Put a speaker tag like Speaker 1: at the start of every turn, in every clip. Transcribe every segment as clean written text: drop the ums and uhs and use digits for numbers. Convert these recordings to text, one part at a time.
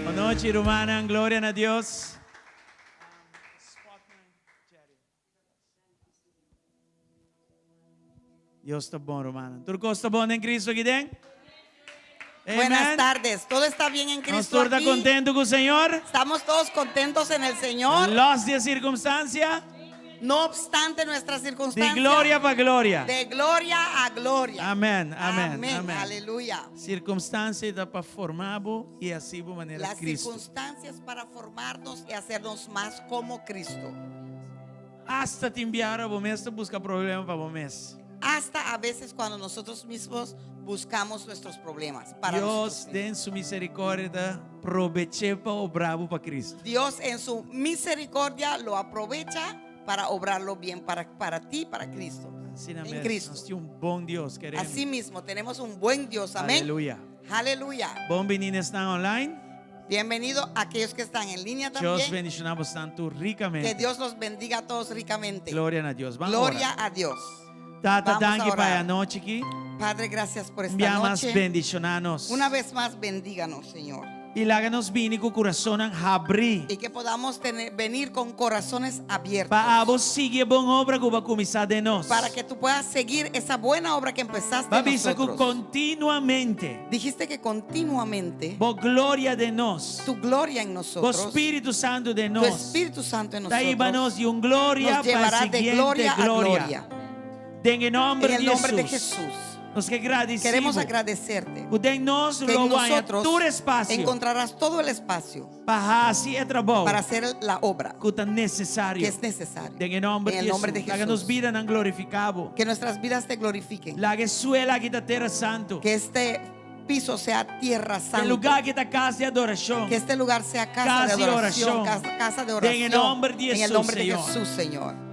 Speaker 1: Bon nochi rumannan, gloria na Dios. Dios ta bon rumannan. Tur kos ta bon den Cristo aki den?
Speaker 2: Buenas tardes. Todo está bien en
Speaker 1: Nos
Speaker 2: Cristo
Speaker 1: tur ta
Speaker 2: aquí.
Speaker 1: contento cu Señor?
Speaker 2: Estamos todos contentos en el Señor.
Speaker 1: Los di e circunstancia?
Speaker 2: No obstante nuestra
Speaker 1: Di
Speaker 2: circunstancia.
Speaker 1: gloria pa gloria.
Speaker 2: De gloria a gloria.
Speaker 1: Amen, amen,
Speaker 2: Amén.
Speaker 1: amen.
Speaker 2: Aleluya.
Speaker 1: Circunstancia ta pa forma bo y haci bo manera
Speaker 2: Las
Speaker 1: Cristo.
Speaker 2: circunstancias para formarnos y hacernos más como Cristo.
Speaker 1: Hasta tin biaha bo mes ta busca problema pa bo mes.
Speaker 2: Hasta a veces cuando nosotros mismos buscamos nuestros problemas para
Speaker 1: Dios
Speaker 2: nosotros mismos.
Speaker 1: den su misericordia ta probeche pa obra bo pa Cristo.
Speaker 2: Dios en su misericordia lo aprovecha para obrarlo bien para, para ti, para Cristo.
Speaker 1: Asina
Speaker 2: En
Speaker 1: mes,
Speaker 2: Cristo.
Speaker 1: nos tin un bon Dios, queremos.
Speaker 2: Así mismo tenemos un buen Dios. Amén.
Speaker 1: Aleluya.
Speaker 2: Aleluya.
Speaker 1: Bon bini esnan online.
Speaker 2: Bienvenido a aquellos que están en línea
Speaker 1: Dios
Speaker 2: también.
Speaker 1: bendiciona boso tur ricamente.
Speaker 2: Que Dios los bendiga a todos ricamente.
Speaker 1: Gloria na Dios. Ban
Speaker 2: Gloria
Speaker 1: ora.
Speaker 2: a Dios.
Speaker 1: Tata,
Speaker 2: Vamos a
Speaker 1: danki pa
Speaker 2: orar.
Speaker 1: e anochi aki.
Speaker 2: Padre, gracias por esta
Speaker 1: Bia mas
Speaker 2: noche.
Speaker 1: bendiciona nos.
Speaker 2: Una vez más, bendíganos, Señor.
Speaker 1: Y laga nos bini cu curason habri.
Speaker 2: Y que podamos tener, venir con corazones abiertos.
Speaker 1: Pa abo sigui e bon obra cu bo a cuminsa den nos.
Speaker 2: Para que tú puedas seguir esa buena obra que empezaste
Speaker 1: Bo a
Speaker 2: en
Speaker 1: bisa cu
Speaker 2: nosotros.
Speaker 1: continuamente.
Speaker 2: Dijiste que continuamente
Speaker 1: Bo gloria den nos.
Speaker 2: tu gloria en
Speaker 1: Bo
Speaker 2: nosotros,
Speaker 1: Spirito Santo den
Speaker 2: tu
Speaker 1: nos.
Speaker 2: Espíritu Santo en
Speaker 1: Ta hiba
Speaker 2: nosotros,
Speaker 1: nos di un gloria
Speaker 2: nos
Speaker 1: pa
Speaker 2: llevará de
Speaker 1: siguiente
Speaker 2: gloria a
Speaker 1: gloria.
Speaker 2: gloria.
Speaker 1: Den e nomber
Speaker 2: En el
Speaker 1: di
Speaker 2: nombre de
Speaker 1: Jesús.
Speaker 2: Jesús.
Speaker 1: Nos ke gradici.
Speaker 2: Queremos agradecerte
Speaker 1: Cu den nos
Speaker 2: que en
Speaker 1: lo bo haña
Speaker 2: nosotros
Speaker 1: tur espacio
Speaker 2: encontrarás todo el espacio
Speaker 1: pa haci e trabou
Speaker 2: para hacer la obra
Speaker 1: cu ta necesario.
Speaker 2: que es necesario.
Speaker 1: Den e nomber
Speaker 2: En el
Speaker 1: di
Speaker 2: nombre de
Speaker 1: Jesús. Laga nos
Speaker 2: Jesús.
Speaker 1: bidanan glorifica bo.
Speaker 2: Que nuestras vidas te glorifiquen.
Speaker 1: Laga e suela aki ta tera santo.
Speaker 2: Que este piso sea tierra
Speaker 1: E
Speaker 2: santa.
Speaker 1: lugar aki ta cas di adoracion.
Speaker 2: Que este lugar sea casa
Speaker 1: Casa
Speaker 2: de
Speaker 1: de
Speaker 2: adoración,
Speaker 1: oración.
Speaker 2: casa, casa de
Speaker 1: Den e
Speaker 2: oración.
Speaker 1: nomber di
Speaker 2: En el
Speaker 1: Jesús,
Speaker 2: nombre de
Speaker 1: Señor.
Speaker 2: Jesús, Señor.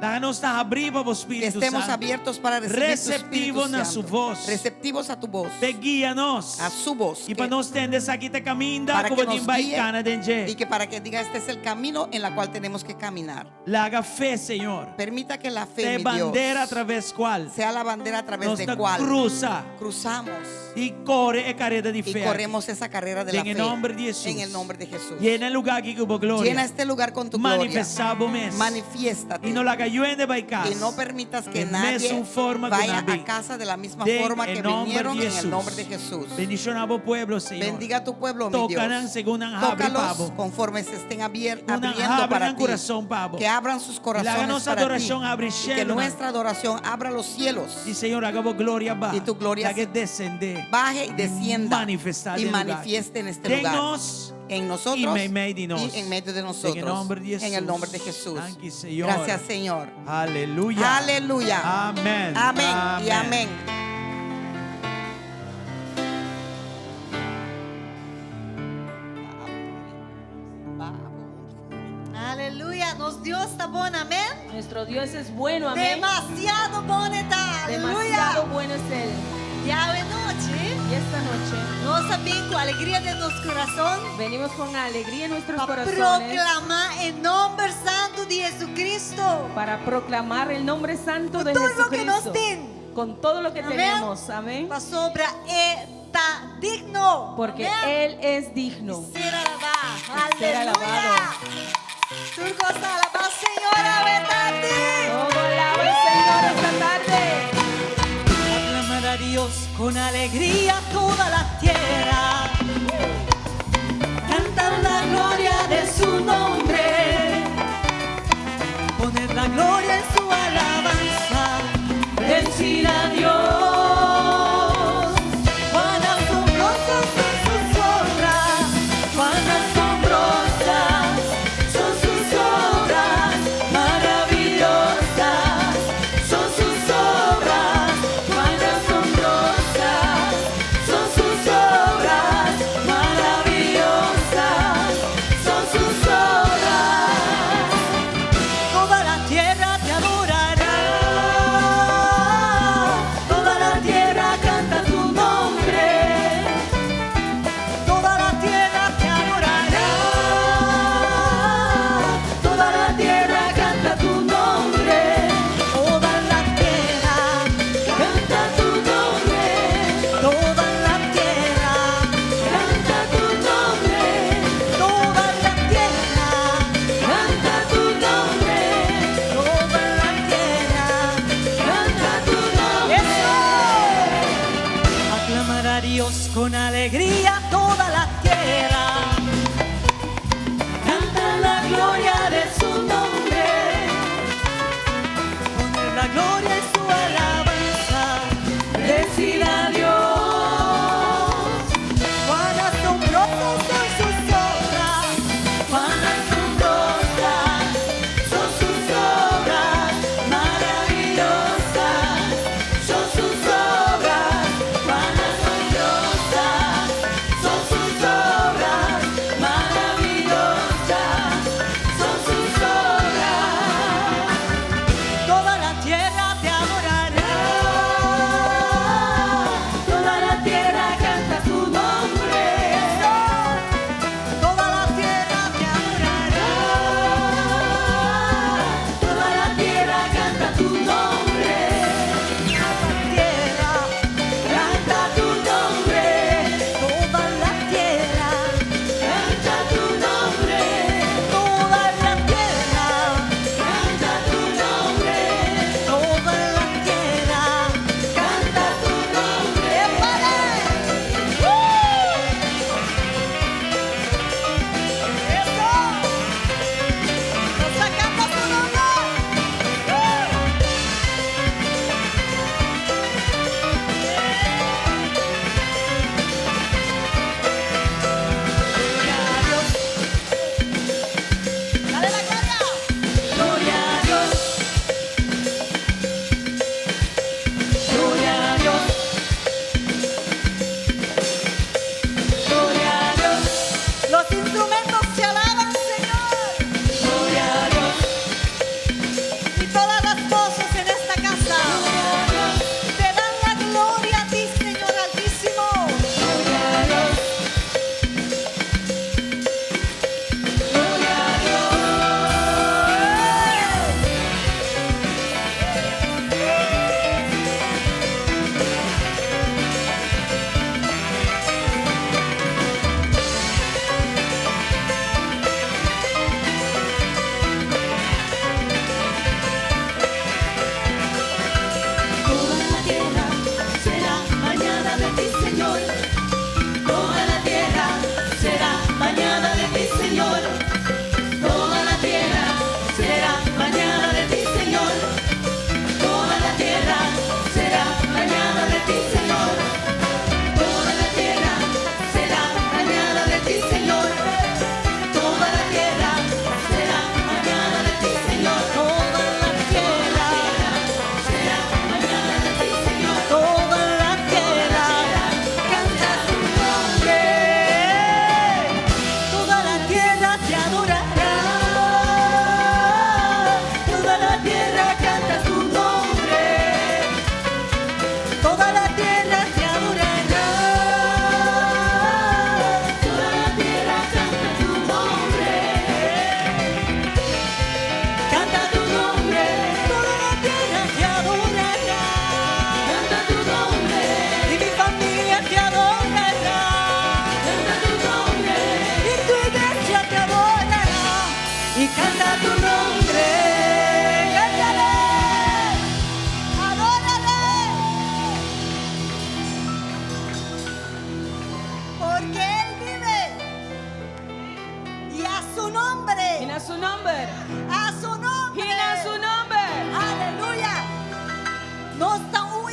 Speaker 1: Laga nos ta habri pa bo
Speaker 2: Que
Speaker 1: Spirito
Speaker 2: estemos
Speaker 1: Santo.
Speaker 2: abiertos para recibir tu
Speaker 1: Receptivo
Speaker 2: Espíritu
Speaker 1: na su
Speaker 2: Santo.
Speaker 1: voz.
Speaker 2: Receptivos a tu voz.
Speaker 1: P'e guia nos.
Speaker 2: A su voz.
Speaker 1: Y pa
Speaker 2: Que-
Speaker 1: nos tende esaki ta e caminda
Speaker 2: para
Speaker 1: cu
Speaker 2: que
Speaker 1: bo tin
Speaker 2: nos
Speaker 1: bay
Speaker 2: guíe
Speaker 1: cana den dje.
Speaker 2: y que para que diga este es el camino en la cual tenemos que caminar.
Speaker 1: Laga fe, Señor.
Speaker 2: Permita que la fe,
Speaker 1: Sea
Speaker 2: mi Dios,
Speaker 1: bandera a traves cual
Speaker 2: sea la bandera a través
Speaker 1: nos
Speaker 2: de
Speaker 1: ta
Speaker 2: cual
Speaker 1: cruza
Speaker 2: cruzamos
Speaker 1: y core e careda di
Speaker 2: y
Speaker 1: fe.
Speaker 2: corremos esa carrera de la
Speaker 1: En el
Speaker 2: fe.
Speaker 1: nombre di Jesús.
Speaker 2: En el nombre de Jesús.
Speaker 1: Yena e lugar aki cu bo gloria.
Speaker 2: Llena este lugar con tu gloria.
Speaker 1: Manifesta bo mes.
Speaker 2: Manifiéstate.
Speaker 1: Y no laga niun hende bay cas.
Speaker 2: Y no permitas que
Speaker 1: Den
Speaker 2: nadie
Speaker 1: mesun forma cu
Speaker 2: vaya
Speaker 1: nan bin.
Speaker 2: a casa de la misma
Speaker 1: Den
Speaker 2: forma
Speaker 1: e
Speaker 2: que
Speaker 1: nomber
Speaker 2: vinieron
Speaker 1: di
Speaker 2: en el
Speaker 1: Jesús.
Speaker 2: nombre de Jesús.
Speaker 1: Bendiciona bo pueblo, Señor.
Speaker 2: Bendiga a tu pueblo, mi
Speaker 1: Toca nan
Speaker 2: Dios.
Speaker 1: segun nan habri
Speaker 2: Tócalos
Speaker 1: pa bo.
Speaker 2: conforme se estén
Speaker 1: Cu nan
Speaker 2: abriendo
Speaker 1: habri
Speaker 2: para
Speaker 1: nan
Speaker 2: ti.
Speaker 1: curason pa bo.
Speaker 2: Que abran sus corazones
Speaker 1: Laga nos
Speaker 2: para ti.
Speaker 1: adoracion habri
Speaker 2: Y que
Speaker 1: cielo,
Speaker 2: nuestra adoración abra los cielos.
Speaker 1: Y Señor, haga bo gloria baha.
Speaker 2: Y tu gloria
Speaker 1: Laga descende.
Speaker 2: Baje y descienda.
Speaker 1: Manifesta
Speaker 2: Y
Speaker 1: den lugar.
Speaker 2: manifieste en este
Speaker 1: Den
Speaker 2: lugar.
Speaker 1: nos
Speaker 2: En nosotros
Speaker 1: y meimei di nos.
Speaker 2: y en medio de nosotros.
Speaker 1: Den e nomber di
Speaker 2: En el
Speaker 1: Jesús.
Speaker 2: nombre de Jesús.
Speaker 1: Danki, Señor.
Speaker 2: Gracias, Señor.
Speaker 1: Aleluya.
Speaker 2: Aleluya.
Speaker 1: Amén.
Speaker 2: Amén y amén.
Speaker 3: Aleluya, nos Dios ta bon, amén.
Speaker 4: Nuestro Dios es bueno, amén.
Speaker 3: Demasiado bon e ta, aleluya.
Speaker 4: Demasiado bueno es Él.
Speaker 3: Y awe nochi,
Speaker 4: Y esta noche
Speaker 3: nos a bin cu alegria den nos curason
Speaker 4: venimos con alegría en nuestros
Speaker 3: pa
Speaker 4: corazones
Speaker 3: proclama e nomber santo di Jesucristo.
Speaker 4: para proclamar el nombre santo
Speaker 3: Con
Speaker 4: de
Speaker 3: todo lo que nos
Speaker 4: Jesucristo.
Speaker 3: tin.
Speaker 4: Con todo lo que
Speaker 3: Amén.
Speaker 4: tenemos, amén.
Speaker 3: Pasobra e ta digno.
Speaker 4: Porque
Speaker 3: Amén.
Speaker 4: Él es digno.
Speaker 3: Ser alabá.
Speaker 4: Ser
Speaker 3: Aleluya.
Speaker 4: alabado.
Speaker 3: Tur cos ta alabá Señor awe tardi.
Speaker 4: Todo alaba al Señor esta tarde.
Speaker 5: Aclamad a Dios con alegría toda la tierra. Cantad la gloria de su nombre. Poned la gloria en su alabanza. Bendecid a Dios. Cuán asombrosas son sus obras. Cuán asombrosas son sus obras. Maravillosas son sus obras. Cuán asombrosas son sus obras.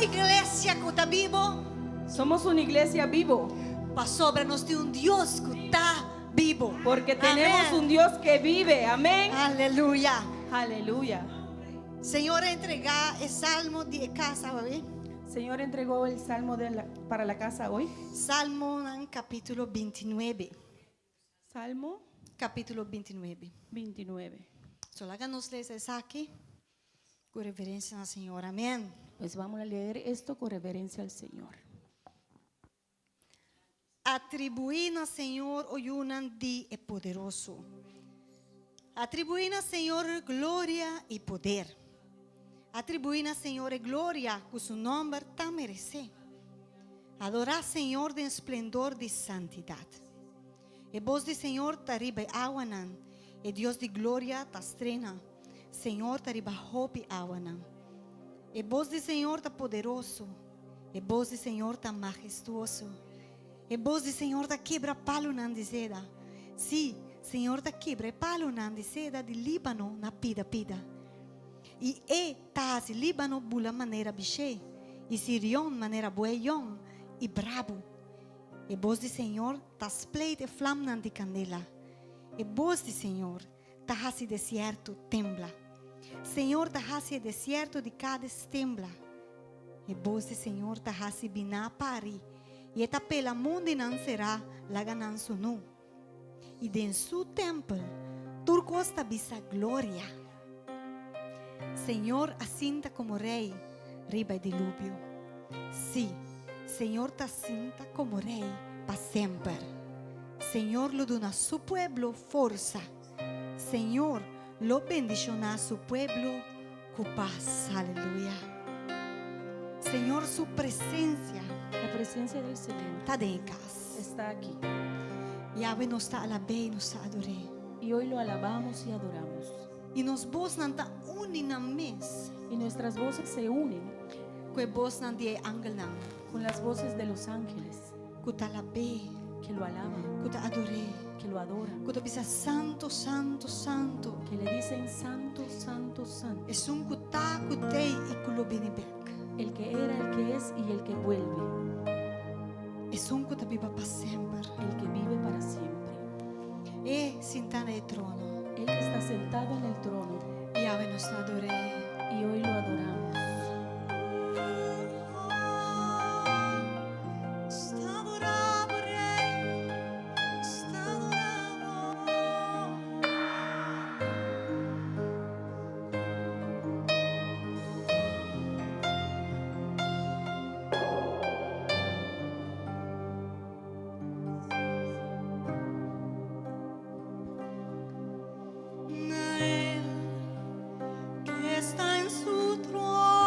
Speaker 3: un iglesia ku ta bibu.
Speaker 4: Somos una iglesia vivo.
Speaker 3: Pasobra nos tin un Dios ku ta bibu.
Speaker 4: Porque tenemos
Speaker 3: Amèn.
Speaker 4: un Dios que vive. Amén.
Speaker 3: Aleluya.
Speaker 4: Aleluya.
Speaker 3: Señor a entregá e salmo di e kas awe.
Speaker 4: Señor entregó el salmo para la casa hoy.
Speaker 3: Salmo kapítulo 29.
Speaker 4: Salmo
Speaker 3: Kapítulo 29.
Speaker 4: 29.
Speaker 3: So laga nos lesa esaki ku reverensia na Señor. Amèn.
Speaker 4: Pues vamos a leer esto con reverencia al Señor.
Speaker 3: Atribuí na Señor, o yunan di e Poderoso. Atribuí na Señor gloria i poder. Atribuí na Señor e gloria ku su nòmber ta meresé. Adorá Señor den splendor di santidat. E bos di Señor ta riba e awanan, e Dios di gloria ta strena. Señor ta riba hopi awanan. E bos di Señor ta poderoso, e bos di Señor ta mahestuoso. E bos di Señor ta kibra palunan di seda. Sí, Señor ta kibra e palunan di seda di Líbano na pida pida. I e ta hasi Líbano bula manera bishé, i Sirion manera buey yòn i brabu. E bos di Señor ta spleit e flamnan di kandela. E bos di Señor ta hasi desierto tembla. Señor ta hasi e desierto di Kades tembla. E bos di Señor ta hasi biná pari, i e ta pela mundinan será laga nan sunú. I den su tèmpel tur kos ta bisa gloria. Señor a sinta komo rei riba e dilubio. Sí, Señor ta sinta komo rei pa semper. Señor lo duna su pueblo forsa. Señor lo bendishoná su pueblo ku pas. Aleluya. Señor su presensia
Speaker 4: La presencia del Señor
Speaker 3: ta den e kas.
Speaker 4: está aquí.
Speaker 3: Yahweh nos ta alab'é i nos ta ador'é.
Speaker 4: Y hoy lo alabamos y adoramos.
Speaker 3: I nos bosnan ta uni nan mes
Speaker 4: Y nuestras voces se unen
Speaker 3: ku e bosnan di e angelnan
Speaker 4: con las voces de los ángeles
Speaker 3: ku ta alab'é,
Speaker 4: que lo alaban,
Speaker 3: ku ta ador'é,
Speaker 4: que lo adoran,
Speaker 3: ku ta bisa santu, santu, santu.
Speaker 4: que le dicen santo, santo, santo.
Speaker 3: Esun ku ta, ku t'ei i ku lo bini bèk.
Speaker 4: El que era, el que es y el que vuelve.
Speaker 3: Esun ku ta biba pa semper.
Speaker 4: El que vive para siempre.
Speaker 3: E sintá na e trono.
Speaker 4: El que está sentado en el trono.
Speaker 3: I awe nos ta ador'é.
Speaker 4: Y hoy lo adoramos.
Speaker 5: Na El que está en su trono.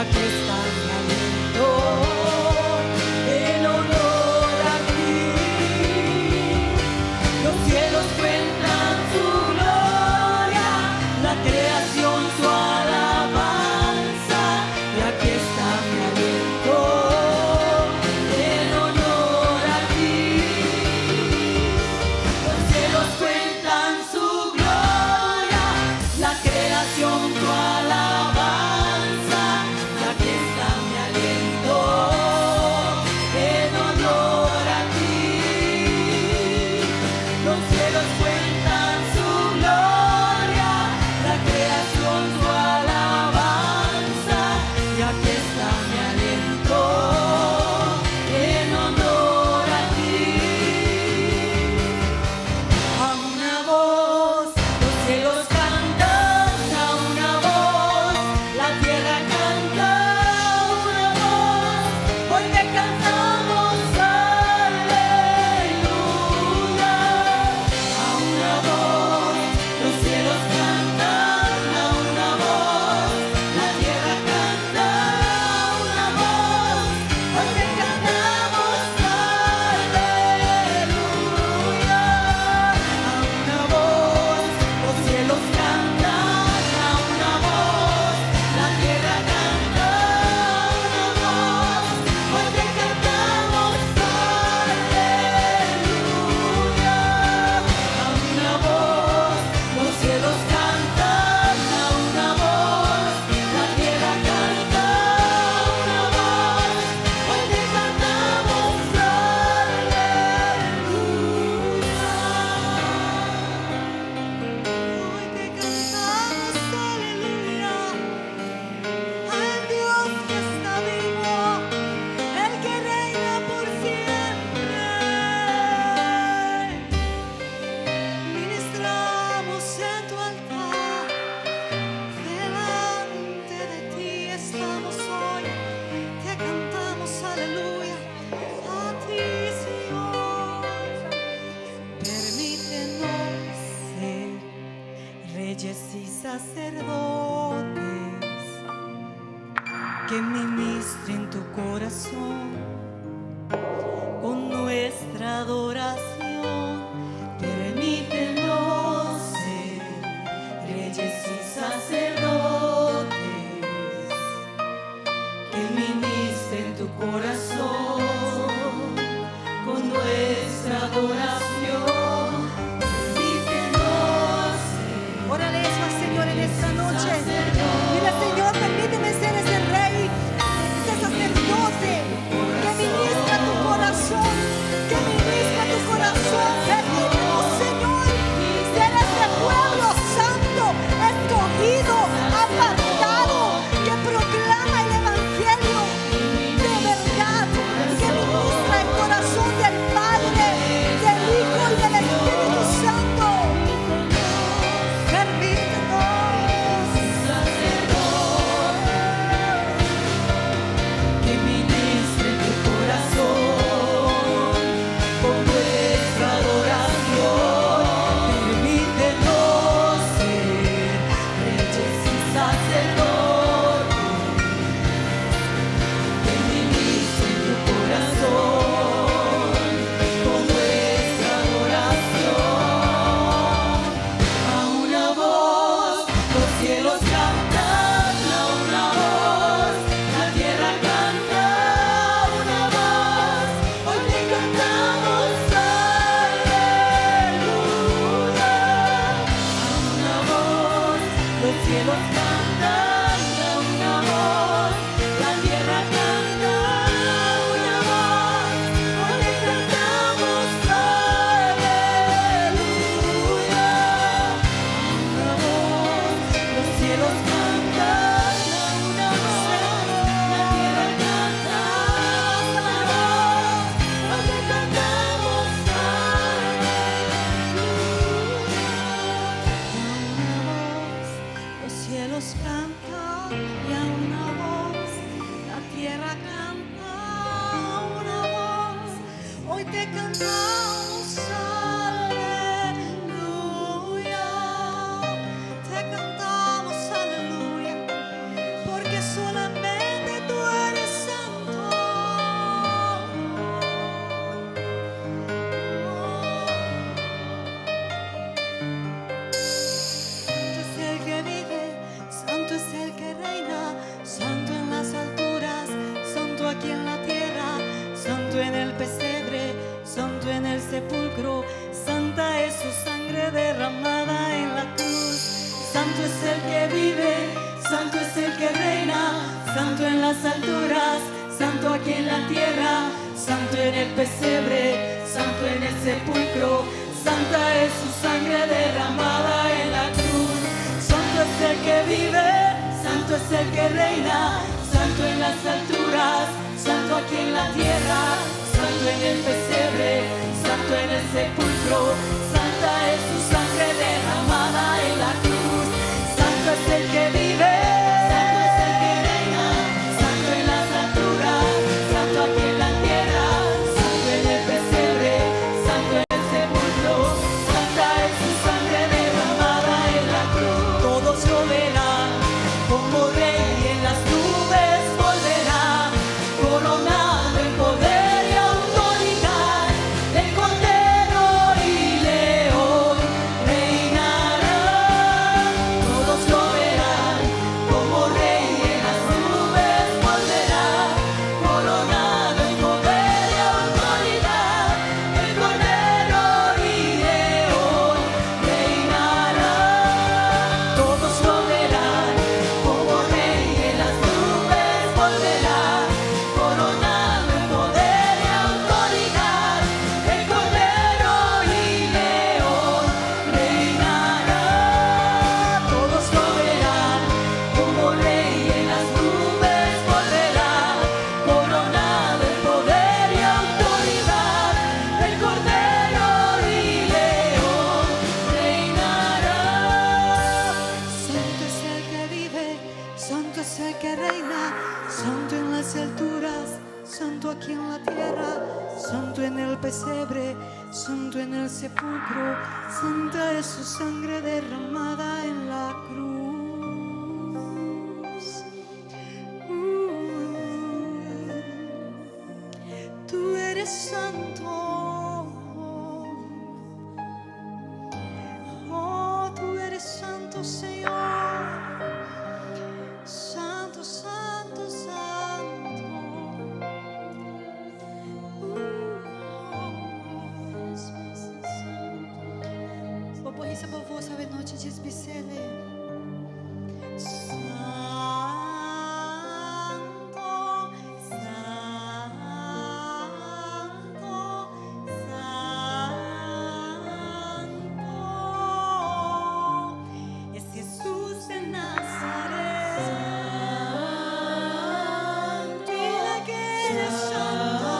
Speaker 5: aquí está mi aliento en honor a ti. Los cielos cuentan su gloria, la creación su alabanza. Y aquí está mi aliento en honor a ti. Los cielos cuentan su gloria, la creación tu alabanza. Y aquí está mi aliento en honor a ti. Los cielos cuentan su gloria, la creación tu alabanza. Y aquí está mi aliento en honor a ti. A una voz, los cielos cantan, a una voz, la tierra canta, a una voz, hoy te cantamos aleluya. A una voz, los cielos cantan, a una voz, la tierra canta, a una voz, hoy te cantamos aleluya. A una voz, los cielos cantan, a una voz, la tierra canta, a una voz, hoy te cantamos aleluya. A una voz, los cielos cantan, a una voz, la tierra canta, a una voz, hoy te cantamos
Speaker 3: Hoy te cantamos aleluya al Dios que está vivo, el que reina por siempre. Ministramos en tu altar, delante de ti estamos hoy. Te cantamos aleluya a ti, Señor.
Speaker 5: Permítenos ser reyes y sacerdotes que ministren tu corazón con nuestra adoración. Permítenos ser reyes y sacerdotes que ministren tu corazón con nuestra adoración. Permítenos ser
Speaker 3: Órale eso al Señor en esta noche. Dile, Señor, permíteme ser ese rey, ese sacerdote que ministra tu corazón, que ministra tu corazón. Permítenos, Señor, ser ese pueblo santo, escogido, apartado, que proclama el evangelio de verdad, que ministra el corazón del Padre, del Hijo y del Espíritu Santo. Permítenos.
Speaker 5: que ministre tu corazón con nuestra adoración. Permítenos ser reyes y sacerdotes que ministren tu corazón con nuestra adoración. A una voz, los cielos cantan, a una voz, la tierra canta, a una voz, hoy te cantamos aleluya. A una voz, los cielos cantan, a una voz, la tierra canta, a una voz, hoy te cantamos aleluya. Una voz, los cielos cantan a una voz, la tierra canta a una voz, hoy te cantamos aleluya.
Speaker 3: Los cielos cantan y a una voz, la tierra canta a una voz. Hoy te cantamos aleluya, te cantamos aleluya, porque solamente
Speaker 5: aquí en la tierra, santo en el pesebre, santo en el sepulcro, santa es su sangre derramada en la cruz. Santo es el que vive, santo es el que reina, santo en las alturas, santo aquí en la tierra, santo en el pesebre, santo en el sepulcro, santa es su sangre derramada en la cruz. Santo es el que vive, santo es el que reina, santo en las alturas, santo aquí en la tierra, santo en el pesebre, santo en el sepulcro, santa es su sangre derramada en la cruz. Santo es el que vive, santo es el que reina, santo en las alturas, santo aquí en la tierra, santo en el pesebre, santo en el sepulcro, santa es su sangre derramada en la cruz. Todos lo verán como rey en las nubes volverá, coronado en poder y autoridad, el cordero y león reinará. Todos lo verán como rey en las nubes volverá, coronado en poder y autoridad, el cordero y león reinará. Todos lo verán como rey en las nubes volverá, coronado en poder y autoridad, el cordero y león reinará. Todos lo verán como rey en las nubes volverá, coronado en poder y autoridad, el cordero y león reinará. Santo es el que vive, santo es el que reina, santo en las alturas, santo aquí en la tierra, santo en el pesebre, santo en el sepulcro, santa es su sangre derramada en la cruz. Tú eres santo. Oh, tú eres santo, Señor. Santo, santo, santo. Eres santo. Bo por hisa bo voz awe nochi djis bis'Ele. Santo, santo, santo. Es Jesús de Nazaret. Dile que eres santo.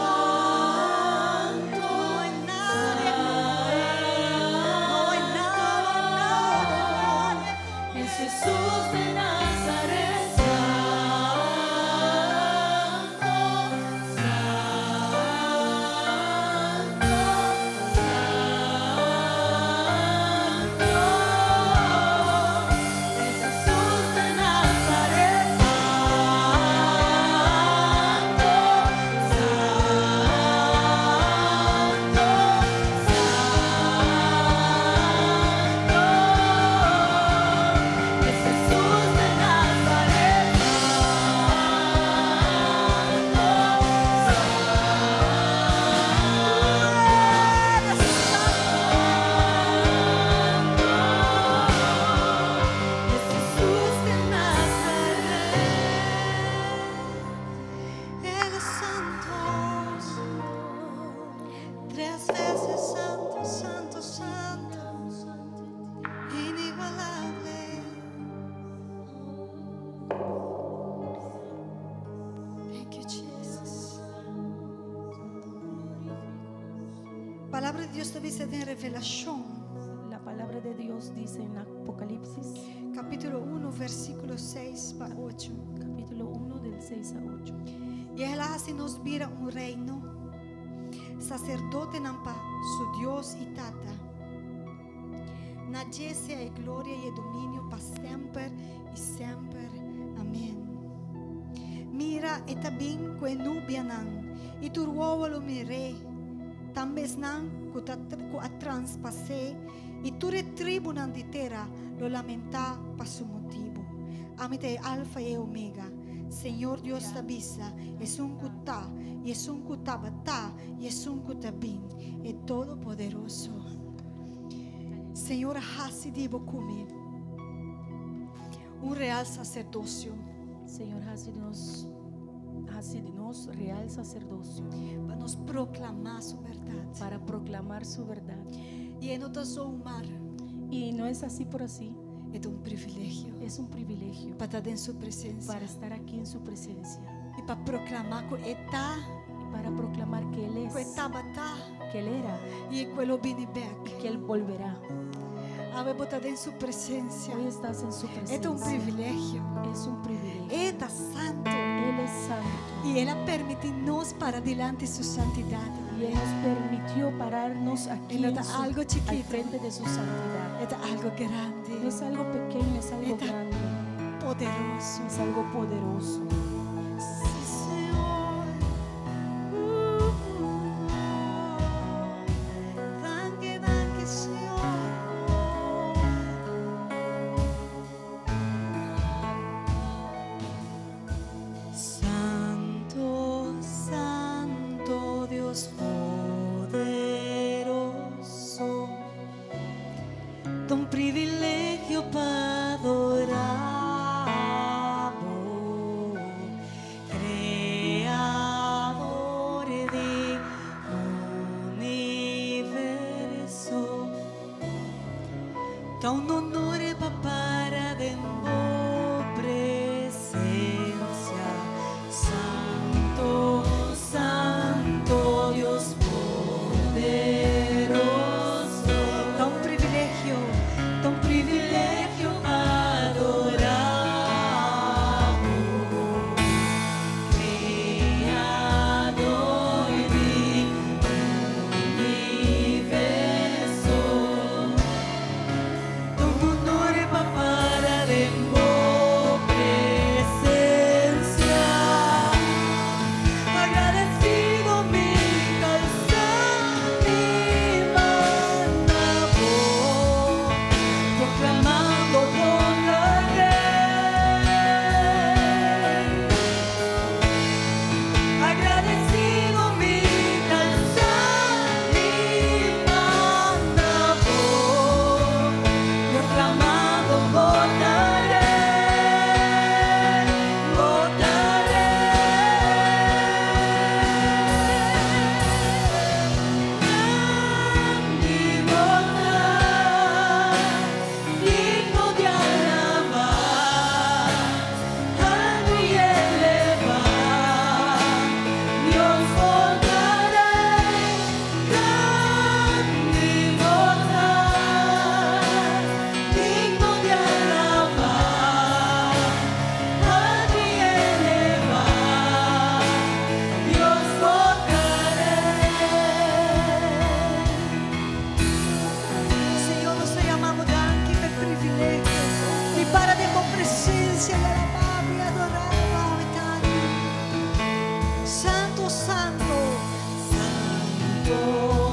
Speaker 5: No hay nadie como él. No hay nada, nada, nadie.
Speaker 6: Es Jesús de Nazaret, Santo, Santo, Santo. Es Jesús de Nazaret, Santo, Santo, Santo. Es Jesús de Nazaret, Santo, Es Jesús de Nazaret.
Speaker 5: Él es santo. Tres veces santo, santo, santo. Inigualable. Thank you, Jesus. Palabra di Dios ta bisa den Revelashon,
Speaker 4: La palabra de Dios dice en Apocalipsis,
Speaker 3: kapítulo 1, versíkulo 6 pa 8.
Speaker 4: Capítulo 1 del 6 a 8.
Speaker 3: I El a hasi nos bira un reino, saserdotenan pa su Dios i Tata. Na dje sea e gloria i dominio pa semper i semper. Amèn. Mira, e ta bin ku e nubianan, i tur wowo lo mir'é. Tambe esnan ku ku a traspas'é, i tur e tribunan di tera lo lamentá pa su motibu. Ami ta e Alfa i Omega. Señor Dios ta bisa, Esun ku ta, i Esun ku tabata, i Esun ku ta bin, e Todopoderoso. Señor a hasi di bo ku mi un real saserdosio.
Speaker 4: Señor hasi di nos hasi di nos real saserdosio.
Speaker 3: Pa nos proklamá su bèrdat.
Speaker 4: Para proklamar su bèrdat.
Speaker 3: I e no ta zomaar.
Speaker 4: Y no es así por así.
Speaker 3: E ta un privilegio.
Speaker 4: Es un privilegio.
Speaker 3: Pa ta den su presensia.
Speaker 4: Para estar aquí en su presencia.
Speaker 3: I pa proklamá ku E ta.
Speaker 4: Y para proclamar que Él es.
Speaker 3: Ku E tabata.
Speaker 4: Que Él era.
Speaker 3: I ku E lo bini bèk.
Speaker 4: Y que Él volverá.
Speaker 3: Awe bo ta den su presensia.
Speaker 4: Hoy estás en su
Speaker 3: E ta un
Speaker 4: presencia.
Speaker 3: privilegio.
Speaker 4: Es un privilegio.
Speaker 3: E ta santu.
Speaker 4: Él es santo.
Speaker 3: I El a permití nos para dilanti su santidat.
Speaker 4: Y Él nos permitió pararnos aquí
Speaker 3: E no
Speaker 4: en
Speaker 3: ta
Speaker 4: su-
Speaker 3: algo
Speaker 4: al
Speaker 3: chikitu.
Speaker 4: frente de su santidad.
Speaker 3: E ta algu grandi.
Speaker 4: No es algo pequeño, es algo
Speaker 3: E ta
Speaker 4: grande.
Speaker 3: poderoso.
Speaker 4: Es algo poderoso.
Speaker 3: Sí, Señor. Danki, danki, Señor.
Speaker 5: Santo, Santo Dios poderoso, ta un privilegio pa adorá Bo, Kreador di universo. Ta un honor pa para den Bo presensia, Santo, Santo Dios poderoso.
Speaker 3: Ta un privilegio,
Speaker 5: Ta un privilegio adorá Bo, Kreador di universo. Ta un honor pa para den Bo presensia. Agradesido mi ta alsa mi man na Bo, proklamando Bo ta Rei. Agradesido mi ta alsa mi man na Bo, proklamando Bo ta Rei, Bo ta Rei. Grandi Bo ta, digno di alabá, altu i elevá, Dios Bo ta Rei, grandi Bo ta, digno di alabá, altu i elevá, Dios Bo ta Rei.
Speaker 3: Señor, nos ta yama Bo danki pa e privilegio di para den Bo presensia i alabá i adorá Bo. Santu, Santu,
Speaker 5: Santu,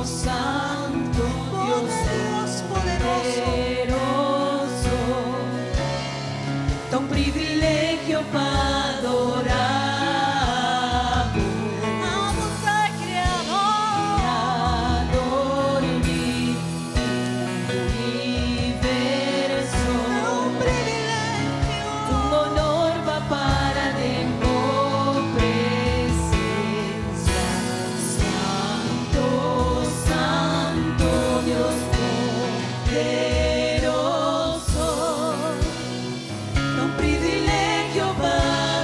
Speaker 5: Santu, Dios
Speaker 3: Dios poderoso.
Speaker 5: Poderoso, ta un privilegio pa adorá Bo.
Speaker 3: Abo ta Kreador.
Speaker 5: Kreador di universo.
Speaker 3: Un privilegio.
Speaker 5: Un honor pa para den Bo presensia. Santu, Santu, Dios poderoso. Un privilegio pa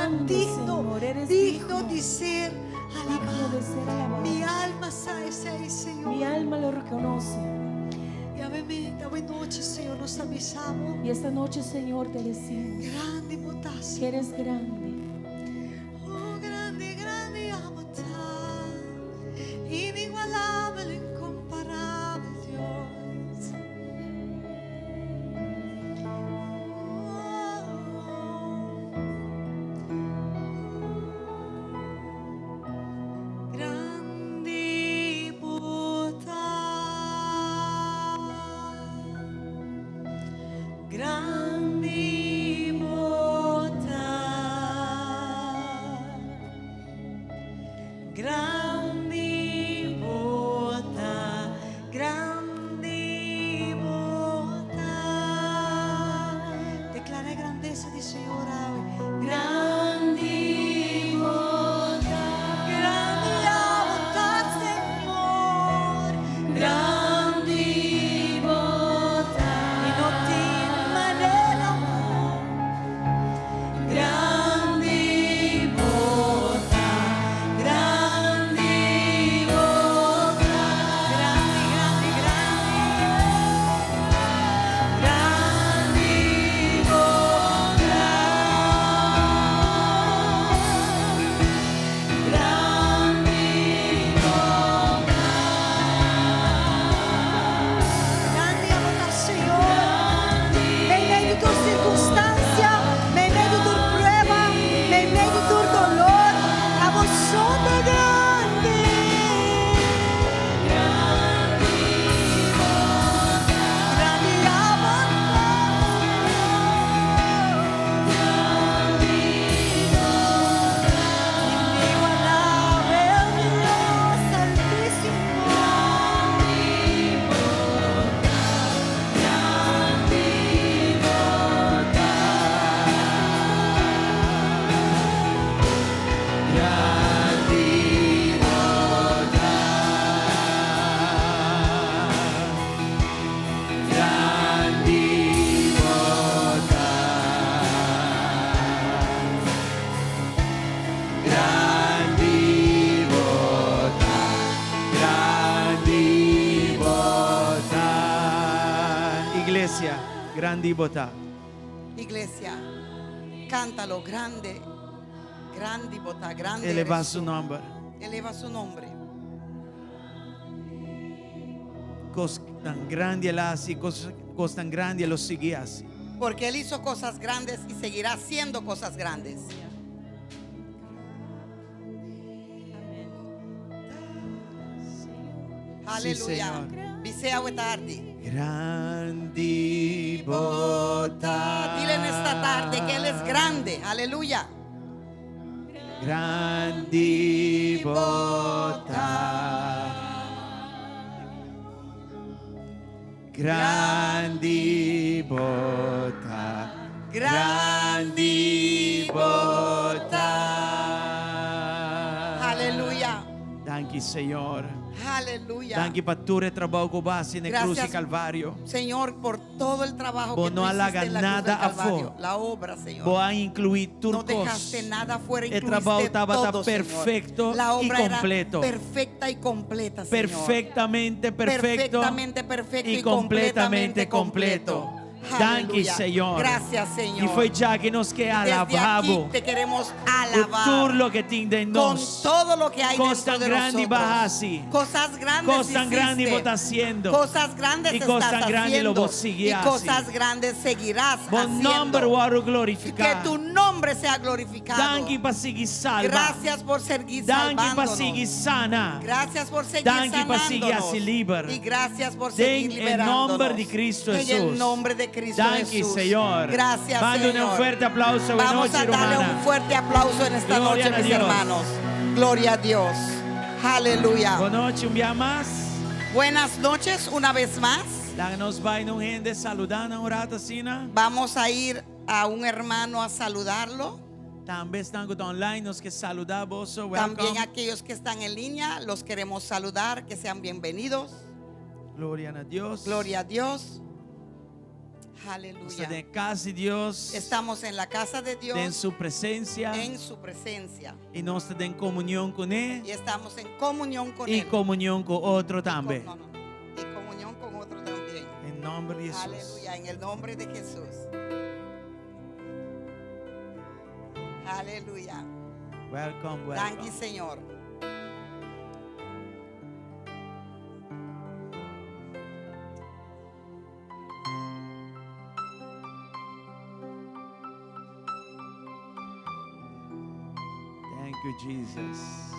Speaker 4: Grande,
Speaker 3: digno,
Speaker 4: Señor, eres
Speaker 3: digno
Speaker 4: digno.
Speaker 3: di ser
Speaker 4: Digno de
Speaker 3: alabá.
Speaker 4: ser alabado.
Speaker 3: Mi alma sa esei, Señor.
Speaker 4: Mi alma lo reconoce.
Speaker 3: I awe awe nochi, Señor, nos ta bisa Bo.
Speaker 4: Y esta noche, Señor, te decimos
Speaker 3: Grandi
Speaker 4: que
Speaker 3: Bo ta.
Speaker 4: eres grande.
Speaker 3: Oh, grandi, grandi Abo ta. Inigualabel, inkomparabel Dios. Oh, Grandi Bo ta. Grandi Bo ta. Grandi Bo ta, grandi Bo ta. Deklará grandesa di Señor. Grandi Bo ta, grandi Bo ta, Señor. Grandi Bo ta, i no tin manera. Grandi Bo ta, grandi Bo ta, grandi, grandi, grandi, grandi Bo ta, grandi Bo ta, grandi Abo ta, Señor. Meimei di tur sirkunstansia, meimei di tur prueba, meimei di tur doló, Abo so ta grandi. Grandi Abo ta, Inigualabel Dios Altísimo.
Speaker 1: Grandi Bo ta. Grandi Bo ta. Grandi Bo ta. Grandi Bo ta. Iglesia, grandi Bo ta.
Speaker 2: Iglesia, cántalo grande, grandi Bo ta, grande.
Speaker 1: Eleva
Speaker 2: eres
Speaker 1: su
Speaker 2: tú.
Speaker 1: nòmber.
Speaker 2: Eleva su nombre.
Speaker 1: Kos tan grandi el a hasi, kos, kos tan grandi e lo sigui hasi.
Speaker 2: Porque Él hizo cosas grandes y seguirá haciendo cosas grandes.
Speaker 4: Amén.
Speaker 2: Aleluya.
Speaker 1: Señor.
Speaker 2: Bis'é awe tardi.
Speaker 1: Grandi Bo ta.
Speaker 2: Dile en esta tarde que Él es grande. Aleluya.
Speaker 1: Grandi Bo ta. Grandi Bo ta. Grandi Bo ta.
Speaker 2: Aleluya.
Speaker 1: Danki, Señor.
Speaker 2: Aleluya.
Speaker 1: Danki pa tur e trabou ku bo a hasi na krus
Speaker 2: Gracias.
Speaker 1: di Kalvario.
Speaker 2: Señor, por todo el trabajo
Speaker 1: Bo
Speaker 2: que tú
Speaker 1: no
Speaker 2: hiciste
Speaker 1: halaga
Speaker 2: en la cruz
Speaker 1: nada
Speaker 2: del Calvario.
Speaker 1: afó.
Speaker 2: La obra, Señor.
Speaker 1: Bo a inkluí
Speaker 2: No
Speaker 1: tur kos.
Speaker 2: dejaste nada afuera,
Speaker 1: E trabou
Speaker 2: incluiste
Speaker 1: tabata
Speaker 2: todo, Señor.
Speaker 1: perfekto
Speaker 2: La
Speaker 1: i
Speaker 2: obra era
Speaker 1: kompleto.
Speaker 2: perfecta y completa, Señor.
Speaker 1: Perfektamente perfekto.
Speaker 2: Perfectamente perfecto
Speaker 1: y
Speaker 2: y completamente
Speaker 1: completamente completo.
Speaker 2: completo.
Speaker 1: Danki,
Speaker 2: Aleluya.
Speaker 1: Señor.
Speaker 2: Gracias, Señor.
Speaker 1: I for di aki nos ke
Speaker 2: Desde
Speaker 1: alabá Bo.
Speaker 2: aquí te queremos alabar.
Speaker 1: Tur loke tin den
Speaker 2: Con
Speaker 1: nos.
Speaker 2: todo lo que hay
Speaker 1: Cosas
Speaker 2: dentro
Speaker 1: tan
Speaker 2: de
Speaker 1: grande
Speaker 2: nosotros.
Speaker 1: bo a hasi.
Speaker 2: Cosas grandes
Speaker 1: Cosas tan grande
Speaker 2: hiciste.
Speaker 1: bo ta hasiendo.
Speaker 2: Cosas grandes
Speaker 1: Y cosas
Speaker 2: estás
Speaker 1: grande lo
Speaker 2: haciendo.
Speaker 1: bo sigui
Speaker 2: Y cosas grandes seguirás
Speaker 1: Bo
Speaker 2: haciendo.
Speaker 1: nòmber wòrdu glorifiká.
Speaker 2: Que tu nombre sea glorificado.
Speaker 1: Danki pa sigui salba.
Speaker 2: Gracias por seguir
Speaker 1: Danki pa
Speaker 2: salvándonos.
Speaker 1: sigui sana.
Speaker 2: Gracias por seguir
Speaker 1: Danki pa sigui
Speaker 2: sanándonos.
Speaker 1: hasi liber.
Speaker 2: Y gracias por seguir
Speaker 1: Den el
Speaker 2: liberándonos.
Speaker 1: nombre de Cristo
Speaker 2: En el
Speaker 1: Jesús.
Speaker 2: nombre de Cristo
Speaker 1: Danki,
Speaker 2: Jesús.
Speaker 1: Señor.
Speaker 2: Gracias,
Speaker 1: Mándenle
Speaker 2: Señor.
Speaker 1: un fuerte aplauso. Buenas
Speaker 2: Vamos
Speaker 1: noches,
Speaker 2: a darle
Speaker 1: hermana.
Speaker 2: un fuerte aplauso en esta
Speaker 1: Gloria
Speaker 2: noche,
Speaker 1: a
Speaker 2: mis
Speaker 1: Dios.
Speaker 2: hermanos. Gloria a Dios. Aleluya.
Speaker 1: Bon nochi, un bia mas.
Speaker 2: Buenas noches una vez más.
Speaker 1: Laga nos bai na un hende saludá un ratu asina.
Speaker 2: Vamos a ir a un hermano a saludarlo.
Speaker 1: Tambe esnan online, nos ke saludá boso. Welcome.
Speaker 2: También aquellos que están en línea, los queremos saludar, que sean bienvenidos.
Speaker 1: Gloria na Dios.
Speaker 2: Gloria a Dios.
Speaker 1: Nos ta
Speaker 2: Aleluya.
Speaker 1: den kas di Dios.
Speaker 2: Estamos en la casa de
Speaker 1: Den
Speaker 2: Dios,
Speaker 1: su presensia.
Speaker 2: en su presencia.
Speaker 1: I nos ta den komunion kuné.
Speaker 2: Y estamos en comunión con
Speaker 1: I
Speaker 2: Él.
Speaker 1: komunion ku otro tambe.
Speaker 2: No, no, no. Y comunión con otro también.
Speaker 1: Den nòmber di Hesus.
Speaker 2: Aleluya, en el nombre de Jesús. Aleluya.
Speaker 1: Welcome,
Speaker 2: Thank you,
Speaker 1: welcome.
Speaker 2: Señor.
Speaker 1: Thank you, Jesus.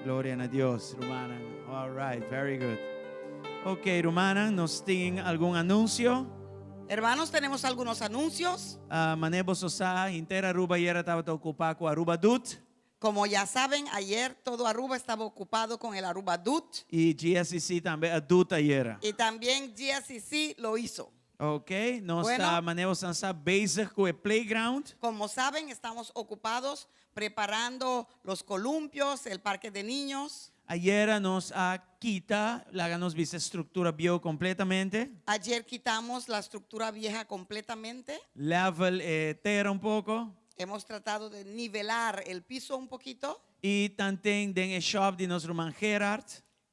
Speaker 1: Gloria na Dios, rumannan. All right, very good. Ok, rumannan, nos tin algun anunsio?
Speaker 2: Hermanos, tenemos algunos anuncios.
Speaker 1: Uh, Manera boso sa, henter Aruba ayera tabata okupá ku Aruba Dut
Speaker 2: Como ya saben, ayer todo Aruba estaba ocupado con el Aruba Dut
Speaker 1: i GSCC tambe a dut ayera.
Speaker 2: y también GSCC lo hizo.
Speaker 1: Ok, nos
Speaker 2: Bueno.
Speaker 1: ta manera boso sa bezig ku e playground.
Speaker 2: Como saben, estamos ocupados preparando los columpios, el parque de niños.
Speaker 1: Ayera nos a kita, laga nos bisa struktura bieu kompletamente.
Speaker 2: Ayer quitamos la estructura vieja completamente.
Speaker 1: Level e tera un poko.
Speaker 2: Hemos tratado de nivelar el piso un poquito
Speaker 1: I tanten den e shop di nos ruman Gerard.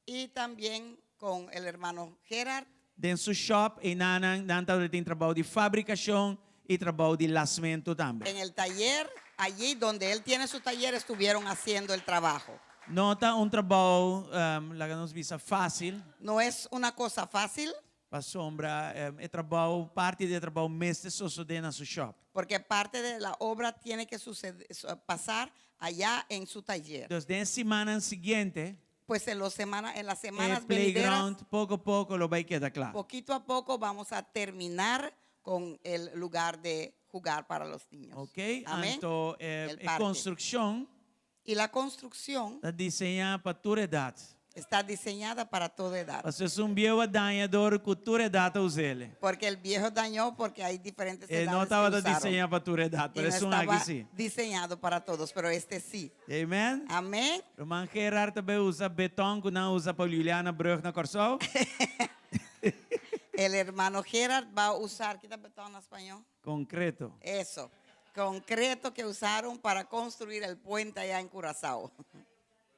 Speaker 2: y también con el hermano Gerard.
Speaker 1: Den su shop einan nan tabatin trabou di fabrikashon i trabou di lasmentu tambe.
Speaker 2: En el taller, allí donde él tiene su taller, estuvieron haciendo el trabajo.
Speaker 1: No ta un trabou, um, laga nos bisa fásil.
Speaker 2: No es una cosa fácil,
Speaker 1: Pasobra um, e trabou, parti di e trabou mester sosodé na su shop.
Speaker 2: porque parte de la obra tiene que suceder, pasar allá en su taller.
Speaker 1: Dus den simannan siguiente,
Speaker 2: Pues en, los semana, en las
Speaker 1: e
Speaker 2: semanas venideras,
Speaker 1: playground poko poko lo bai keda kla.
Speaker 2: poquito a poco vamos a terminar con el lugar de jugar para los niños.
Speaker 1: Ok?
Speaker 2: Amén.
Speaker 1: Anto eh,
Speaker 2: El
Speaker 1: e
Speaker 2: parque.
Speaker 1: konstrukshon
Speaker 2: Y la construcción
Speaker 1: ta diseñá pa tur edat.
Speaker 2: está diseñada para toda edad.
Speaker 1: Paso esun bieu a daña dor ku tur edat a us'é.
Speaker 2: Porque el viejo dañó porque hay diferentes
Speaker 1: E
Speaker 2: edades
Speaker 1: no
Speaker 2: que
Speaker 1: tabata
Speaker 2: usaron.
Speaker 1: diseñá pa tur edat,
Speaker 2: Y
Speaker 1: pero
Speaker 2: no
Speaker 1: esun aki
Speaker 2: estaba
Speaker 1: sí.
Speaker 2: diseñado para todos, pero este sí.
Speaker 1: Amen?
Speaker 2: Amén.
Speaker 1: Ruman Gerard ta bai usa beton ku nan a usa pa Juliana Brug na Kòrsou.
Speaker 2: El hermano Gerard va a usar, quita betón en español.
Speaker 1: Konkreto.
Speaker 2: Eso, concreto que usaron para construir el puente allá en Curazao.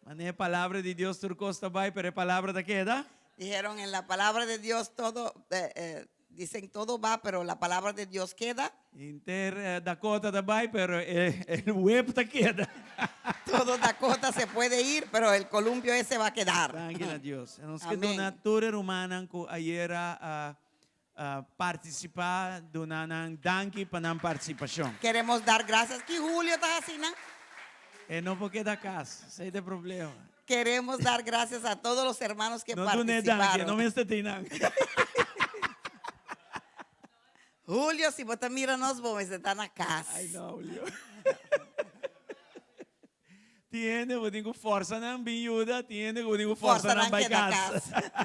Speaker 1: Manera e palabra di Dios tur kos ta bai, pero e palabra ta keda.
Speaker 2: Dijeron en la palabra de Dios todo, eh, eh, dicen todo va, pero la palabra de Dios queda.
Speaker 1: Henter eh, Dakota ta bai, pero e, e web ta keda.
Speaker 2: Todo Dakota se puede ir, pero el columpio ese va a quedar.
Speaker 1: Danki na Dios. Nos ke
Speaker 2: Amén.
Speaker 1: duna tur e rumannan ku ayera a a partisipá, duna nan danki pa nan partisipashon.
Speaker 2: Queremos dar gracias. Que Julio está así, ¿no?
Speaker 1: E no por keda kas, esei ta e problema.
Speaker 2: Queremos dar gracias a todos los hermanos que
Speaker 1: No dun'é danki, no
Speaker 2: participaron.
Speaker 1: mester tin nan.
Speaker 2: Julio, si bo ta mira nos, bo mester ta na kas.
Speaker 1: Ai no, Julio. Tin hende ku tin ku forsa nan bin yuda, tin hende ku tin ku forsa
Speaker 2: Forza
Speaker 1: nan
Speaker 2: nan
Speaker 1: bai
Speaker 2: keda
Speaker 1: kas.
Speaker 2: kas.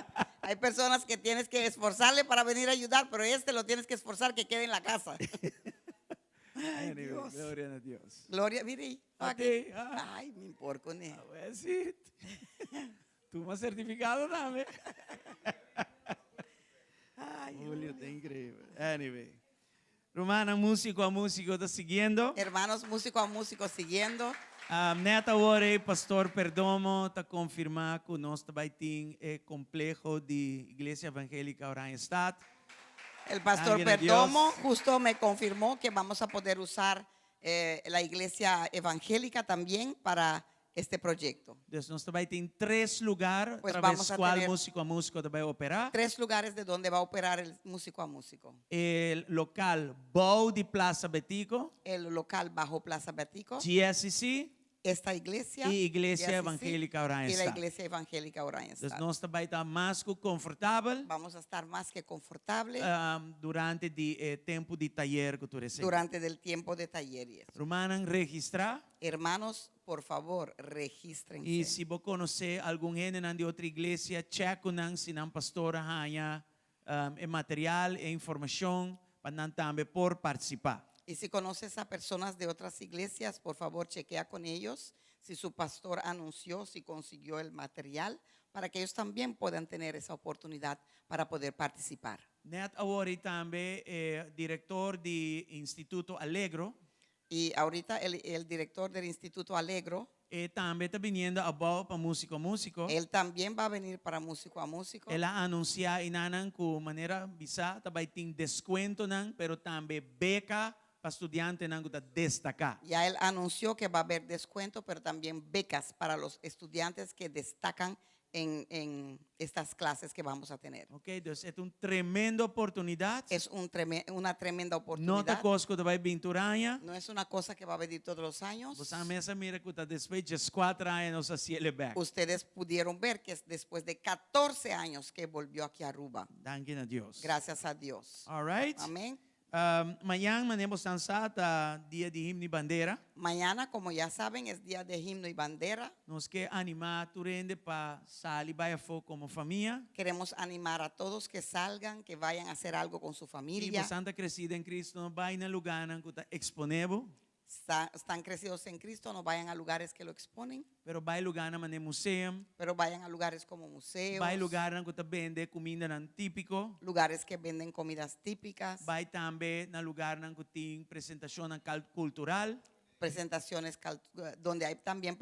Speaker 2: Hay personas que tienes que esforzarle para venir a ayudar, pero este lo tienes que esforzar que quede en la casa.
Speaker 1: Anyway, gloria na Dios.
Speaker 2: Gloria, mire.
Speaker 1: Ate, ah.
Speaker 2: Ay, mi porco ne.
Speaker 1: A sí. Tuma certificado tambe.
Speaker 2: Ay,
Speaker 1: Julio, ta increibel. Anyway. Rumannan, musico a musico ta siguiendo.
Speaker 2: Hermanos, músico a músico siguiendo.
Speaker 1: Um, net awor Pastor Perdomo ta confirma cu nos ta bay tin e compleho di Iglesia Evangelica Oranjestad.
Speaker 2: El pastor
Speaker 1: Alguien de
Speaker 2: Perdomo
Speaker 1: Dios.
Speaker 2: justo me confirmó que vamos a poder usar eh, la iglesia evangélica también para este proyecto.
Speaker 1: Dus nos ta bay tin tres lugar
Speaker 2: Pues
Speaker 1: a
Speaker 2: vamos
Speaker 1: través
Speaker 2: a
Speaker 1: cual
Speaker 2: tener
Speaker 1: Musico a Musico ta bay opera.
Speaker 2: Tres lugares de donde va a operar el músico a músico.
Speaker 1: E local bou di Plaza Betico,
Speaker 2: El local bajo Plaza Betico,
Speaker 1: GSCC.
Speaker 2: Esta iglesia
Speaker 1: i Iglesia
Speaker 2: IACC,
Speaker 1: Evangélica
Speaker 2: y la
Speaker 1: Oranjestad.
Speaker 2: Iglesia Evangélica
Speaker 1: Dus
Speaker 2: Oranjestad.
Speaker 1: nos ta bai ta mas ku konfortabel
Speaker 2: Vamos a estar más que confortable
Speaker 1: durante di e tempu di tayer ku tur esei.
Speaker 2: durante del tiempo de taller y eso.
Speaker 1: Rumannan registrá.
Speaker 2: Hermanos, por favor, regístrense.
Speaker 1: I si bo konosé algun hendenan di otro iglesia, chèk ku nan si nan pastor a haña e material, e informashon pa nan tambe por partisipá.
Speaker 2: Y si conoces a personas de otras iglesias, por favor, chequea con ellos si su pastor anunció, si consiguió el material, para que ellos también puedan tener esa oportunidad para poder participar.
Speaker 1: Net awor ei tambe e direktor di Instituto Alegro.
Speaker 2: Y ahorita el, el director del Instituto Alegro,
Speaker 1: E tambe ta biniendo abou pa Músiko Músiko.
Speaker 2: él también va a venir para Músico a Músico.
Speaker 1: El a anunsiá einanan ku manera bisá ta bai tin deskuentonan pero tambe beka pa studiantenan ku ta destaká.
Speaker 2: Ya él anunció que va a haber descuento, pero también becas para los estudiantes que destacan en, en estas clases que vamos a tener.
Speaker 1: Ok, dus e ta un tremendo oportunidat.
Speaker 2: Es un treme- una tremenda
Speaker 1: No ta
Speaker 2: oportunidad.
Speaker 1: kos ku ta bai bin tur aña.
Speaker 2: No es una cosa que va a venir todos los años.
Speaker 1: Boso mes a mira ku ta despues dieskuater aña nos a hasié bèk.
Speaker 2: Ustedes pudieron ver que es después de 14 años que volvió aquí a Aruba.
Speaker 1: Danki na Dios.
Speaker 2: Gracias a Dios.
Speaker 1: All right.
Speaker 2: Amén.
Speaker 1: Mañan manera boso sa ta dia di himno i bandera.
Speaker 2: Mañana, como ya saben, es día de himno y bandera.
Speaker 1: Nos ke animá tur hende pa sali bai afó komo famia.
Speaker 2: Queremos animar a todos que salgan, que vayan a hacer algo con su
Speaker 1: I
Speaker 2: familia.
Speaker 1: boso ta kresí den Kristu, no bai na lugánan ku ta eksponé bo.
Speaker 2: Están crecidos en Cristo, no vayan a lugares que lo exponen,
Speaker 1: Pero bai lugánan manera museum.
Speaker 2: pero vayan a lugares como museos,
Speaker 1: Bai lugánan ku ta bende kumindanan típiko.
Speaker 2: lugares que venden comidas típicas,
Speaker 1: Bai tambe na lugarnan ku tin presentashonnan kultural.
Speaker 2: presentaciones donde hay también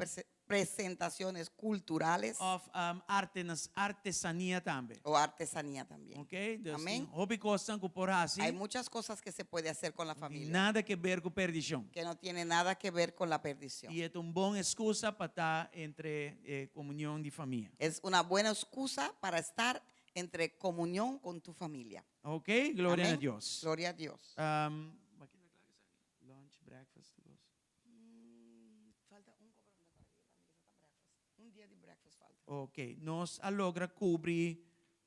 Speaker 2: presentaciones culturales
Speaker 1: Òf arte, artesania tambe.
Speaker 2: o artesanía también.
Speaker 1: Ok? Dus
Speaker 2: Amén.
Speaker 1: hopi kosnan ku por hasi.
Speaker 2: Hay muchas cosas que se puede hacer con la familia
Speaker 1: Nada ke ber ku perdishon.
Speaker 2: que no tiene nada que ver con la perdición.
Speaker 1: I e ta un bon ekskusa pa ta entre komunion di famia.
Speaker 2: Es una buena excusa para estar entre comunión con tu familia.
Speaker 1: Ok? Gloria
Speaker 2: Amén.
Speaker 1: na Dios.
Speaker 2: Gloria a Dios.
Speaker 1: Lunch, breakfast, dos.
Speaker 2: Falta un Un dia di breakfast falta.
Speaker 1: Ok, nos a logra kubri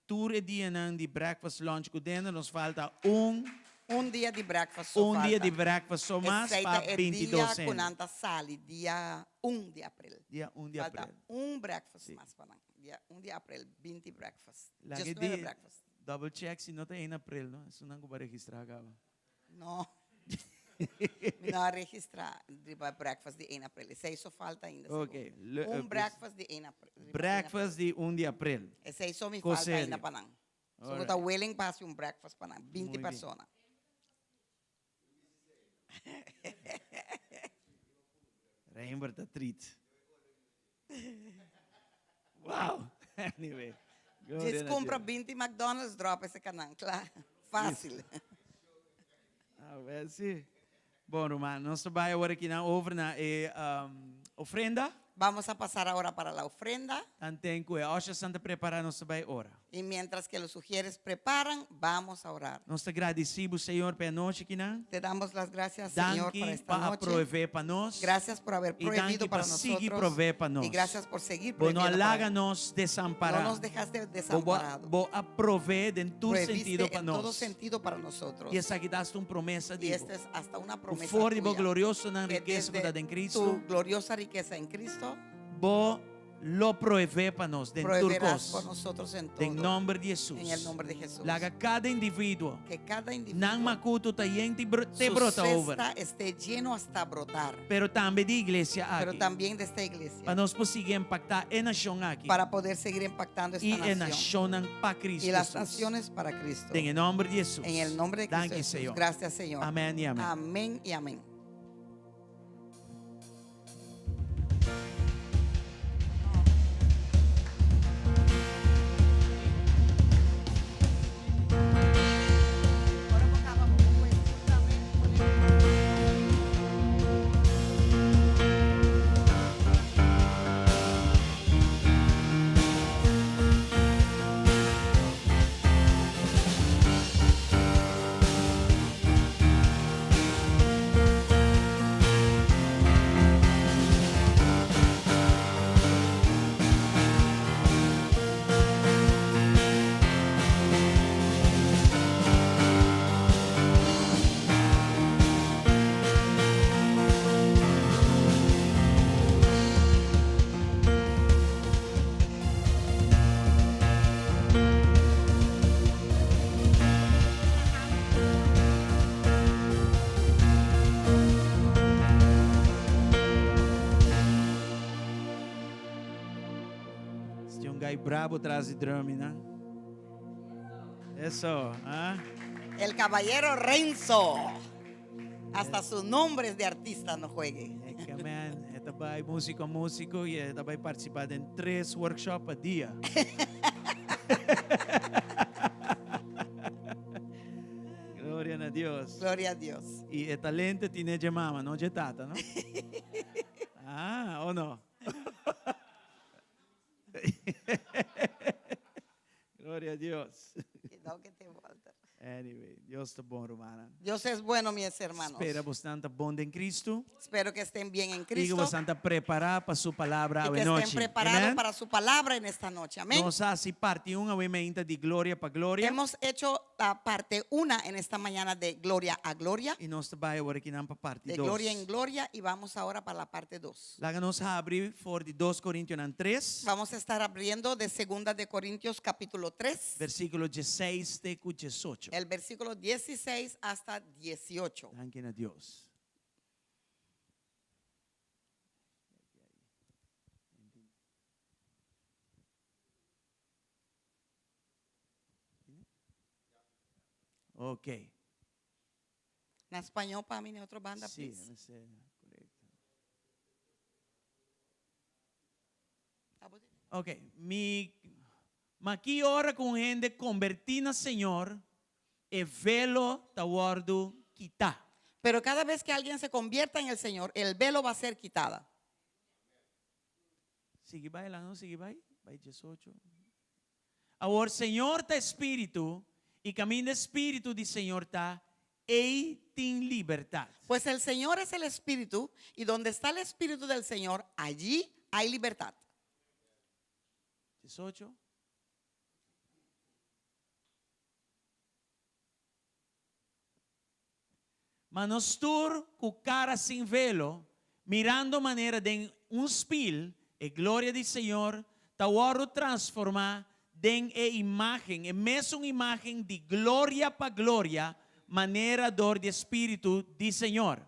Speaker 1: tur e dianan di breakfast, lunch ku dinner, nos falta un
Speaker 2: Un dia di breakfast so
Speaker 1: un dia
Speaker 2: falta.
Speaker 1: di breakfast so mas
Speaker 2: Esei
Speaker 1: pa
Speaker 2: ta e
Speaker 1: 22
Speaker 2: dia ku nan ta sali, dia 1 di aprel.
Speaker 1: Dia 1 di
Speaker 2: Falta
Speaker 1: aprel.
Speaker 2: un breakfast
Speaker 1: Si.
Speaker 2: mas pa nan. Dia 1 di aprel, 20 breakfast.
Speaker 1: Laga
Speaker 2: Just 9
Speaker 1: di
Speaker 2: breakfast.
Speaker 1: double check si no ta 1 aprel, no? Esun nan ku bo a registrá kaba.
Speaker 2: No. Mi no a registrá riba breakfast di 1 aprel. Esei so falta ainda.
Speaker 1: Ok.
Speaker 2: Segun. Un breakfast di 1 aprel.
Speaker 1: Breakfast di 1 di aprel.
Speaker 2: Esei so mi falta
Speaker 1: Coserio.
Speaker 2: ainda pa nan. So
Speaker 1: Alright.
Speaker 2: ta willing pa hasi un breakfast pa nan.
Speaker 1: Muy
Speaker 2: 20
Speaker 1: bien.
Speaker 2: persona.
Speaker 1: Reinbert ta treat. Wow. Anyway. Gloria
Speaker 2: Djis
Speaker 1: na
Speaker 2: cumpra
Speaker 1: Dios.
Speaker 2: 20 McDonald's, drop ese canan. Cla. Fácil.
Speaker 1: A ver si. Bon, ruman, nos ta bai awor aki nan over na e ofrenda.
Speaker 2: Vamos a pasar ahora para la ofrenda.
Speaker 1: Tanten ku e ushers ta prepará, nos ta bai ora.
Speaker 2: Y mientras que los ujieres preparan, vamos a orar.
Speaker 1: Nos ta gradisí bo, Señor, pa e anochi akinan.
Speaker 2: Te damos las gracias, Señor, para
Speaker 1: Danki
Speaker 2: esta
Speaker 1: pa
Speaker 2: noche.
Speaker 1: proveé pa nos.
Speaker 2: Gracias por haber
Speaker 1: I danki
Speaker 2: prohibido
Speaker 1: pa
Speaker 2: para
Speaker 1: sigui
Speaker 2: nosotros.
Speaker 1: proveé pa nos.
Speaker 2: Y gracias por seguir
Speaker 1: Bo no
Speaker 2: prohibiendo para
Speaker 1: a laga nos desampará.
Speaker 2: No nos dejaste
Speaker 1: Bo, bo,
Speaker 2: desamparado.
Speaker 1: bo a proveé den tur
Speaker 2: Prohibiste
Speaker 1: sentido pa
Speaker 2: en todo
Speaker 1: nos.
Speaker 2: sentido para nosotros.
Speaker 1: I esaki ta hasta un promesa
Speaker 2: Y
Speaker 1: di bo.
Speaker 2: esta es hasta una promesa
Speaker 1: For di bo
Speaker 2: tuya,
Speaker 1: gloriosonan
Speaker 2: que
Speaker 1: rikesa
Speaker 2: desde
Speaker 1: ku ta den Cristo.
Speaker 2: tu gloriosa riqueza en Cristo
Speaker 1: Bo lo proveé pa nos den tur
Speaker 2: proveerás
Speaker 1: kos.
Speaker 2: por nosotros en todo.
Speaker 1: Den nòmber di Hesus.
Speaker 2: En el nombre de Jesús.
Speaker 1: Laga kada individuo.
Speaker 2: Que cada individuo
Speaker 1: Nan makutu ta yen te te
Speaker 2: su
Speaker 1: brota over.
Speaker 2: cesta esté lleno hasta brotar.
Speaker 1: Pero tambe di iglesia
Speaker 2: Pero
Speaker 1: aki.
Speaker 2: también de esta iglesia.
Speaker 1: Pa nos por sigui impaktá e nashon aki.
Speaker 2: Para poder seguir impactando esta
Speaker 1: I e
Speaker 2: nación.
Speaker 1: nashonnan pa Cristo
Speaker 2: Y las
Speaker 1: Jesús.
Speaker 2: naciones para Cristo.
Speaker 1: Den e nòmber di Hesus.
Speaker 2: En el nombre de Cristo
Speaker 1: Danki,
Speaker 2: Jesús.
Speaker 1: Señor.
Speaker 2: Gracias, Señor.
Speaker 1: Amèn i amèn.
Speaker 2: Amén y amén.
Speaker 1: brabo tras di drum nan. Eso, ah.
Speaker 2: El caballero Renzo. Hasta su nombre es de artista, no juegue.
Speaker 1: Amen. E ta bai musico musico y e ta bai participa den tres workshop pa dia. Gloria na Dios.
Speaker 2: Gloria a Dios.
Speaker 1: Y e talento tiene dje mama, no dje tata, no? Ah, o no? Gloria a Dios.
Speaker 2: Cuidado que te volta.
Speaker 1: Anyway, Dios ta bon, rumannan.
Speaker 2: Dios es bueno, mis hermanos.
Speaker 1: Spera bosnan ta bon den Cristo.
Speaker 2: Espero que estén bien en
Speaker 1: Y que
Speaker 2: Cristo
Speaker 1: bosnan ta prepara pa su palabra
Speaker 2: y que
Speaker 1: awe
Speaker 2: estén
Speaker 1: nochi.
Speaker 2: preparados
Speaker 1: Amen?
Speaker 2: para su palabra en esta noche. Amén.
Speaker 1: Nos a hasi parti un awe mainta di gloria pa gloria.
Speaker 2: Hemos hecho la parte una en esta mañana de gloria a gloria,
Speaker 1: Y nos ta bai awor akinan pa parti
Speaker 2: de
Speaker 1: dos.
Speaker 2: gloria en gloria, y vamos ahora para la parte dos.
Speaker 1: Laga nos habri for di 2 Corintionan 3,
Speaker 2: Vamos a estar abriendo de segunda de Corintios capítulo 3,
Speaker 1: versículo 16 te ku 18.
Speaker 2: el versículo 16 hasta 18.
Speaker 1: Danki na Dios. Ok.
Speaker 2: Na spañó pa mi, otro banda,
Speaker 1: Sí,
Speaker 2: please.
Speaker 1: mester, korekto. Ok, mi, ma ki ora ku un hende kombertí na Señor, e velo ta wòrdu kitá.
Speaker 2: Pero cada vez que alguien se convierta en el Señor, el velo va a ser quitada.
Speaker 1: Sigui bai, laga nos sigui bai, bai diesocho. Awor Señor ta Espíritu, i kaminda Espíritu di Señor ta, ei tin libertat.
Speaker 2: Pues el Señor es el Espíritu, y donde está el Espíritu del Señor, allí hay libertad.
Speaker 1: 18. Ma nos tur ku kara sin velo, mirando manera den un spil e gloria di Señor, ta wòrdu transformá den e imágen, e mesun imágen di gloria pa gloria, manera dor di e Spiritu di Señor.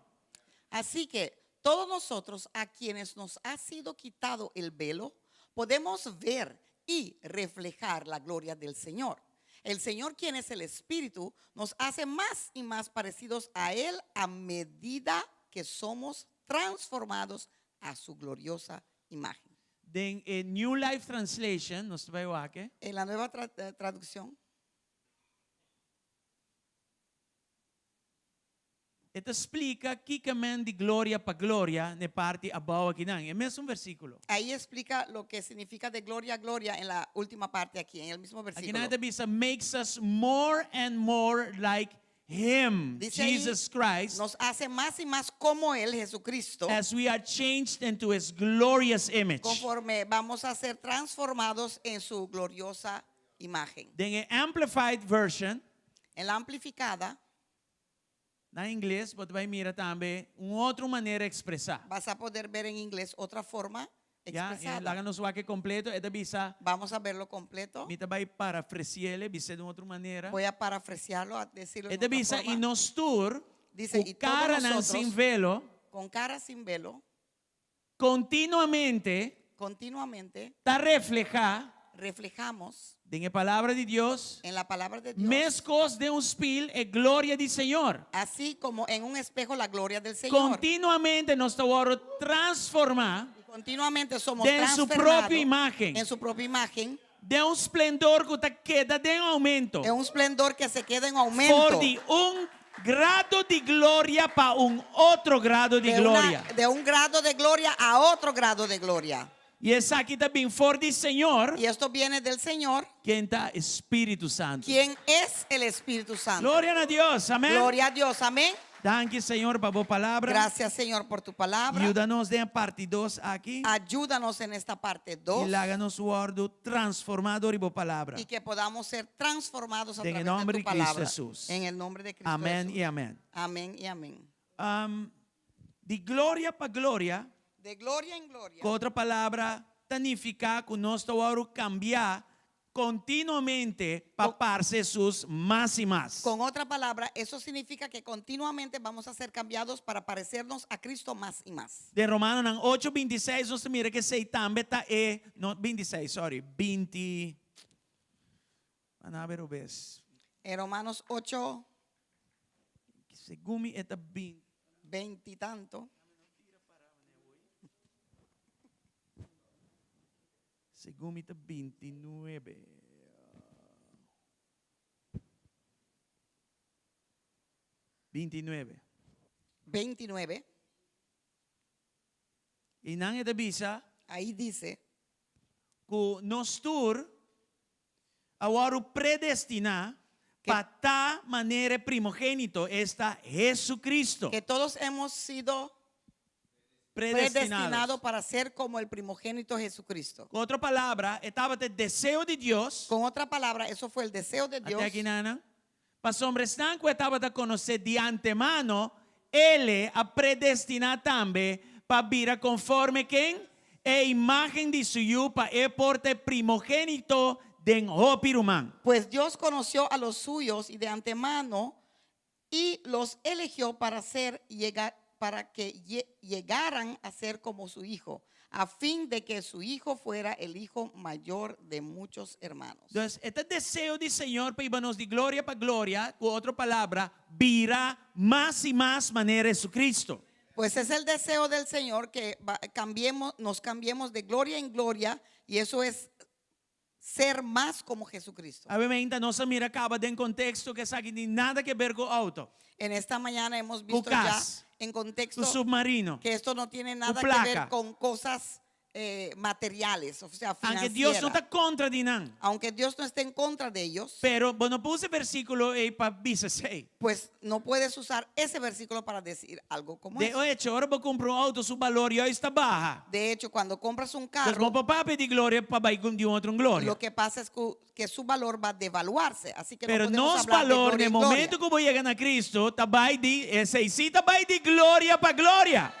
Speaker 2: Así que todos nosotros a quienes nos ha sido quitado el velo, podemos ver y reflejar la gloria del Señor. El Señor, quien es el Espíritu, nos hace más y más parecidos a Él a medida que somos transformados a su gloriosa imagen.
Speaker 1: Den e New Life Translation, nos ta bai wak.
Speaker 2: En la nueva tra- traducción,
Speaker 1: E ta splika kiko men di gloria pa gloria na e parti abou akinan. E mesun versíkulo.
Speaker 2: Ahí explica lo que significa de gloria a gloria en la última parte aquí, en el mismo
Speaker 1: Akinan
Speaker 2: versículo.
Speaker 1: e ta bisa makes us more and more like Him,
Speaker 2: Dice ahí,
Speaker 1: Jesus Christ,
Speaker 2: nos hace más y más como Él, Jesucristo,
Speaker 1: as we are changed into His glorious image.
Speaker 2: conforme vamos a ser transformados en su gloriosa imagen.
Speaker 1: Den e Amplified Version,
Speaker 2: En la amplificada
Speaker 1: na ingles, bo ta bai mira tambe un otro manera ekspresá.
Speaker 2: vas a poder ver en inglés otra forma
Speaker 1: Ya,
Speaker 2: expresada.
Speaker 1: laga nos wak e kompleto, e ta bisa,
Speaker 2: Vamos a verlo completo.
Speaker 1: mi ta bai parafrasi'é, bis'é di un otro manera.
Speaker 2: Voy a parafrasearlo, a decirlo de
Speaker 1: E ta
Speaker 2: otra
Speaker 1: bisa,
Speaker 2: forma.
Speaker 1: i nos tur,
Speaker 2: Dice,
Speaker 1: ku
Speaker 2: y todos
Speaker 1: karanan
Speaker 2: nosotros,
Speaker 1: sin velo,
Speaker 2: con cara sin velo,
Speaker 1: kontinuamente
Speaker 2: continuamente
Speaker 1: ta reflehá
Speaker 2: reflejamos
Speaker 1: den e palabra di Dios,
Speaker 2: en la palabra de Dios,
Speaker 1: meskos den un spil e gloria di Señor.
Speaker 2: así como en un espejo la gloria del Señor.
Speaker 1: Kontinuamente nos ta wòrdu transformá
Speaker 2: Y continuamente somos
Speaker 1: den su
Speaker 2: transformados
Speaker 1: propio imagen.
Speaker 2: en su propia imagen,
Speaker 1: Den un splendor ku ta keda den oumento.
Speaker 2: en un esplendor que se queda en aumento.
Speaker 1: For di un grado di gloria pa un otro grado di
Speaker 2: De, una-
Speaker 1: gloria.
Speaker 2: de un grado de gloria a otro grado de gloria.
Speaker 1: I esaki ta bin for di Señor,
Speaker 2: Y esto viene del Señor,
Speaker 1: ken ta Spiritu Santu.
Speaker 2: quien es el Espíritu Santo.
Speaker 1: Gloria na Dios, amèn.
Speaker 2: Gloria a Dios, amén.
Speaker 1: Danki Señor pa bo palabra.
Speaker 2: Gracias, Señor, por tu palabra.
Speaker 1: Yuda nos den parti dos aki.
Speaker 2: Ayúdanos en esta parte
Speaker 1: I
Speaker 2: 2
Speaker 1: laga nos wòrdu transformá dor di bo palabra.
Speaker 2: y que podamos ser transformados a
Speaker 1: Den e
Speaker 2: través de
Speaker 1: nomber
Speaker 2: tu
Speaker 1: di Cristo
Speaker 2: palabra.
Speaker 1: Jesús.
Speaker 2: En el nombre de Cristo
Speaker 1: Amèn
Speaker 2: Jesús.
Speaker 1: i amèn.
Speaker 2: Amén y amén.
Speaker 1: Um, di gloria pa gloria,
Speaker 2: De gloria en gloria.
Speaker 1: ku otro palabra, ta nifiká ku nos ta wòrdu kambiá. kontinuamente pa parse Hesus mas i mas.
Speaker 2: Con otra palabra, eso significa que continuamente vamos a ser cambiados para parecernos a Cristo más y más.
Speaker 1: Den Romanonan ocho, 26 nos ta mira ku esei tambe ta e, no 26, sorry, 20, a ber robes.
Speaker 2: En Romanos 8,
Speaker 1: Segun mi e ta 20.
Speaker 2: 20 y tanto.
Speaker 1: Segun mi ta 29. 29.
Speaker 2: 29.
Speaker 1: Einan e ta bisa.
Speaker 2: Ahí dice.
Speaker 1: Ku nos tur a wòrdu predestiná pa ta manera e primogénito, esta Jesucristo.
Speaker 2: Que todos hemos sido predestinados para ser como el primogénito Jesucristo.
Speaker 1: Ku otro palabra, e tabata e deseo di Dios.
Speaker 2: Con otra palabra, eso fue el deseo de Dios.
Speaker 1: Ate aki nan, Pasobra esnan ku e tabata konosé di antemano, El a predestiná tambe pa bira konforme ken? E imágen di su Yu pa e por ta e primogénito den hopi ruman.
Speaker 2: Pues Dios conoció a los suyos y de antemano y los eligió para ser llegar, para que llegaran a ser como su hijo, a fin de que su hijo fuera el hijo mayor de muchos hermanos.
Speaker 1: Dus e ta deseo di Señor pa hiba nos di gloria pa gloria, ku otro palabra, bira mas i mas manera Jesucristo.
Speaker 2: Pues es el deseo del Señor que cambiemos, nos cambiemos de gloria en gloria y eso es ser mas como Jesucristo.
Speaker 1: Awe meinta nos a mira kaba den konteksto ku esaki tin nada ke ber ku outo.
Speaker 2: En esta mañana hemos visto
Speaker 1: Ku
Speaker 2: ya
Speaker 1: kas.
Speaker 2: en contexto
Speaker 1: Ku submarino.
Speaker 2: que esto no tiene nada
Speaker 1: Ku
Speaker 2: que ver
Speaker 1: plaka.
Speaker 2: con cosas eh, materiales, o sea,
Speaker 1: Aunke Dios no
Speaker 2: financiera.
Speaker 1: ta kontra di nan.
Speaker 2: Aunque Dios no esté en contra de ellos,
Speaker 1: Pero bo no por usa e versíkulo ei pa bisa esei.
Speaker 2: pues no puedes usar ese versículo para decir algo como
Speaker 1: De
Speaker 2: eso.
Speaker 1: echo, ora bo kumpra un outo, su balor juist ta baha.
Speaker 2: De hecho, cuando compras un
Speaker 1: Dus
Speaker 2: carro,
Speaker 1: bo por papia di gloria pa bai di un otro gloria.
Speaker 2: lo que pasa es que, que su valor va a devaluarse. Así que
Speaker 1: Pero
Speaker 2: no podemos
Speaker 1: nos
Speaker 2: hablar de
Speaker 1: balor,
Speaker 2: gloria
Speaker 1: na
Speaker 2: en gloria.
Speaker 1: momento ku bo yega na Cristo, ta bai di, esei sí ta bai di gloria pa gloria.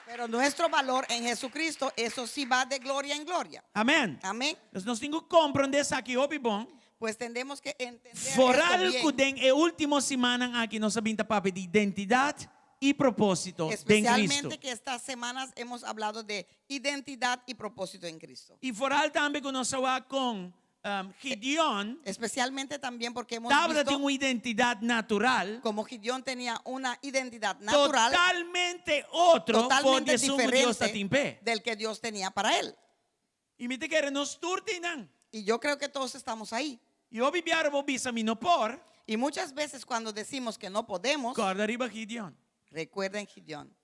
Speaker 2: Pero nuestro valor en Jesucristo, eso sí va de gloria en gloria.
Speaker 1: Amèn.
Speaker 2: Amén.
Speaker 1: Dus nos tin ku komprondé esaki hopi bon.
Speaker 2: Pues tendremos que entender esto
Speaker 1: Foral
Speaker 2: bien.
Speaker 1: ku den e último simannan aki nos a bin ta papia di identidat i propósito den Cristo.
Speaker 2: Especialmente que estas semanas hemos hablado de identidad y propósito en Cristo.
Speaker 1: I foral tambe ku nos a wak kon Gideon
Speaker 2: Especialmente también porque hemos
Speaker 1: tabata
Speaker 2: visto
Speaker 1: tin un identidat natural
Speaker 2: como Gideón tenía una identidad natural
Speaker 1: totalmente otro for di
Speaker 2: totalmente
Speaker 1: esun ku Dios ta
Speaker 2: diferente
Speaker 1: tin p'e.
Speaker 2: del que Dios tenía para él.
Speaker 1: I mi ta kere nos tur tin nan.
Speaker 2: Y yo creo que todos estamos ahí.
Speaker 1: I hopi biaha bo bisa mi no por.
Speaker 2: Y muchas veces cuando decimos que no podemos,
Speaker 1: Kòrda riba Gideon.
Speaker 2: recuerden Gideón.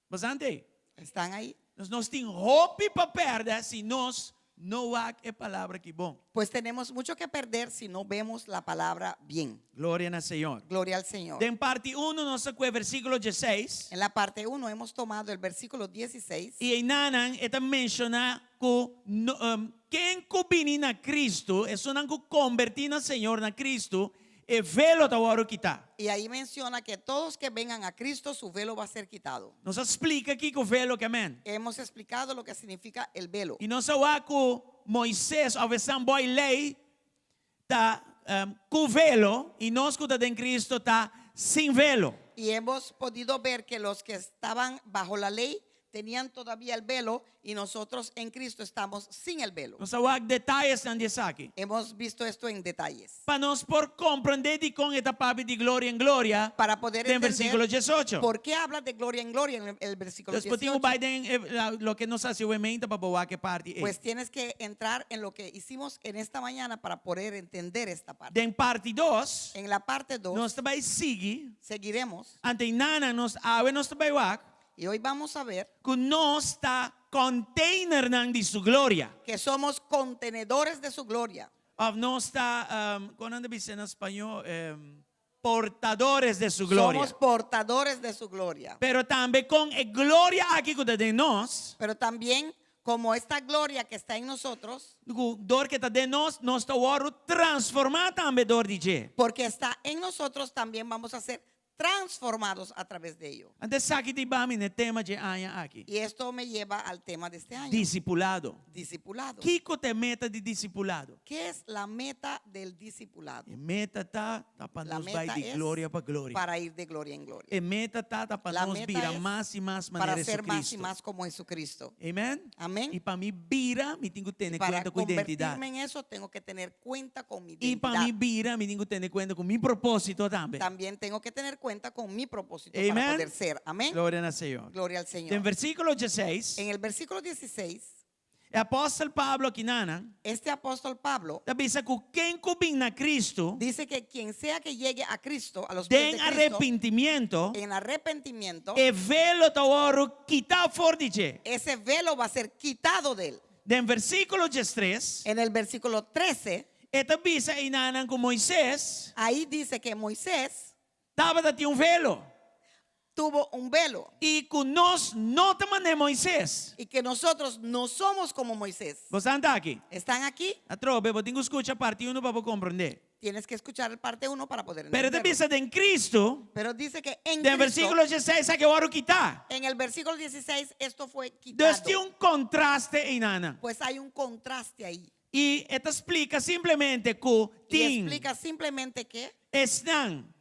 Speaker 1: Bastante.
Speaker 2: ¿Están ahí?
Speaker 1: Nos nos tin hopi pa pèrdè si nos no wak e palabra aki bon.
Speaker 2: Pues tenemos mucho que perder si no vemos la palabra bien.
Speaker 1: Gloria na Señor.
Speaker 2: Gloria al Señor.
Speaker 1: Den parti uno nos a kue versíkulo dieseis.
Speaker 2: En la parte 1 hemos tomado el versículo 16.
Speaker 1: I einanan e ta menshoná ku no, um, ken ku bini na Cristo, esunnan ku kombertí na Señor na Cristo, e velo ta wòrdu kitá.
Speaker 2: Y ahí menciona que todos que vengan a Cristo, su velo va a ser quitado.
Speaker 1: Nos a splika kiko velo ke men.
Speaker 2: Hemos explicado lo que significa el velo.
Speaker 1: I nos a wak ku Moises òf esnan bou e lei ta um, ku velo i nos ku ta den Cristo ta sin velo.
Speaker 2: Y hemos podido ver que los que estaban bajo la ley tenían todavía el velo y nosotros en Cristo estamos sin el velo.
Speaker 1: Nos a wak detayesnan di esaki.
Speaker 2: Hemos visto esto en detalles.
Speaker 1: Pa nos por komprondé dikon e ta papia di gloria en gloria
Speaker 2: Para poder
Speaker 1: den
Speaker 2: entender
Speaker 1: versíkulo 18.
Speaker 2: por qué habla de gloria en gloria en el versículo
Speaker 1: Dus bo tin
Speaker 2: 18.
Speaker 1: bai den eh, loke nos a hasi awe meinta pa bo wak e parti ei.
Speaker 2: Pues tienes que entrar en lo que hicimos en esta mañana para poder entender esta parte.
Speaker 1: Den parti 2,
Speaker 2: En la parte 2
Speaker 1: nos ta bai sigui.
Speaker 2: seguiremos
Speaker 1: Anto einanan nos awe nos ta bai wak.
Speaker 2: y hoy vamos a ver
Speaker 1: Ku nos ta containernan di su gloria.
Speaker 2: que somos contenedores de su gloria.
Speaker 1: Of nos ta, um, kon nan ta bisa na spañó, um, portadores de su gloria.
Speaker 2: Somos portadores de su gloria.
Speaker 1: Pero tambe kon e gloria aki ku ta den nos,
Speaker 2: Pero también como esta gloria que está en nosotros,
Speaker 1: ku dor ku ta den nos, nos ta wòrdu transformá tambe dor di dje.
Speaker 2: porque está en nosotros, también vamos a ser transformados a través de ello.
Speaker 1: Anto esaki ta hiba mi na e tema dje aña aki.
Speaker 2: Y esto me lleva al tema de este año.
Speaker 1: Disipulado.
Speaker 2: Discipulado.
Speaker 1: Kiko ta e meta di disipulado?
Speaker 2: ¿Qué es la meta del discipulado?
Speaker 1: E meta ta ta pa
Speaker 2: La
Speaker 1: nos bai
Speaker 2: meta
Speaker 1: di
Speaker 2: es
Speaker 1: gloria pa gloria.
Speaker 2: para ir de gloria en gloria.
Speaker 1: E meta ta ta pa
Speaker 2: La
Speaker 1: nos
Speaker 2: meta
Speaker 1: bira
Speaker 2: es
Speaker 1: mas i mas manera
Speaker 2: Para ser más y
Speaker 1: Jesucristo.
Speaker 2: más como Jesucristo.
Speaker 1: Amen?
Speaker 2: Amén.
Speaker 1: I pa mi bira, mi tin ku tene
Speaker 2: Para
Speaker 1: kuenta ku identidat.
Speaker 2: convertirme en eso, tengo que tener cuenta con mi
Speaker 1: I pa mi
Speaker 2: identidad.
Speaker 1: bira, mi tin ku tene kuenta ku mi propósito tambe.
Speaker 2: También tengo que tener cuenta con mi propósito para
Speaker 1: Amén.
Speaker 2: poder ser. Amén.
Speaker 1: Gloria na Señor.
Speaker 2: Gloria al
Speaker 1: Den
Speaker 2: Señor.
Speaker 1: versíkulo 16,
Speaker 2: En el versículo 16,
Speaker 1: e apòstel Pablo akinan
Speaker 2: este apóstol Pablo
Speaker 1: ta bisa ku ken ku bin na Kristu
Speaker 2: dice que quien sea que llegue a Cristo, a los pies
Speaker 1: den
Speaker 2: de Cristo,
Speaker 1: arrepentimiento,
Speaker 2: en arrepentimiento,
Speaker 1: e velo ta wòrdu kitá for di dje.
Speaker 2: ese velo va a ser quitado de él.
Speaker 1: Den versíkulo 13,
Speaker 2: En el versículo 13,
Speaker 1: e ta bisa einan ku Moises
Speaker 2: ahí dice que Moisés
Speaker 1: tabata tin un velo
Speaker 2: tuvo un velo
Speaker 1: i ku nos no ta manera Moises.
Speaker 2: y que nosotros no somos como Moisés.
Speaker 1: Boso ta aki?
Speaker 2: ¿Están aquí?
Speaker 1: Atrobe, bo tin ku skucha parti 1 pa bo komprondé.
Speaker 2: Tienes que escuchar el parte 1 para poder
Speaker 1: Pero ta
Speaker 2: entenderlo.
Speaker 1: bisa den Kristu,
Speaker 2: Pero dice que en
Speaker 1: den
Speaker 2: Cristo,
Speaker 1: versíkulo 16 esaki a wòrdu kitá.
Speaker 2: en el versículo 16, esto fue quitado.
Speaker 1: Dus tin un kontraste einan.
Speaker 2: Pues hay un contraste ahí.
Speaker 1: I e ta splika simplemente ku
Speaker 2: Y
Speaker 1: tin
Speaker 2: explica simplemente que
Speaker 1: esnan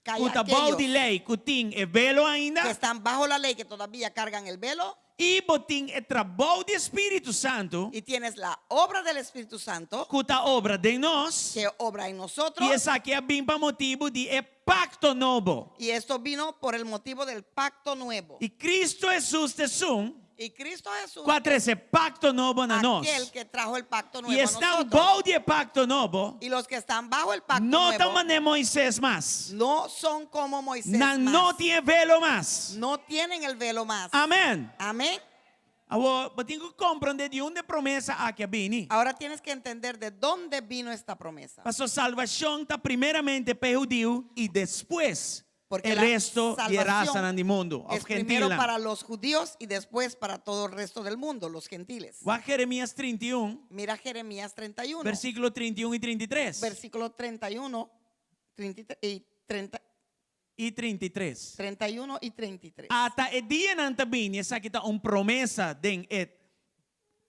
Speaker 2: que hay
Speaker 1: ku ta bou
Speaker 2: aquellos
Speaker 1: di lei ku tin e velo
Speaker 2: que
Speaker 1: ainda
Speaker 2: están bajo la ley, que todavía cargan el velo,
Speaker 1: i bo tin e trabou di Spiritu Santu
Speaker 2: y tienes la obra del Espíritu Santo
Speaker 1: ku ta obra den nos
Speaker 2: que obra en nosotros.
Speaker 1: i esaki a bin pa motibu di e pakto nobo.
Speaker 2: Y esto vino por el motivo del pacto nuevo.
Speaker 1: I Kristu Hesus ta esun
Speaker 2: Y Cristo Jesús
Speaker 1: ku a trese pacto nobo na nos.
Speaker 2: aquel que trajo el pacto
Speaker 1: I
Speaker 2: nuevo a
Speaker 1: esnan
Speaker 2: nosotros.
Speaker 1: bou di e pacto nobo
Speaker 2: Y los que están bajo el pacto
Speaker 1: no ta
Speaker 2: nuevo
Speaker 1: manera Moises mas.
Speaker 2: no son como Moisés
Speaker 1: Nan
Speaker 2: más.
Speaker 1: no tin e velo mas.
Speaker 2: No tienen el velo más.
Speaker 1: Amèn.
Speaker 2: Amén.
Speaker 1: Awor, bo tin ku komprondé di unda e promesa aki a bini.
Speaker 2: Ahora tienes que entender de dónde vino esta promesa.
Speaker 1: Paso salvashon ta primeramente pa e hudiu i despues
Speaker 2: Porque
Speaker 1: e
Speaker 2: la
Speaker 1: resto di e
Speaker 2: salvación
Speaker 1: rasanan di mundu,
Speaker 2: es
Speaker 1: òf
Speaker 2: primero
Speaker 1: gentilnan.
Speaker 2: para los judíos y después para todo el resto del mundo, los gentiles.
Speaker 1: Wak Jeremías 31,
Speaker 2: Mira Jeremías 31,
Speaker 1: versíkulo 31 i 33.
Speaker 2: versículo 31, 33 y 30,
Speaker 1: I 33.
Speaker 2: 31 y 33.
Speaker 1: Ata e dianan ta bini, esaki ta un promesa den e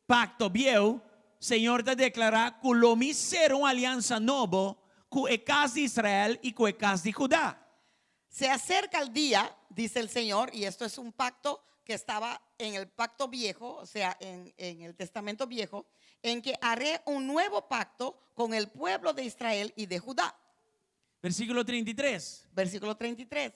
Speaker 1: pakto bieu, Señor ta deklará ku lo mi sera un aliansa nobo ku e kas di Israel i ku e kas di Judá.
Speaker 2: Se acerca el día, dice el Señor, y esto es un pacto que estaba en el pacto viejo, o sea, en, en el Testamento viejo, en que haré un nuevo pacto con el pueblo de Israel y de Judá.
Speaker 1: Versíkulo 33.
Speaker 2: Versículo 33.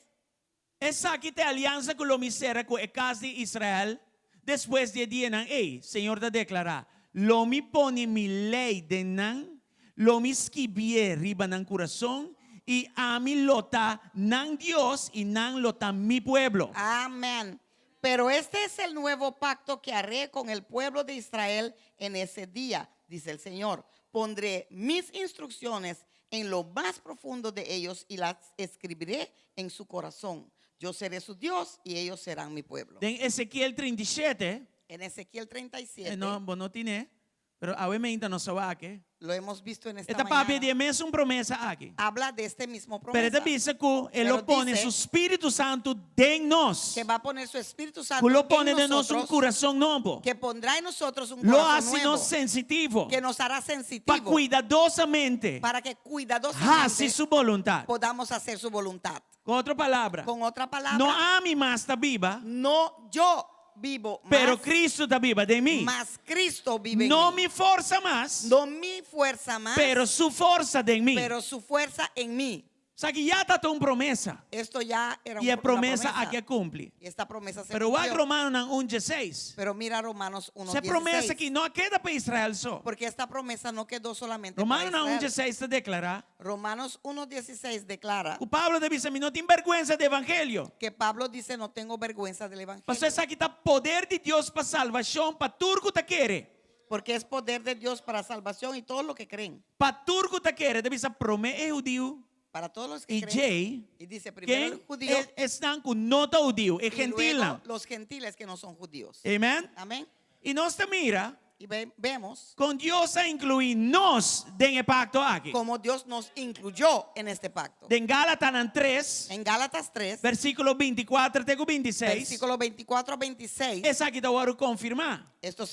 Speaker 1: Esaki ta e aliansa ku lo mi sera ku e kas di Israel despues di e dianan ei, Señor ta deklará, Lo mi pone mi lei den nan, lo mi skibié riba nan kurason, i ami lo ta nan Dios i nan lo ta mi pueblo.
Speaker 2: Amén. Pero este es el nuevo pacto que haré con el pueblo de Israel en ese día, dice el Señor. Pondré mis instrucciones en lo más profundo de ellos y las escribiré en su corazón. Yo seré su Dios y ellos serán mi pueblo.
Speaker 1: Den Ezekiel 37,
Speaker 2: En Ezequiel 37
Speaker 1: eh, no, bo no tine, pero awe meinta nos a wak e.
Speaker 2: lo hemos visto en esta
Speaker 1: E ta papia
Speaker 2: mañana.
Speaker 1: di e mesun promesa aki.
Speaker 2: Habla de este mismo
Speaker 1: Pero e ta
Speaker 2: promesa.
Speaker 1: bisa ku e
Speaker 2: Pero
Speaker 1: lo pone
Speaker 2: dice
Speaker 1: su Spiritu Santu den nos.
Speaker 2: Que va a poner su Espíritu Santo
Speaker 1: Ku lo
Speaker 2: en
Speaker 1: pone den nos un
Speaker 2: nosotros,
Speaker 1: kurason nobo.
Speaker 2: que pondrá en nosotros un
Speaker 1: Lo
Speaker 2: corazón
Speaker 1: hasi
Speaker 2: nuevo,
Speaker 1: nos sensitivo.
Speaker 2: que nos hará
Speaker 1: Pa
Speaker 2: sensitivo
Speaker 1: kuidadosamente
Speaker 2: para que
Speaker 1: hasi
Speaker 2: cuidadosamente
Speaker 1: su boluntat.
Speaker 2: podamos hacer su voluntad.
Speaker 1: Ku otro palabra,
Speaker 2: Con otra palabra,
Speaker 1: no ami mas ta biba,
Speaker 2: no yo vivo
Speaker 1: pero
Speaker 2: más,
Speaker 1: Cristo ta biba den mi.
Speaker 2: mas Cristo vive en
Speaker 1: No
Speaker 2: mí.
Speaker 1: mi forsa mas,
Speaker 2: No mi fuerza más,
Speaker 1: pero su forsa den mi.
Speaker 2: pero su fuerza en mí.
Speaker 1: Esaki ya ta un promesa.
Speaker 2: Esto ya era
Speaker 1: I
Speaker 2: un-
Speaker 1: e
Speaker 2: una
Speaker 1: promesa
Speaker 2: promesa.
Speaker 1: aki a kumpli.
Speaker 2: Y esta promesa se
Speaker 1: Pero wak
Speaker 2: cumplió.
Speaker 1: Romanonan un dieseis.
Speaker 2: Pero mira Romanos
Speaker 1: Esei promesa
Speaker 2: 1:16.
Speaker 1: aki no a keda pa Israel so.
Speaker 2: Porque esta promesa no quedó solamente para
Speaker 1: Romanonan un
Speaker 2: Israel.
Speaker 1: dieseis ta deklará
Speaker 2: Romanos 1:16 declara
Speaker 1: ku Pablo ta bisa mi no tin bèrgwensa di evangelio.
Speaker 2: que Pablo dice no tengo vergüenza del evangelio.
Speaker 1: Pasobra esaki ta poder di Dios pa salbashon pa tur ku ta kere.
Speaker 2: Porque es poder de Dios para salvación y todos los que creen.
Speaker 1: Pa tur ku ta kere, ta bisa promé e hudiu
Speaker 2: Para todos los que
Speaker 1: i
Speaker 2: creen.
Speaker 1: djei
Speaker 2: Y dice primero
Speaker 1: ken
Speaker 2: el judío
Speaker 1: e esnan ku no ta hudiu, e
Speaker 2: y luego
Speaker 1: gentilnan.
Speaker 2: los gentiles que no son judíos.
Speaker 1: Amen.
Speaker 2: Amén.
Speaker 1: I nos ta mira.
Speaker 2: Y vemos
Speaker 1: Kon Dios a inkluí nos den e pakto aki.
Speaker 2: Cómo Dios nos incluyó en este pacto.
Speaker 1: Den Galatanan 3,
Speaker 2: En Gálatas 3,
Speaker 1: versíkulo 24 te ku 26,
Speaker 2: versículo 24 a 26,
Speaker 1: esaki ta wòrdu konfirmá.
Speaker 2: Esto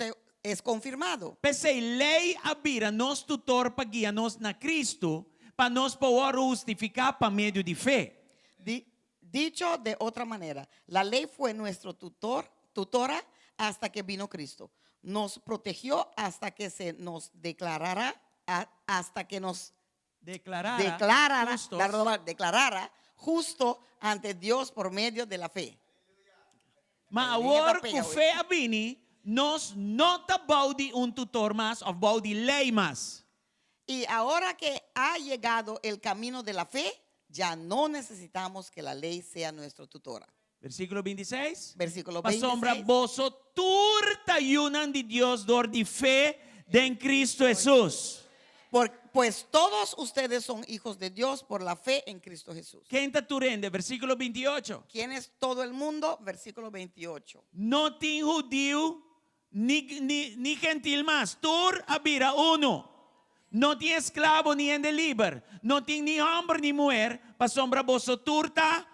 Speaker 2: es confirmado.
Speaker 1: P'esei, lei a bira nos tutor pa guia nos na Kristu, pa nos por wòrdu hustifiká pa medio di fe.
Speaker 2: Dicho de otra manera, la ley fue nuestro tutor, tutora hasta que vino Cristo. Nos protegió hasta que se nos declarara, hasta que nos
Speaker 1: Deklarara
Speaker 2: declarara,
Speaker 1: hustos.
Speaker 2: Declarara justo ante Dios por medio de la fe.
Speaker 1: Ma
Speaker 2: Línea
Speaker 1: awor
Speaker 2: ta pega,
Speaker 1: ku
Speaker 2: wey.
Speaker 1: fe a bini, nos no ta bou di un tutor mas òf bou di lei mas.
Speaker 2: Y ahora que ha llegado el camino de la fe, ya no necesitamos que la ley sea nuestro tutora.
Speaker 1: Versíkulo 26.
Speaker 2: Versículo
Speaker 1: Pasobra
Speaker 2: 26.
Speaker 1: boso tur ta yunan di Dios dor di fe den Kristu Hesus.
Speaker 2: Pues todos ustedes son hijos de Dios por la fe en Cristo Jesús.
Speaker 1: Ken ta tur hende? Versíkulo 28.
Speaker 2: ¿Quién es todo el mundo? Versículo 28.
Speaker 1: No tin hudiu ni gentil mas. Tur a bira unu. No tin esklabo ni hende liber. No tin ni hòmber ni muhé. Pasobra boso tur ta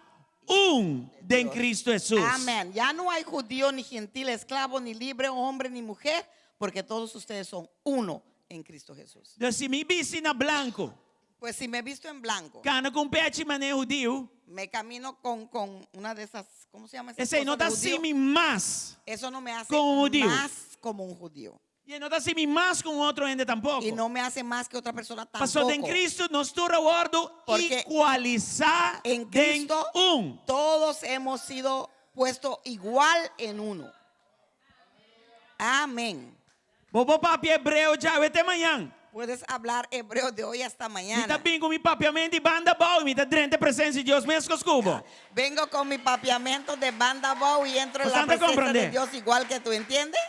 Speaker 1: un den
Speaker 2: Dios.
Speaker 1: Kristu Hesus.
Speaker 2: Amén. Ya no hay judío ni gentil, esclavo ni libre, hombre ni mujer, porque todos ustedes son uno en Cristo Jesús.
Speaker 1: Anto, si mi bisti na blanku,
Speaker 2: Pues si me he visto en blanco,
Speaker 1: kana ku un pechi manera hudiu,
Speaker 2: me camino con una de esas, ¿cómo se llama esa
Speaker 1: esei no
Speaker 2: cosa de
Speaker 1: ta
Speaker 2: judío?
Speaker 1: hasi mi mas.
Speaker 2: Eso no me hace
Speaker 1: Como un judío.
Speaker 2: más como un judío.
Speaker 1: I no ta hasi mi mas ku otro hende tampoko.
Speaker 2: Y no me hace más que otra persona
Speaker 1: Pasobra
Speaker 2: tampoco.
Speaker 1: den Kristu nos tur a wòrdu
Speaker 2: Porque
Speaker 1: igualisá
Speaker 2: en
Speaker 1: den
Speaker 2: Cristo
Speaker 1: un.
Speaker 2: todos hemos sido puestos igual en uno. Amén.
Speaker 1: Bo por papia hebreo djawe te mañan.
Speaker 2: Puedes hablar hebreo de hoy hasta
Speaker 1: Mi
Speaker 2: mañana.
Speaker 1: ta bin ku mi papiamentu di Banda Bou, mi ta drenta presensia di Dios meskos ku bo.
Speaker 2: Vengo con mi papiamento de Banda Bou y entro en la
Speaker 1: Bastante
Speaker 2: presencia de
Speaker 1: comprende.
Speaker 2: Dios igual que tú, ¿entiendes?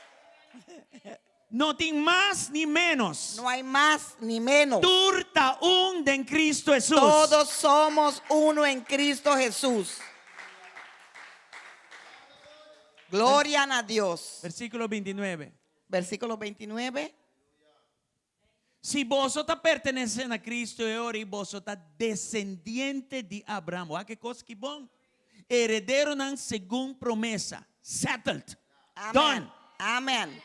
Speaker 1: No tin mas ni ménos.
Speaker 2: No hay más ni menos.
Speaker 1: Tur ta un den Kristu Hesus.
Speaker 2: Todos somos uno en Cristo Jesús. Gloria a Dios.
Speaker 1: Versíkulo 29.
Speaker 2: Versículo 29.
Speaker 1: Si boso ta pertenesé na Kristu e ora ei boso ta desendiente di Abraham. Wak ki kos ki bon. Herederonan segun promesa. Settled.
Speaker 2: Amén.
Speaker 1: Done.
Speaker 2: Amén.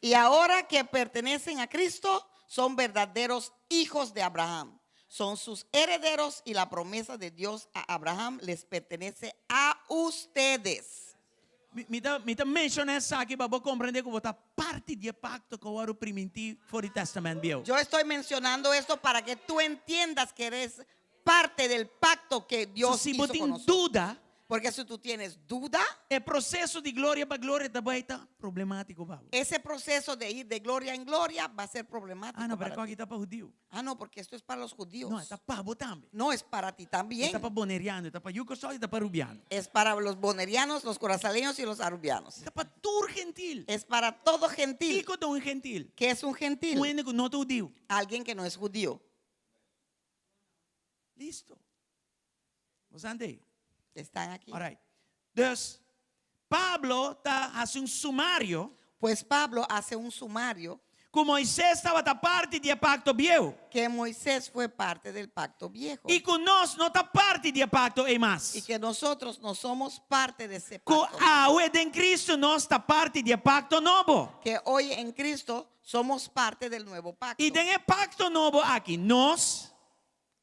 Speaker 2: Y ahora que pertenecen a Cristo, son verdaderos hijos de Abraham. Son sus herederos y la promesa de Dios a Abraham les pertenece a ustedes.
Speaker 1: Mi ta menshoná esaki pa bo komprondé ku bo ta parti di e pakto ku a wòrdu primintí for di Tèstamènt Bieu.
Speaker 2: Yo estoy mencionando esto para que tú entiendas que eres parte del pacto que Dios
Speaker 1: So, si bo
Speaker 2: hizo
Speaker 1: tin
Speaker 2: con nosotros.
Speaker 1: duda,
Speaker 2: Porque si tú tienes duda,
Speaker 1: e proseso di gloria pa gloria ta bai ta problemátiko pa bo.
Speaker 2: Ese proceso de ir de gloria en gloria va a ser problemático
Speaker 1: Ah, no, pero
Speaker 2: para
Speaker 1: aki
Speaker 2: ti.
Speaker 1: ta pa hudiu.
Speaker 2: Ah, no, porque esto es para los judíos.
Speaker 1: No, ta pa bo tambe.
Speaker 2: No, es para ti también.
Speaker 1: Ta pa boneriano, ta pa yu Kòrsou i ta pa rubiano.
Speaker 2: Es para los bonerianos, los corazaleños y los arubianos.
Speaker 1: Ta pa tur gentil.
Speaker 2: Es para todo gentil.
Speaker 1: Kiko ta un gentil.
Speaker 2: ¿Qué es un gentil?
Speaker 1: Un hende ku no ta hudiu.
Speaker 2: Alguien que no es judío.
Speaker 1: Listo. Boso ei?
Speaker 2: Están aquí.
Speaker 1: All right. Dus, Pablo ta hasi un sumario
Speaker 2: Pues Pablo hace un sumario
Speaker 1: ku Moisés tabata parti di e pakto bieu.
Speaker 2: Que Moisés fue parte del pacto viejo.
Speaker 1: I ku nos no ta parti di e pakto ei mas.
Speaker 2: Y que nosotros no somos parte de ese
Speaker 1: Ku
Speaker 2: pacto.
Speaker 1: awe den Kristu nos ta parti di e pakto nobo.
Speaker 2: Que hoy en Cristo somos parte del nuevo pacto.
Speaker 1: I den e pakto nobo aki, nos,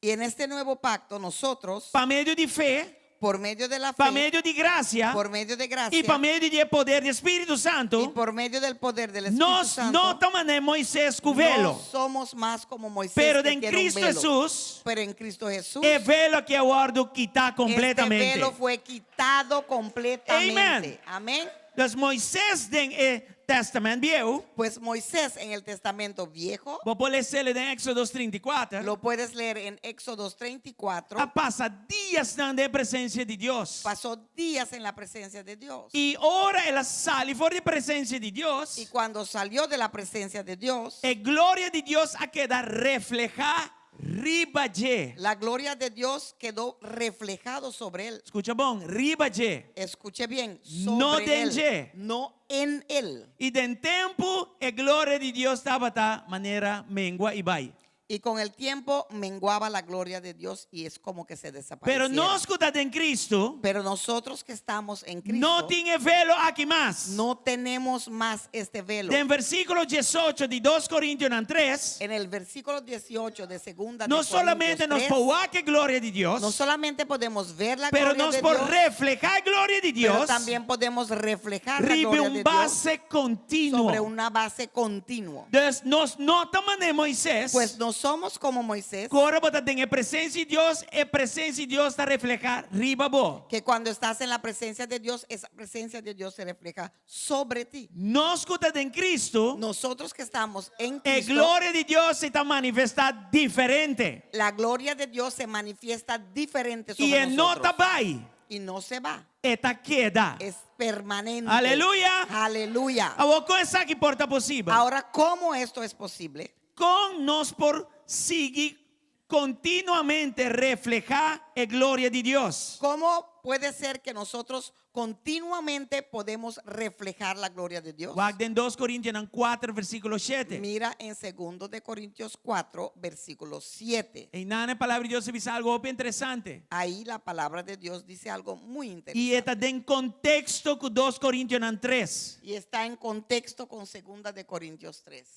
Speaker 2: Y en este nuevo pacto nosotros,
Speaker 1: pa medio di fe,
Speaker 2: por medio de la
Speaker 1: pa
Speaker 2: fe,
Speaker 1: medio di grasia,
Speaker 2: por medio de gracia
Speaker 1: i pa medio di poder di Spiritu
Speaker 2: y
Speaker 1: Santu,
Speaker 2: por medio del poder del Espíritu
Speaker 1: nos
Speaker 2: Santo,
Speaker 1: no ta manera Moisés ku velo.
Speaker 2: no somos más como Moisés
Speaker 1: Pero
Speaker 2: que
Speaker 1: den
Speaker 2: tiene un
Speaker 1: Kristu
Speaker 2: velo.
Speaker 1: Hesus,
Speaker 2: Pero en Cristo Jesús,
Speaker 1: e velo aki a wòrdu kitá
Speaker 2: este
Speaker 1: kompletamente.
Speaker 2: velo fue quitado completamente.
Speaker 1: Amen.
Speaker 2: Amén.
Speaker 1: Dus Moisés den e Tèstamènt Bieu,
Speaker 2: Pues Moisés en el Testamento Viejo,
Speaker 1: bo por lesa den Éksodo 34,
Speaker 2: lo puedes leer en Éxodo 34,
Speaker 1: a pasa dianan den presensia di Dios.
Speaker 2: Pasó días en la presencia de Dios.
Speaker 1: I ora el a sali for di presensia di Dios,
Speaker 2: Y cuando salió de la presencia de Dios,
Speaker 1: e gloria di Dios a keda reflehá. riba dje.
Speaker 2: La gloria de Dios quedó reflejado sobre él.
Speaker 1: Skucha bon, riba dje.
Speaker 2: Escuche bien,
Speaker 1: No
Speaker 2: sobre
Speaker 1: den
Speaker 2: él,
Speaker 1: dje.
Speaker 2: no en él.
Speaker 1: I den tempu e gloria di Dios tabata manera mengua i bai.
Speaker 2: Y con el tiempo menguaba la gloria de Dios y es como que se
Speaker 1: Pero
Speaker 2: desapareciera.
Speaker 1: nos ku ta den Kristu
Speaker 2: Pero nosotros que estamos en Cristo
Speaker 1: no tin e velo aki mas.
Speaker 2: no tenemos más este velo.
Speaker 1: Den versíkulo 18 di 2 Korintionan 3,
Speaker 2: En el versículo 18 de segunda de
Speaker 1: no solamente
Speaker 2: Corintios
Speaker 1: nos
Speaker 2: 3,
Speaker 1: por wak e gloria di Dios,
Speaker 2: no solamente podemos ver la
Speaker 1: pero
Speaker 2: gloria
Speaker 1: nos
Speaker 2: de
Speaker 1: por
Speaker 2: Dios,
Speaker 1: reflehá e gloria di
Speaker 2: pero
Speaker 1: Dios
Speaker 2: también podemos reflejar la
Speaker 1: riba
Speaker 2: gloria
Speaker 1: un
Speaker 2: de Dios
Speaker 1: base kontinuo.
Speaker 2: sobre una base continua.
Speaker 1: Dus nos no ta manera Moisés.
Speaker 2: Pues no somos como Moisés,
Speaker 1: Ku ora bo ta den e presensia di Dios, e presensia di Dios ta reflehá riba bo.
Speaker 2: que cuando estás en la presencia de Dios, esa presencia de Dios se refleja sobre ti.
Speaker 1: Nos ku ta den Kristu,
Speaker 2: Nosotros que estamos en
Speaker 1: e
Speaker 2: Cristo,
Speaker 1: gloria di Dios ta manifestá diferente.
Speaker 2: la gloria de Dios se manifiesta diferente
Speaker 1: I
Speaker 2: sobre
Speaker 1: e no
Speaker 2: nosotros.
Speaker 1: ta bai,
Speaker 2: Y no se va,
Speaker 1: e ta keda.
Speaker 2: es permanente.
Speaker 1: Aleluya.
Speaker 2: Aleluya.
Speaker 1: Awor kon esaki por ta posibel?
Speaker 2: Ahora, ¿cómo esto es posible?
Speaker 1: Kon nos por sigui kontinuamente reflehá e gloria di Dios?
Speaker 2: ¿Cómo puede ser que nosotros continuamente podemos reflejar la gloria de Dios?
Speaker 1: Wak den 2 Korintionan 4 versíkulo 7.
Speaker 2: Mira en 2 de Corintios 4, versículo 7.
Speaker 1: Einan e palabra di Dios ta bisa algu hopi interesante.
Speaker 2: Ahí la palabra de Dios dice algo muy
Speaker 1: I
Speaker 2: interesante.
Speaker 1: e ta den konteksto ku 2 Korintionan 3.
Speaker 2: Y está en contexto con 2 de Corintios 3.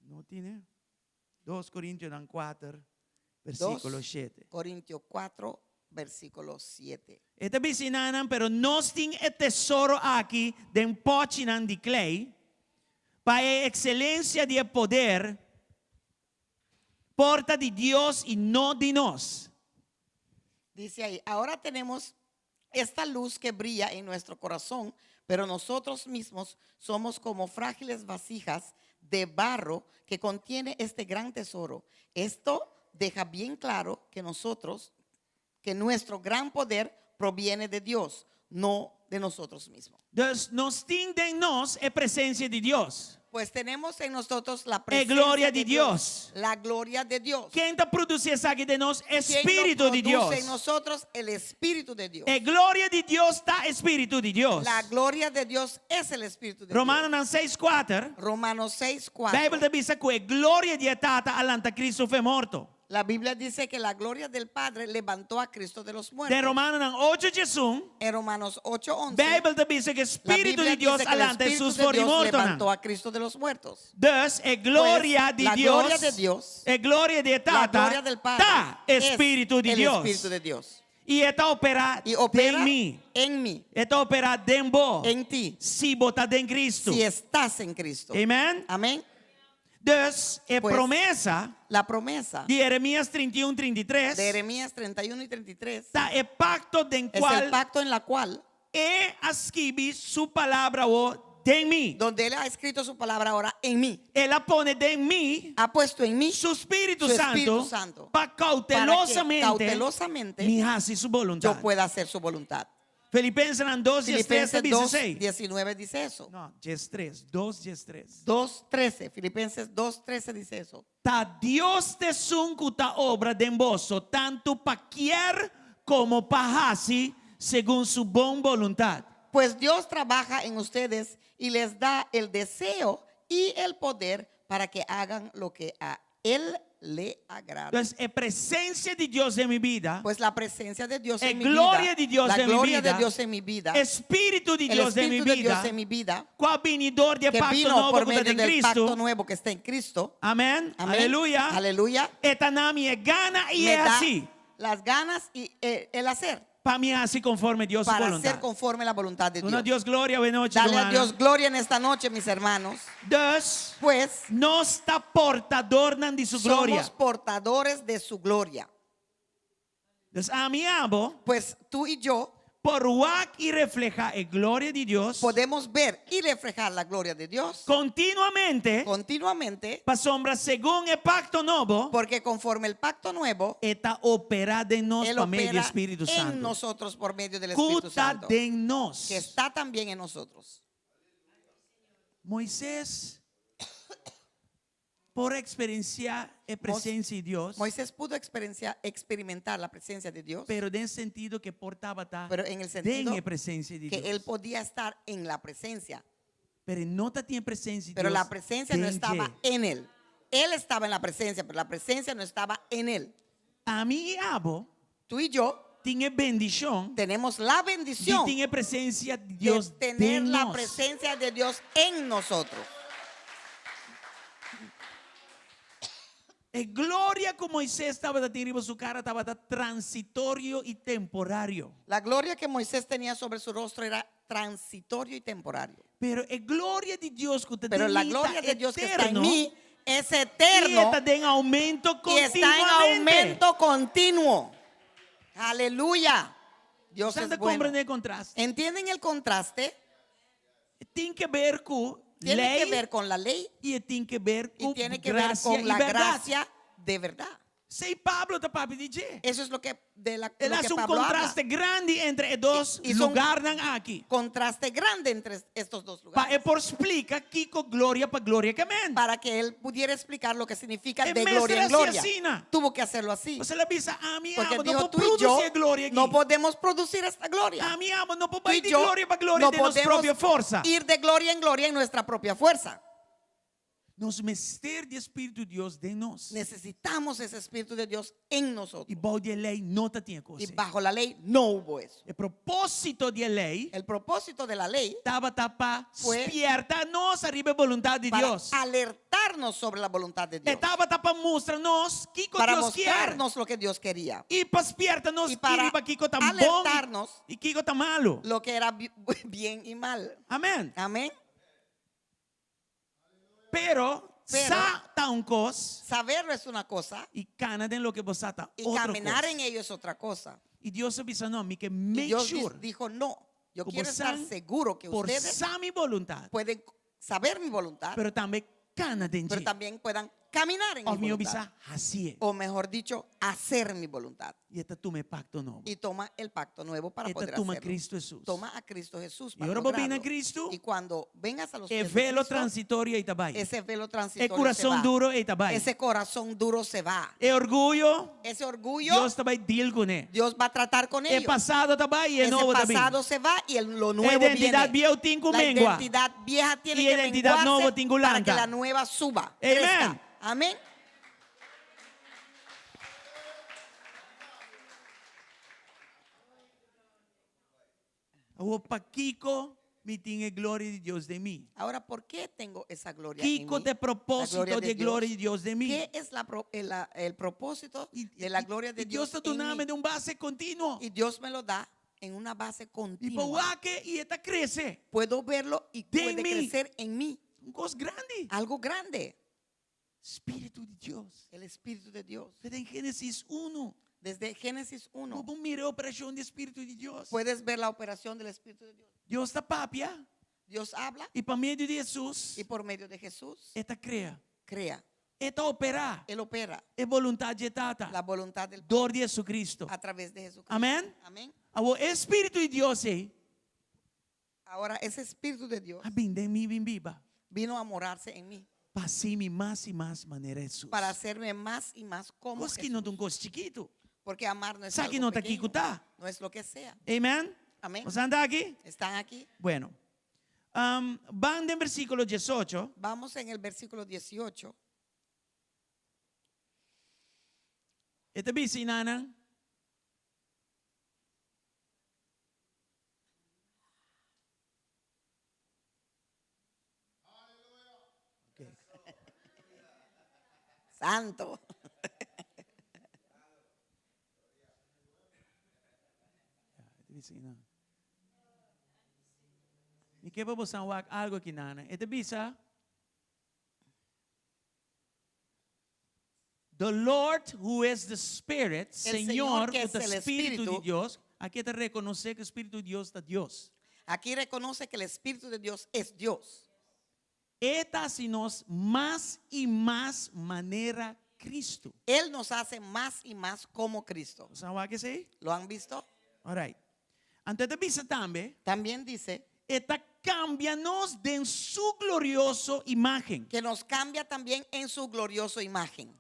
Speaker 1: No tin? 2 Korintionan 4, versíkulo
Speaker 2: 2
Speaker 1: 7.
Speaker 2: Corintios 4, versículo 7.
Speaker 1: E ta bisa einan, pero nos tin e tesoro aki den pòchinan di klei, pa e ekselensia di e poder por ta di Dios i no di nos.
Speaker 2: Dice ahí, ahora tenemos esta luz que brilla en nuestro corazón, pero nosotros mismos somos como frágiles vasijas de barro que contiene este gran tesoro. Esto deja bien claro que nosotros, que nuestro gran poder proviene de Dios, no de nosotros mismos.
Speaker 1: Dus nos tin den nos e presensia di Dios.
Speaker 2: Pues tenemos en nosotros la
Speaker 1: E
Speaker 2: presencia
Speaker 1: gloria
Speaker 2: de
Speaker 1: di Dios.
Speaker 2: La gloria de Dios.
Speaker 1: Ken ta produsí esaki den nos?
Speaker 2: ¿Quién lo
Speaker 1: Spiritu di Dios.
Speaker 2: produce en nosotros? El Espíritu de Dios.
Speaker 1: E gloria di Dios ta Spiritu di Dios.
Speaker 2: La gloria de Dios es el Espíritu de
Speaker 1: Romano
Speaker 2: Dios.
Speaker 1: nan 6, 4.
Speaker 2: Romanos 6, 4.
Speaker 1: Beibel ta bisa ku e gloria di Tata a lanta Kristu for di morto.
Speaker 2: La Biblia dice que la gloria del Padre levantó a Cristo de los muertos.
Speaker 1: Den Romanonan 8, 11.
Speaker 2: En Romanos 8, 11.
Speaker 1: Beibel ta bisa ku
Speaker 2: la
Speaker 1: Spiritu
Speaker 2: Biblia
Speaker 1: di Dios
Speaker 2: dice que el
Speaker 1: a lanta
Speaker 2: Espíritu
Speaker 1: Hesus
Speaker 2: de
Speaker 1: for di
Speaker 2: Dios
Speaker 1: morto.
Speaker 2: levantó a Cristo de los muertos.
Speaker 1: Dus e gloria
Speaker 2: Pues,
Speaker 1: di
Speaker 2: la
Speaker 1: Dios,
Speaker 2: gloria de Dios,
Speaker 1: e gloria di
Speaker 2: La
Speaker 1: Tata,
Speaker 2: gloria del Padre
Speaker 1: ta
Speaker 2: es
Speaker 1: Spiritu di
Speaker 2: el
Speaker 1: Dios.
Speaker 2: Espíritu de Dios.
Speaker 1: I e ta opera
Speaker 2: Y opera
Speaker 1: den mi.
Speaker 2: en mí,
Speaker 1: E ta opera den bo.
Speaker 2: en ti,
Speaker 1: Si bo ta den Kristu.
Speaker 2: si estás en Cristo.
Speaker 1: Amen.
Speaker 2: Amén.
Speaker 1: Dus e
Speaker 2: Pues,
Speaker 1: promesa
Speaker 2: La promesa
Speaker 1: di Jeremias 31, 33
Speaker 2: de Jeremías 31 y 33
Speaker 1: ta e pakto den
Speaker 2: es el
Speaker 1: kual
Speaker 2: pacto en la cual,
Speaker 1: E a skibi su palabra awor den mi.
Speaker 2: donde Él ha escrito su palabra ahora en mí,
Speaker 1: El a pone den mi
Speaker 2: ha puesto en mí
Speaker 1: su Spiritu
Speaker 2: su
Speaker 1: Santu
Speaker 2: Espíritu Santo
Speaker 1: pa
Speaker 2: para que
Speaker 1: koutelosamente
Speaker 2: cautelosamente
Speaker 1: mi hasi su boluntat.
Speaker 2: yo pueda hacer su voluntad.
Speaker 1: Filipensenan 2, 13,
Speaker 2: Filipenses 2,
Speaker 1: 16.
Speaker 2: 19 dice eso.
Speaker 1: No, 13, 2, 13.
Speaker 2: 2, 13. Filipenses 2, 13 dice eso.
Speaker 1: Ta Dios ta esun ku ta obra den boso, tantu pa kier komo pa hasi, segun su bon boluntat.
Speaker 2: Pues Dios trabaja en ustedes y les da el deseo y el poder para que hagan lo que a Él le agrada.
Speaker 1: Entonces, e presensia di Dios den mi bida,
Speaker 2: Pues la presencia de Dios
Speaker 1: e
Speaker 2: en mi
Speaker 1: gloria
Speaker 2: vida,
Speaker 1: di Dios
Speaker 2: la
Speaker 1: den mi
Speaker 2: gloria
Speaker 1: bida,
Speaker 2: de Dios en mi vida,
Speaker 1: Spiritu di
Speaker 2: el
Speaker 1: Dios den mi
Speaker 2: Espíritu de
Speaker 1: bida,
Speaker 2: Dios en mi vida,
Speaker 1: ku a bini dor di
Speaker 2: que
Speaker 1: pakto
Speaker 2: vino
Speaker 1: nobo
Speaker 2: por
Speaker 1: ku ta
Speaker 2: medio
Speaker 1: den
Speaker 2: del
Speaker 1: Kristu.
Speaker 2: pacto nuevo que está en Cristo.
Speaker 1: Amèn.
Speaker 2: Amén.
Speaker 1: Aleluya.
Speaker 2: Aleluya.
Speaker 1: E ta duna mi e gana i
Speaker 2: Me
Speaker 1: e
Speaker 2: da
Speaker 1: hasi.
Speaker 2: las ganas y eh, el hacer
Speaker 1: Pa mi hasi konforme Dios
Speaker 2: para
Speaker 1: boluntat.
Speaker 2: hacer conforme la voluntad de
Speaker 1: Duna
Speaker 2: Dios.
Speaker 1: Dios gloria, awe nochi,
Speaker 2: Dale a
Speaker 1: ruman.
Speaker 2: Dios gloria en esta noche, mis hermanos.
Speaker 1: Dus,
Speaker 2: Pues
Speaker 1: nos ta portadornan di su gloria.
Speaker 2: somos portadores de su gloria.
Speaker 1: Dus ami i abo,
Speaker 2: Pues tú y yo
Speaker 1: por wak i reflehá e gloria di Dios
Speaker 2: podemos ver y reflejar la gloria de Dios
Speaker 1: kontinuamente,
Speaker 2: continuamente,
Speaker 1: pasobra segun e pakto nobo,
Speaker 2: porque conforme el pacto nuevo,
Speaker 1: e ta opera den nos
Speaker 2: Él
Speaker 1: pa medio
Speaker 2: opera
Speaker 1: Spiritu
Speaker 2: en
Speaker 1: Santu.
Speaker 2: nosotros por medio del Espíritu
Speaker 1: Ku ta
Speaker 2: Santo,
Speaker 1: den nos.
Speaker 2: que está también en nosotros.
Speaker 1: Moisés. por eksperensiá e presensia di Dios.
Speaker 2: Moisés pudo experiencia- experimentar la presencia de Dios,
Speaker 1: Pero den sentido ku e por tabata
Speaker 2: pero en el sentido
Speaker 1: den e presensia di
Speaker 2: que
Speaker 1: Dios.
Speaker 2: él podía estar en la presencia,
Speaker 1: Pero e no tabatin e presensia di
Speaker 2: pero
Speaker 1: Dios
Speaker 2: la presencia no
Speaker 1: den
Speaker 2: estaba
Speaker 1: dje.
Speaker 2: en él. Él estaba en la presencia, pero la presencia no estaba en él.
Speaker 1: Ami i abo
Speaker 2: Tú y yo
Speaker 1: tin e bendishon
Speaker 2: tenemos la
Speaker 1: di
Speaker 2: bendición
Speaker 1: tin e presensia di
Speaker 2: de
Speaker 1: Dios
Speaker 2: tener
Speaker 1: den
Speaker 2: la
Speaker 1: nos.
Speaker 2: presencia de Dios en nosotros.
Speaker 1: E gloria ku Moises tabatin riba su kara tabata transitorio i temporario.
Speaker 2: La gloria que Moisés tenía sobre su rostro era transitorio y temporario.
Speaker 1: Pero e gloria di Dios ku ta
Speaker 2: Pero
Speaker 1: den
Speaker 2: la
Speaker 1: mi
Speaker 2: gloria
Speaker 1: ta
Speaker 2: de Dios que está en
Speaker 1: eterno
Speaker 2: mí es
Speaker 1: i
Speaker 2: eterno
Speaker 1: ta den oumento
Speaker 2: y está en
Speaker 1: kontinuamente.
Speaker 2: aumento continuo. Aleluya. Dios
Speaker 1: Bo
Speaker 2: es
Speaker 1: ta
Speaker 2: bueno.
Speaker 1: komprondé e kontraste?
Speaker 2: ¿Entienden el contraste?
Speaker 1: Tin ke ber ku
Speaker 2: Tiene
Speaker 1: lei
Speaker 2: que ver con la ley
Speaker 1: i tin ke ber
Speaker 2: y
Speaker 1: ku
Speaker 2: tiene que ver
Speaker 1: grasia
Speaker 2: con
Speaker 1: i
Speaker 2: la
Speaker 1: bèrdat.
Speaker 2: gracia de verdad.
Speaker 1: Esei Pablo ta papia di dje.
Speaker 2: Eso es lo que, de la,
Speaker 1: El
Speaker 2: lo que
Speaker 1: hasi un
Speaker 2: Pablo habla.
Speaker 1: kontraste grandi entre e dos
Speaker 2: I- hizo un-
Speaker 1: lugarnan aki.
Speaker 2: Contraste grande entre estos dos
Speaker 1: Pa
Speaker 2: lugares.
Speaker 1: e por splika kiko gloria pa gloria ke men.
Speaker 2: Para que él pudiera explicar lo que significa
Speaker 1: E
Speaker 2: de
Speaker 1: mester
Speaker 2: gloria en
Speaker 1: hasi
Speaker 2: gloria.
Speaker 1: asina.
Speaker 2: Tuvo que hacerlo así.
Speaker 1: Pasobra el a bisa, ami
Speaker 2: Porque
Speaker 1: abo no
Speaker 2: dijo,
Speaker 1: por
Speaker 2: tú y yo
Speaker 1: produsí e gloria aki.
Speaker 2: no podemos producir esta gloria.
Speaker 1: Ami abo no por
Speaker 2: Tú y
Speaker 1: bai di
Speaker 2: yo
Speaker 1: gloria pa gloria
Speaker 2: no
Speaker 1: den nos
Speaker 2: podemos
Speaker 1: propio forsa.
Speaker 2: ir de gloria en gloria en nuestra propia fuerza.
Speaker 1: Nos mester di Spiritu di Dios den nos.
Speaker 2: Necesitamos ese Espíritu de Dios en nosotros.
Speaker 1: I bou di lei no tabatin e kos.
Speaker 2: Y bajo la ley no hubo eso.
Speaker 1: E propósito di lei
Speaker 2: El propósito de la ley
Speaker 1: tabata pa
Speaker 2: Fue
Speaker 1: spièrta nos riba e boluntat di
Speaker 2: para
Speaker 1: Dios.
Speaker 2: alertarnos sobre la voluntad de Dios.
Speaker 1: E tabata pa mustra nos kiko
Speaker 2: Para
Speaker 1: Dios ke.
Speaker 2: mostrarnos lo que Dios quería.
Speaker 1: I pa spièrta nos
Speaker 2: I para
Speaker 1: riba kiko ta bon
Speaker 2: alertarnos
Speaker 1: i kiko ta malu.
Speaker 2: Lo que era bien y mal.
Speaker 1: Amèn.
Speaker 2: Amén.
Speaker 1: Pero,
Speaker 2: Pero
Speaker 1: sa ta un kos
Speaker 2: Saberlo es una cosa
Speaker 1: i kana den loke bo sa ta
Speaker 2: y
Speaker 1: otro
Speaker 2: caminar
Speaker 1: kos.
Speaker 2: en ello es otra cosa.
Speaker 1: I Dios a bisa no, mi ke
Speaker 2: Y
Speaker 1: make
Speaker 2: Dios
Speaker 1: sure
Speaker 2: dijo, no, yo
Speaker 1: ku
Speaker 2: quiero estar
Speaker 1: bosan
Speaker 2: seguro que
Speaker 1: por
Speaker 2: ustedes
Speaker 1: sa mi boluntat,
Speaker 2: pueden saber mi voluntad,
Speaker 1: pero tambe kana den
Speaker 2: pero
Speaker 1: dje.
Speaker 2: también puedan caminar en
Speaker 1: Òf
Speaker 2: mi
Speaker 1: mihó
Speaker 2: voluntad.
Speaker 1: bisa hasié.
Speaker 2: O mejor dicho, hacer mi voluntad.
Speaker 1: I e ta tuma e pakto nobo.
Speaker 2: Y toma el pacto nuevo para
Speaker 1: E ta
Speaker 2: poder
Speaker 1: tuma
Speaker 2: hacerlo.
Speaker 1: Kristu Hesus.
Speaker 2: Toma a Cristo Jesús
Speaker 1: I
Speaker 2: para
Speaker 1: ora bo bin na
Speaker 2: lograrlo.
Speaker 1: Kristu,
Speaker 2: Y cuando vengas a los
Speaker 1: e
Speaker 2: pies de
Speaker 1: velo
Speaker 2: Cristo,
Speaker 1: transitorio ei ta bai.
Speaker 2: ese velo transitorio
Speaker 1: E kurason
Speaker 2: se va.
Speaker 1: duro ei ta bai.
Speaker 2: Ese corazón duro se va.
Speaker 1: E orguyo,
Speaker 2: Ese orgullo,
Speaker 1: Dios ta bai deal kuné.
Speaker 2: Dios va a tratar con
Speaker 1: E
Speaker 2: ellos.
Speaker 1: pasado ta bai i e
Speaker 2: Ese
Speaker 1: nobo ta bin.
Speaker 2: pasado se va y el, lo nuevo
Speaker 1: Identidat
Speaker 2: viene.
Speaker 1: bieu tin ku
Speaker 2: La
Speaker 1: mengua.
Speaker 2: identidad vieja tiene
Speaker 1: I
Speaker 2: que
Speaker 1: identidat
Speaker 2: menguarse
Speaker 1: nobo tin ku
Speaker 2: para
Speaker 1: lanta.
Speaker 2: que la nueva suba.
Speaker 1: Amen.
Speaker 2: Crezca. Amén.
Speaker 1: Awor pakiko mi tin e gloria di Dios den mi?
Speaker 2: Ahora, ¿por qué tengo esa gloria en
Speaker 1: Kiko
Speaker 2: mí?
Speaker 1: ta e
Speaker 2: La
Speaker 1: propósito
Speaker 2: gloria
Speaker 1: di gloria di Dios den mi?
Speaker 2: ¿Qué es la pro- el, la- el propósito
Speaker 1: I,
Speaker 2: de la gloria de
Speaker 1: i Dios
Speaker 2: Dios
Speaker 1: ta
Speaker 2: en
Speaker 1: duna mi
Speaker 2: mí?
Speaker 1: den un base kontinuo.
Speaker 2: Y Dios me lo da en una base
Speaker 1: I
Speaker 2: continua.
Speaker 1: por wak e i e ta krese.
Speaker 2: Puedo verlo y
Speaker 1: Den
Speaker 2: puede
Speaker 1: mí.
Speaker 2: crecer en mí.
Speaker 1: Un kos grandi.
Speaker 2: Algo grande.
Speaker 1: Spiritu di Dios.
Speaker 2: El Espíritu de Dios.
Speaker 1: Desde Génesis 1.
Speaker 2: Desde Génesis 1.
Speaker 1: Bo por mira e operashon di Spiritu di Dios.
Speaker 2: Puedes ver la operación del Espíritu de Dios.
Speaker 1: Dios ta papia.
Speaker 2: Dios habla
Speaker 1: I pa medio di Hesus,
Speaker 2: y por medio de Jesús
Speaker 1: E ta krea.
Speaker 2: crea.
Speaker 1: E ta operá.
Speaker 2: Él opera
Speaker 1: E boluntat di Tata.
Speaker 2: la voluntad del
Speaker 1: Dor di Jesucristo.
Speaker 2: a través de Jesucristo.
Speaker 1: Amèn?
Speaker 2: Amén.
Speaker 1: Awor, e Spiritu di Dios ei,
Speaker 2: Ahora ese Espíritu de Dios
Speaker 1: a bin den mi bin biba.
Speaker 2: vino a morarse en mí
Speaker 1: Pa hasi mi mas i mas manera Hesus.
Speaker 2: para hacerme más y más como
Speaker 1: Kos ki
Speaker 2: Jesús.
Speaker 1: no ta un kos chikitu.
Speaker 2: Porque amar no es
Speaker 1: Sa ki
Speaker 2: algo
Speaker 1: no ta
Speaker 2: pequeño,
Speaker 1: kiko ta.
Speaker 2: no es lo que sea.
Speaker 1: Amèn?
Speaker 2: Amén.
Speaker 1: Boso ta aki?
Speaker 2: ¿Están aquí?
Speaker 1: Bueno. Um, ban den versíkulo 18.
Speaker 2: Vamos en el versículo 18.
Speaker 1: E ta bisa einan.
Speaker 2: Santo.
Speaker 1: Mi ke pa boso wak algu akinan. E ta bisa. The Lord who is the Spirit,
Speaker 2: El
Speaker 1: Señor,
Speaker 2: Señor que es
Speaker 1: ku ta
Speaker 2: el
Speaker 1: Spiritu di
Speaker 2: Espíritu.
Speaker 1: Dios. Aki e ta rekonosé ku Spiritu di Dios ta Dios.
Speaker 2: Aquí reconoce que el Espíritu de Dios es Dios.
Speaker 1: E ta hasi nos mas i mas manera Kristu.
Speaker 2: Él nos hace más y más como Cristo.
Speaker 1: Boso a wak esei?
Speaker 2: ¿Lo han visto?
Speaker 1: All right. Anto e ta bisa tambe,
Speaker 2: También dice,
Speaker 1: E ta kambia nos den su glorioso imágen.
Speaker 2: Que nos cambia también en su glorioso imagen.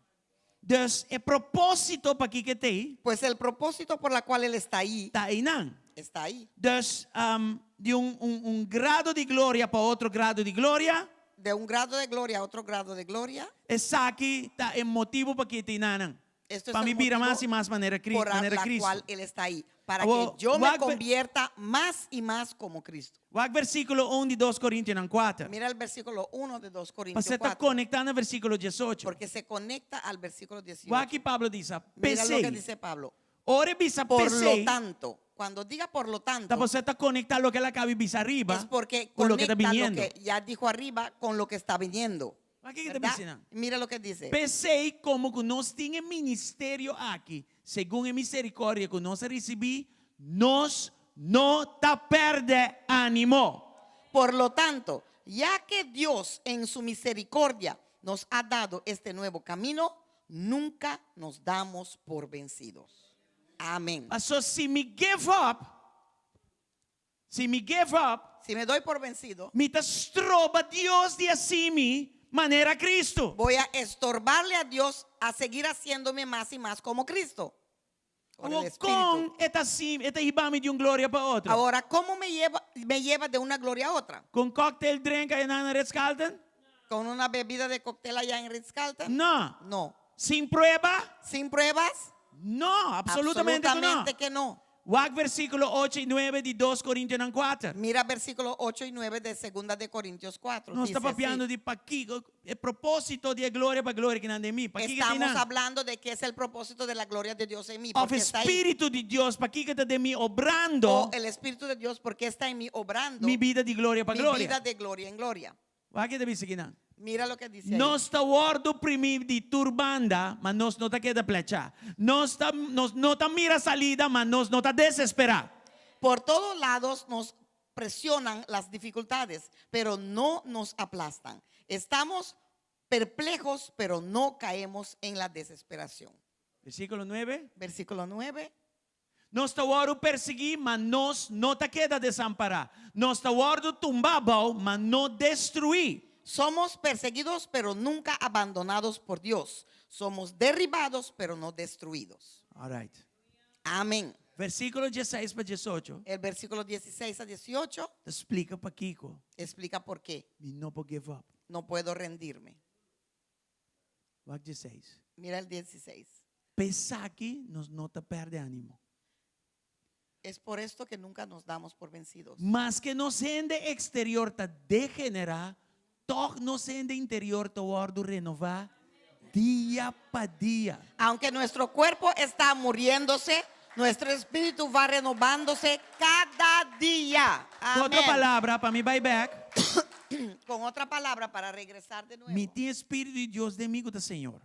Speaker 1: Dus e propósito pakiko e t'ei.
Speaker 2: Pues el propósito por la cual Él está ahí,
Speaker 1: Ta einan.
Speaker 2: está ahí.
Speaker 1: Dus um, di un, un, un grado di gloria pa otro grado di gloria.
Speaker 2: De un grado de gloria a otro grado de gloria.
Speaker 1: Esaki ta e motibu pakiko e t'einan.
Speaker 2: Esto es
Speaker 1: Pa
Speaker 2: el
Speaker 1: mi bira
Speaker 2: motivo
Speaker 1: mas i mas manera, Cri
Speaker 2: por
Speaker 1: manera
Speaker 2: la
Speaker 1: Cristo.
Speaker 2: cual Él está ahí. Para
Speaker 1: Awor,
Speaker 2: que yo me
Speaker 1: wak-
Speaker 2: convierta más y más como Cristo.
Speaker 1: Wak versíkulo 1 di 2 Korintionan 4.
Speaker 2: Mira el versículo 1 de 2 Corintios
Speaker 1: Pasó e ta
Speaker 2: 4.
Speaker 1: konektá na versíkulo 18.
Speaker 2: Porque se conecta al versículo 18.
Speaker 1: Wak kiko Pablo ta bisa.
Speaker 2: Mira lo que
Speaker 1: P'esei.
Speaker 2: dice Pablo.
Speaker 1: Ora e bisa
Speaker 2: Por lo
Speaker 1: p'esei.
Speaker 2: tanto, cuando diga por lo tanto,
Speaker 1: Ta pasó e ta konektá loke el a kaba di bisa ariba
Speaker 2: es porque
Speaker 1: ku loke ta
Speaker 2: conecta lo
Speaker 1: biniendo.
Speaker 2: que ya dijo arriba con lo que está viniendo.
Speaker 1: Wak kiko ta
Speaker 2: ¿Verdad?
Speaker 1: bisa?
Speaker 2: Mira lo que dice.
Speaker 1: P'esei komo ku nos tin e ministerio aki, segun e miserikòrdia ku nos a risibí, nos no ta pèrdè ánimo.
Speaker 2: Por lo tanto, ya que Dios en su misericordia nos ha dado este nuevo camino, nunca nos damos por vencidos. Amén.
Speaker 1: Pasó si mi give up, si mi give up,
Speaker 2: Si me doy por vencido,
Speaker 1: mi ta stroba Dios di hasi mi manera Cristo.
Speaker 2: voy a estorbarle a Dios a seguir haciéndome más y más como Cristo. Por el
Speaker 1: Awor
Speaker 2: Espíritu.
Speaker 1: kon e ta hasi, e ta hiba mi di un gloria pa otro.
Speaker 2: Ahora, ¿cómo me lleva de una gloria a otra?
Speaker 1: Ku cocktail drink einan na Ritz Carlton?
Speaker 2: ¿Con una bebida de cóctel allá en Ritz Carlton?
Speaker 1: No.
Speaker 2: No.
Speaker 1: Sin prueba?
Speaker 2: ¿Sin pruebas?
Speaker 1: No, absolutamente no.
Speaker 2: Absolutamente que no.
Speaker 1: Wak versíkulo 8 i 9 di 2 Korintionan 4.
Speaker 2: Mira versículo 8 y 9 de Segunda de Corintios 4.
Speaker 1: Nos
Speaker 2: Dice
Speaker 1: ta papiando
Speaker 2: así.
Speaker 1: di pakiko, e propósito di gloria pa gloria ku ta den mi. Pakiko
Speaker 2: Estamos hablando de que es el propósito de la gloria de Dios en mí.
Speaker 1: Of
Speaker 2: Porque está ahí.
Speaker 1: Spiritu di Dios, pakiko ta den mi obrando
Speaker 2: O el Espíritu de Dios, porque está en mí obrando
Speaker 1: mi bida di gloria pa
Speaker 2: mi
Speaker 1: gloria.
Speaker 2: vida de gloria en gloria.
Speaker 1: Wak kiko e ta bisa akinan.
Speaker 2: Mira lo que dice ahí.
Speaker 1: Nos ta wòrdu primí di tur banda, ma nos no ta keda plachá. Nos, ta, nos no ta mira salida, ma nos no ta desesperá.
Speaker 2: Por todos lados nos presionan las dificultades, pero no nos aplastan. Estamos perplejos, pero no caemos en la desesperación.
Speaker 1: Versíkulo 9.
Speaker 2: Versículo 9.
Speaker 1: Nos ta wòrdu persiguí, ma nos no ta keda desampará. Nos ta wòrdu tumbá abou, ma no destruí.
Speaker 2: Somos perseguidos, pero nunca abandonados por Dios. Somos derribados, pero no destruidos.
Speaker 1: All right.
Speaker 2: Amén.
Speaker 1: Versíkulo 16 pa 18.
Speaker 2: El versículo 16 a 18
Speaker 1: Ta splika pakiko.
Speaker 2: explica por qué
Speaker 1: Mi no por give up.
Speaker 2: no puedo rendirme.
Speaker 1: Wak 16.
Speaker 2: Mira el 16.
Speaker 1: P'esaki nos no ta pèrdè ánimo.
Speaker 2: Es por esto que nunca nos damos por vencidos.
Speaker 1: Maske nos hende eksterior ta degenerá, tòg nos hende interior ta wòrdu renová dia pa dia.
Speaker 2: Aunque nuestro cuerpo está muriéndose, nuestro espíritu va renovándose cada día.
Speaker 1: Ku otro
Speaker 2: Amén.
Speaker 1: palabra, pa mi bai bèk,
Speaker 2: Con otra palabra, para regresar de nuevo.
Speaker 1: mi tin Spiritu di Dios den mi ku ta Señor.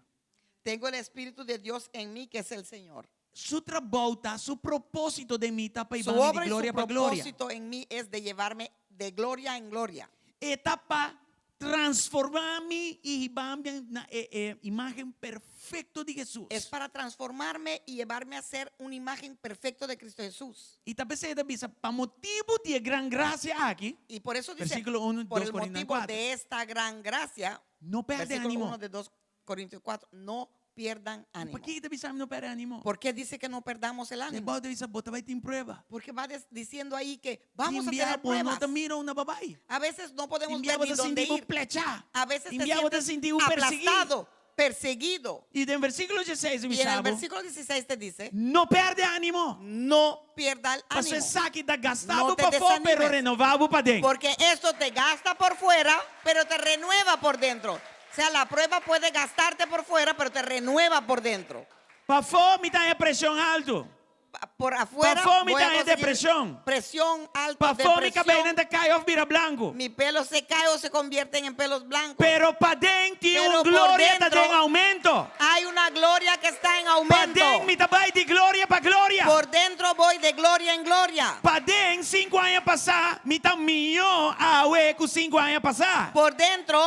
Speaker 2: Tengo el Espíritu de Dios en mí, que es el Señor.
Speaker 1: Su trabou ta, su propósito den mi ta pa
Speaker 2: Su
Speaker 1: hiba mi
Speaker 2: obra
Speaker 1: di
Speaker 2: y su
Speaker 1: gloria pa gloria.
Speaker 2: propósito en mí es de llevarme de gloria en gloria.
Speaker 1: E ta pa transformá mi i hiba mi na e, e, imágen perfekto di Hesus.
Speaker 2: Es para transformarme y llevarme a ser una imagen perfecta de Cristo Jesús.
Speaker 1: I ta p'esei e ta bisa, pa motibu di e gran grasia aki,
Speaker 2: Y por eso dice,
Speaker 1: Versículo 1,
Speaker 2: por
Speaker 1: 2
Speaker 2: el
Speaker 1: Corintios
Speaker 2: motivo
Speaker 1: 4.
Speaker 2: de esta gran gracia,
Speaker 1: no pèrdè
Speaker 2: versículo
Speaker 1: ánimo.
Speaker 2: 1 de 2 Corintios 4, no pierdan ánimo.
Speaker 1: Pakiko e ta bisa no pèrdè ánimo?
Speaker 2: ¿Por qué dice que no perdamos el
Speaker 1: E
Speaker 2: ánimo?
Speaker 1: bo ta bisa, bo ta bai tin prueba.
Speaker 2: Porque va des- diciendo ahí que vamos a
Speaker 1: Tin bia
Speaker 2: tener
Speaker 1: bo no
Speaker 2: pruebas.
Speaker 1: ta mira unda pa bai.
Speaker 2: A veces no podemos
Speaker 1: Tin bia
Speaker 2: ver ni
Speaker 1: bo ta
Speaker 2: dónde
Speaker 1: sinti
Speaker 2: ir.
Speaker 1: plachá.
Speaker 2: A veces te
Speaker 1: Tin bia bo ta
Speaker 2: sientes
Speaker 1: sinti persiguí.
Speaker 2: aplastado, perseguido.
Speaker 1: I den versíkulo 16,
Speaker 2: Y en el
Speaker 1: bisa bo,
Speaker 2: versículo 16 te dice,
Speaker 1: no pèrdè ánimo.
Speaker 2: no pierda el
Speaker 1: Pasó
Speaker 2: ánimo.
Speaker 1: esaki ta gasta
Speaker 2: No te
Speaker 1: pa pafó, pero
Speaker 2: desanimes.
Speaker 1: renová bo paden.
Speaker 2: Porque esto te gasta por fuera, pero te renueva por dentro. O sea, la prueba puede gastarte por fuera, pero te renueva por dentro.
Speaker 1: Pafó mi ta preshon haltu.
Speaker 2: Pa- Por afuera
Speaker 1: Pafó mi
Speaker 2: voy a
Speaker 1: ta
Speaker 2: conseguir
Speaker 1: depreshon.
Speaker 2: Presión alta,
Speaker 1: Pafó mi kabei
Speaker 2: depresión.
Speaker 1: ta kai òf bira blanku.
Speaker 2: Mi pelo se cae o se convierten en pelos blancos.
Speaker 1: Pero paden tin
Speaker 2: Pero
Speaker 1: un
Speaker 2: por
Speaker 1: gloria ta
Speaker 2: dentro
Speaker 1: den oumento.
Speaker 2: Hay una gloria que está en aumento.
Speaker 1: Paden mi ta bai di gloria pa gloria.
Speaker 2: Por dentro voy de gloria en gloria.
Speaker 1: Paden sinku aña pasá, mi ta mihó awe ku sinku aña pasá.
Speaker 2: Por dentro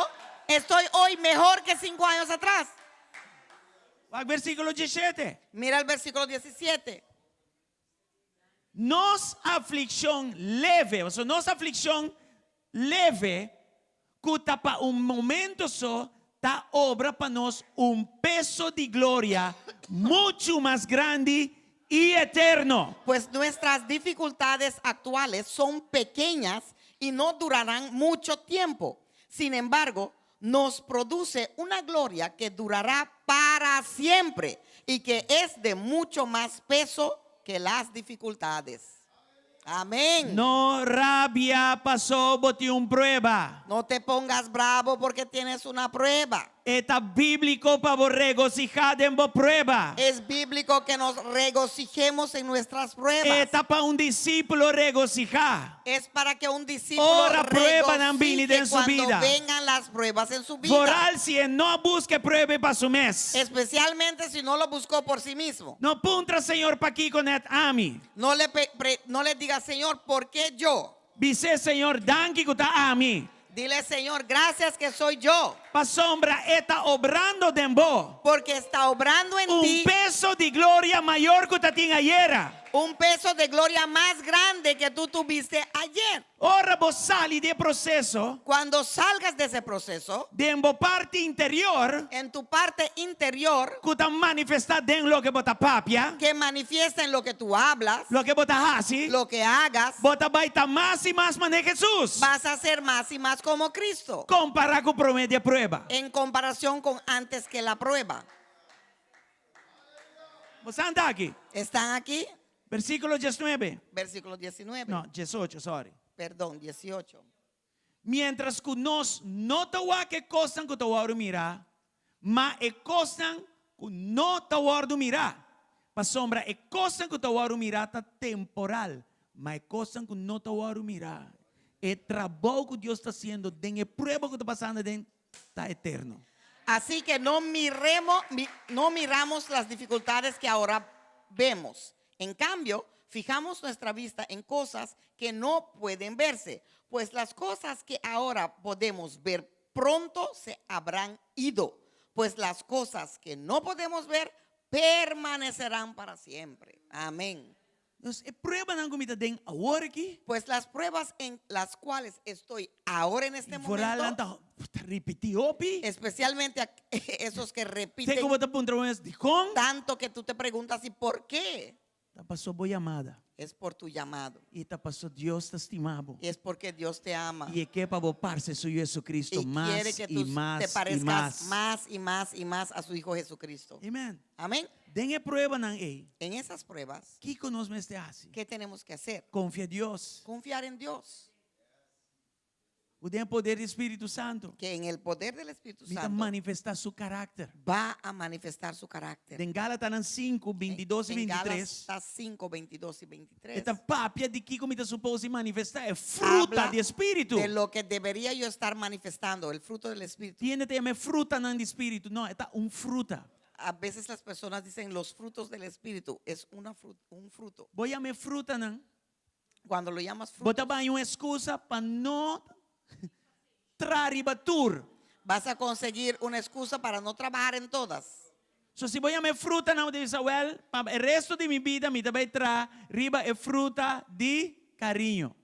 Speaker 2: estoy hoy mejor que cinco años atrás.
Speaker 1: Versíkulo 17.
Speaker 2: Mira el versículo 17.
Speaker 1: Nos aflikshon leve, pasobra nos aflikshon leve ku ta pa un momento so, ta obra pa nos un peso di gloria muchu mas grandi i eterno.
Speaker 2: Pues nuestras dificultades actuales son pequeñas y no durarán mucho tiempo. Sin embargo, nos produce una gloria que durará para siempre y que es de mucho más peso que las dificultades. Amén.
Speaker 1: No rabia paso bo tin un prueba.
Speaker 2: No te pongas bravo porque tienes una prueba.
Speaker 1: E ta bíbliko pa bo regosihá den bo prueba.
Speaker 2: Es bíblico que nos regocijemos en nuestras
Speaker 1: E
Speaker 2: pruebas.
Speaker 1: ta pa un disípulo regosihá.
Speaker 2: Es para que un discípulo
Speaker 1: Ora pruebanan bini
Speaker 2: regocije
Speaker 1: den su
Speaker 2: cuando
Speaker 1: bida.
Speaker 2: vengan las pruebas en su vida.
Speaker 1: Vooral si e no a buska e prueba pa su mes.
Speaker 2: Especialmente si no lo buscó por sí mismo.
Speaker 1: No puntra Señor pakiko nèt ami.
Speaker 2: No le, pe- pre- no le diga, Señor, ¿por qué yo?
Speaker 1: Bis'é Señor danki ku ta ami.
Speaker 2: Dile, Señor, gracias que soy yo.
Speaker 1: Pasobra e ta obrando den bo.
Speaker 2: Porque está obrando en
Speaker 1: Un
Speaker 2: ti
Speaker 1: peso di gloria mayor ku tatin ayera.
Speaker 2: un peso de gloria más grande que tú tuviste ayer.
Speaker 1: Ora bo sali di e proseso,
Speaker 2: Cuando salgas de ese proceso,
Speaker 1: den bo parti interior,
Speaker 2: en tu parte interior,
Speaker 1: ku ta manifestá den loke bo ta papia,
Speaker 2: que manifiesta en lo que tú hablas,
Speaker 1: loke bo ta hasi,
Speaker 2: lo que hagas,
Speaker 1: bo ta bai ta mas i mas manera Hesus.
Speaker 2: vas a ser más y más como Cristo
Speaker 1: Kompará ku promé di e prueba.
Speaker 2: en comparación con antes que la prueba.
Speaker 1: Bo sa ta aki?
Speaker 2: ¿Están aquí?
Speaker 1: Versíkulo 19.
Speaker 2: Versículo 19.
Speaker 1: No, 18, sorry.
Speaker 2: Perdón, 18.
Speaker 1: Miéntras ku nos no ta wak e kosnan ku ta wòrdu mirá, ma e kosnan ku no ta wòrdu mirá. Pasobra e kosnan ku ta wòrdu mirá ta temporal, ma e kosnan ku no ta wòrdu mirá, e trabou ku Dios ta hasiendo den e prueba ku ta pasando aden, ta eterno.
Speaker 2: Así que no miremos, no miramos las dificultades que ahora vemos. En cambio, fijamos nuestra vista en cosas que no pueden verse, pues las cosas que ahora podemos ver pronto se habrán ido, pues las cosas que no podemos ver permanecerán para siempre. Amén.
Speaker 1: Dus e pruebanan ku mi ta den awor aki,
Speaker 2: Pues las pruebas en las cuales estoy ahora en este
Speaker 1: vooral nan
Speaker 2: momento,
Speaker 1: ta ripití hopi.
Speaker 2: especialmente a esos que
Speaker 1: Te
Speaker 2: repiten
Speaker 1: ku bo ta puntra bo mes, dikon?
Speaker 2: tanto que tú te preguntas, ¿y por qué?
Speaker 1: Ta paso bo yamada.
Speaker 2: Es por tu llamado.
Speaker 1: I ta paso Dios ta stima bo.
Speaker 2: Y es porque Dios te ama.
Speaker 1: I e ke pa bo parse su Yu Jesucristo
Speaker 2: Y
Speaker 1: mas
Speaker 2: quiere que
Speaker 1: i
Speaker 2: tú te
Speaker 1: mas i
Speaker 2: parezcas
Speaker 1: mas.
Speaker 2: más y más y más a su Hijo Jesucristo.
Speaker 1: Amen.
Speaker 2: Amén.
Speaker 1: Den e pruebanan ei,
Speaker 2: En esas pruebas,
Speaker 1: kiko nos mester hasi?
Speaker 2: ¿qué tenemos que hacer?
Speaker 1: Konfia Dios.
Speaker 2: Confiar en Dios.
Speaker 1: Ku den poder di Spiritu Santu.
Speaker 2: Que en el poder del Espíritu
Speaker 1: Mi ta
Speaker 2: Santo
Speaker 1: manifestá su karakter.
Speaker 2: va a manifestar su carácter.
Speaker 1: Den Galatanan 5, 22 i
Speaker 2: En
Speaker 1: 23.
Speaker 2: Gálatas 5, 22 y 23.
Speaker 1: E ta papia di kiko mi ta supos di manifestá e fruta
Speaker 2: Habla
Speaker 1: di Spiritu.
Speaker 2: De lo que debería yo estar manifestando, el fruto del Espíritu.
Speaker 1: Tin hende ta yama e frutanan di Spiritu. No, e ta un fruta.
Speaker 2: A veces las personas dicen los frutos del Espíritu. Es una un fruto.
Speaker 1: Bo yama e frutanan.
Speaker 2: Cuando lo llamas
Speaker 1: Bo ta
Speaker 2: fruto,
Speaker 1: bai un excusa pa no traha riba tur.
Speaker 2: vas a conseguir una excusa para no trabajar en todas.
Speaker 1: So si bo yama e frutanan, bo ta bisa, well, pa e resto di mi bida mi ta bai traha riba e fruta di cariño.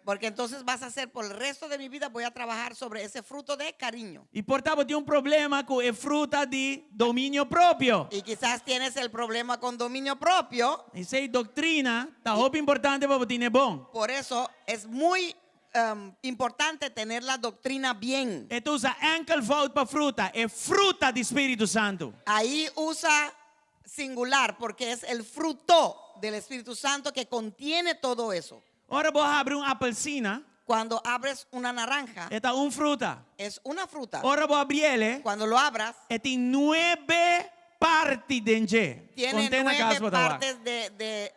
Speaker 2: Porque entonces vas a hacer por el resto de mi vida, voy a trabajar sobre ese fruto de cariño.
Speaker 1: I por ta bo tin un problema ku e fruta di dominio propio.
Speaker 2: Y quizás tienes el problema con dominio propio.
Speaker 1: Esei doctrina ta hopi importante pa bo tine bon.
Speaker 2: Por eso es muy importante tener la doctrina bien.
Speaker 1: E ta usa enkelvoud pa fruta, e fruta di Spiritu Santu.
Speaker 2: Ahí usa singular porque es el fruto del Espíritu Santo que contiene todo eso.
Speaker 1: Ora bo habri un apelsina,
Speaker 2: Cuando abres una naranja,
Speaker 1: e ta un fruta.
Speaker 2: es una fruta.
Speaker 1: Ora bo habriele,
Speaker 2: Cuando lo abras,
Speaker 1: e tin nuebe parti den dje.
Speaker 2: tiene
Speaker 1: Konte na
Speaker 2: nueve
Speaker 1: kas bo ta wak.
Speaker 2: partes de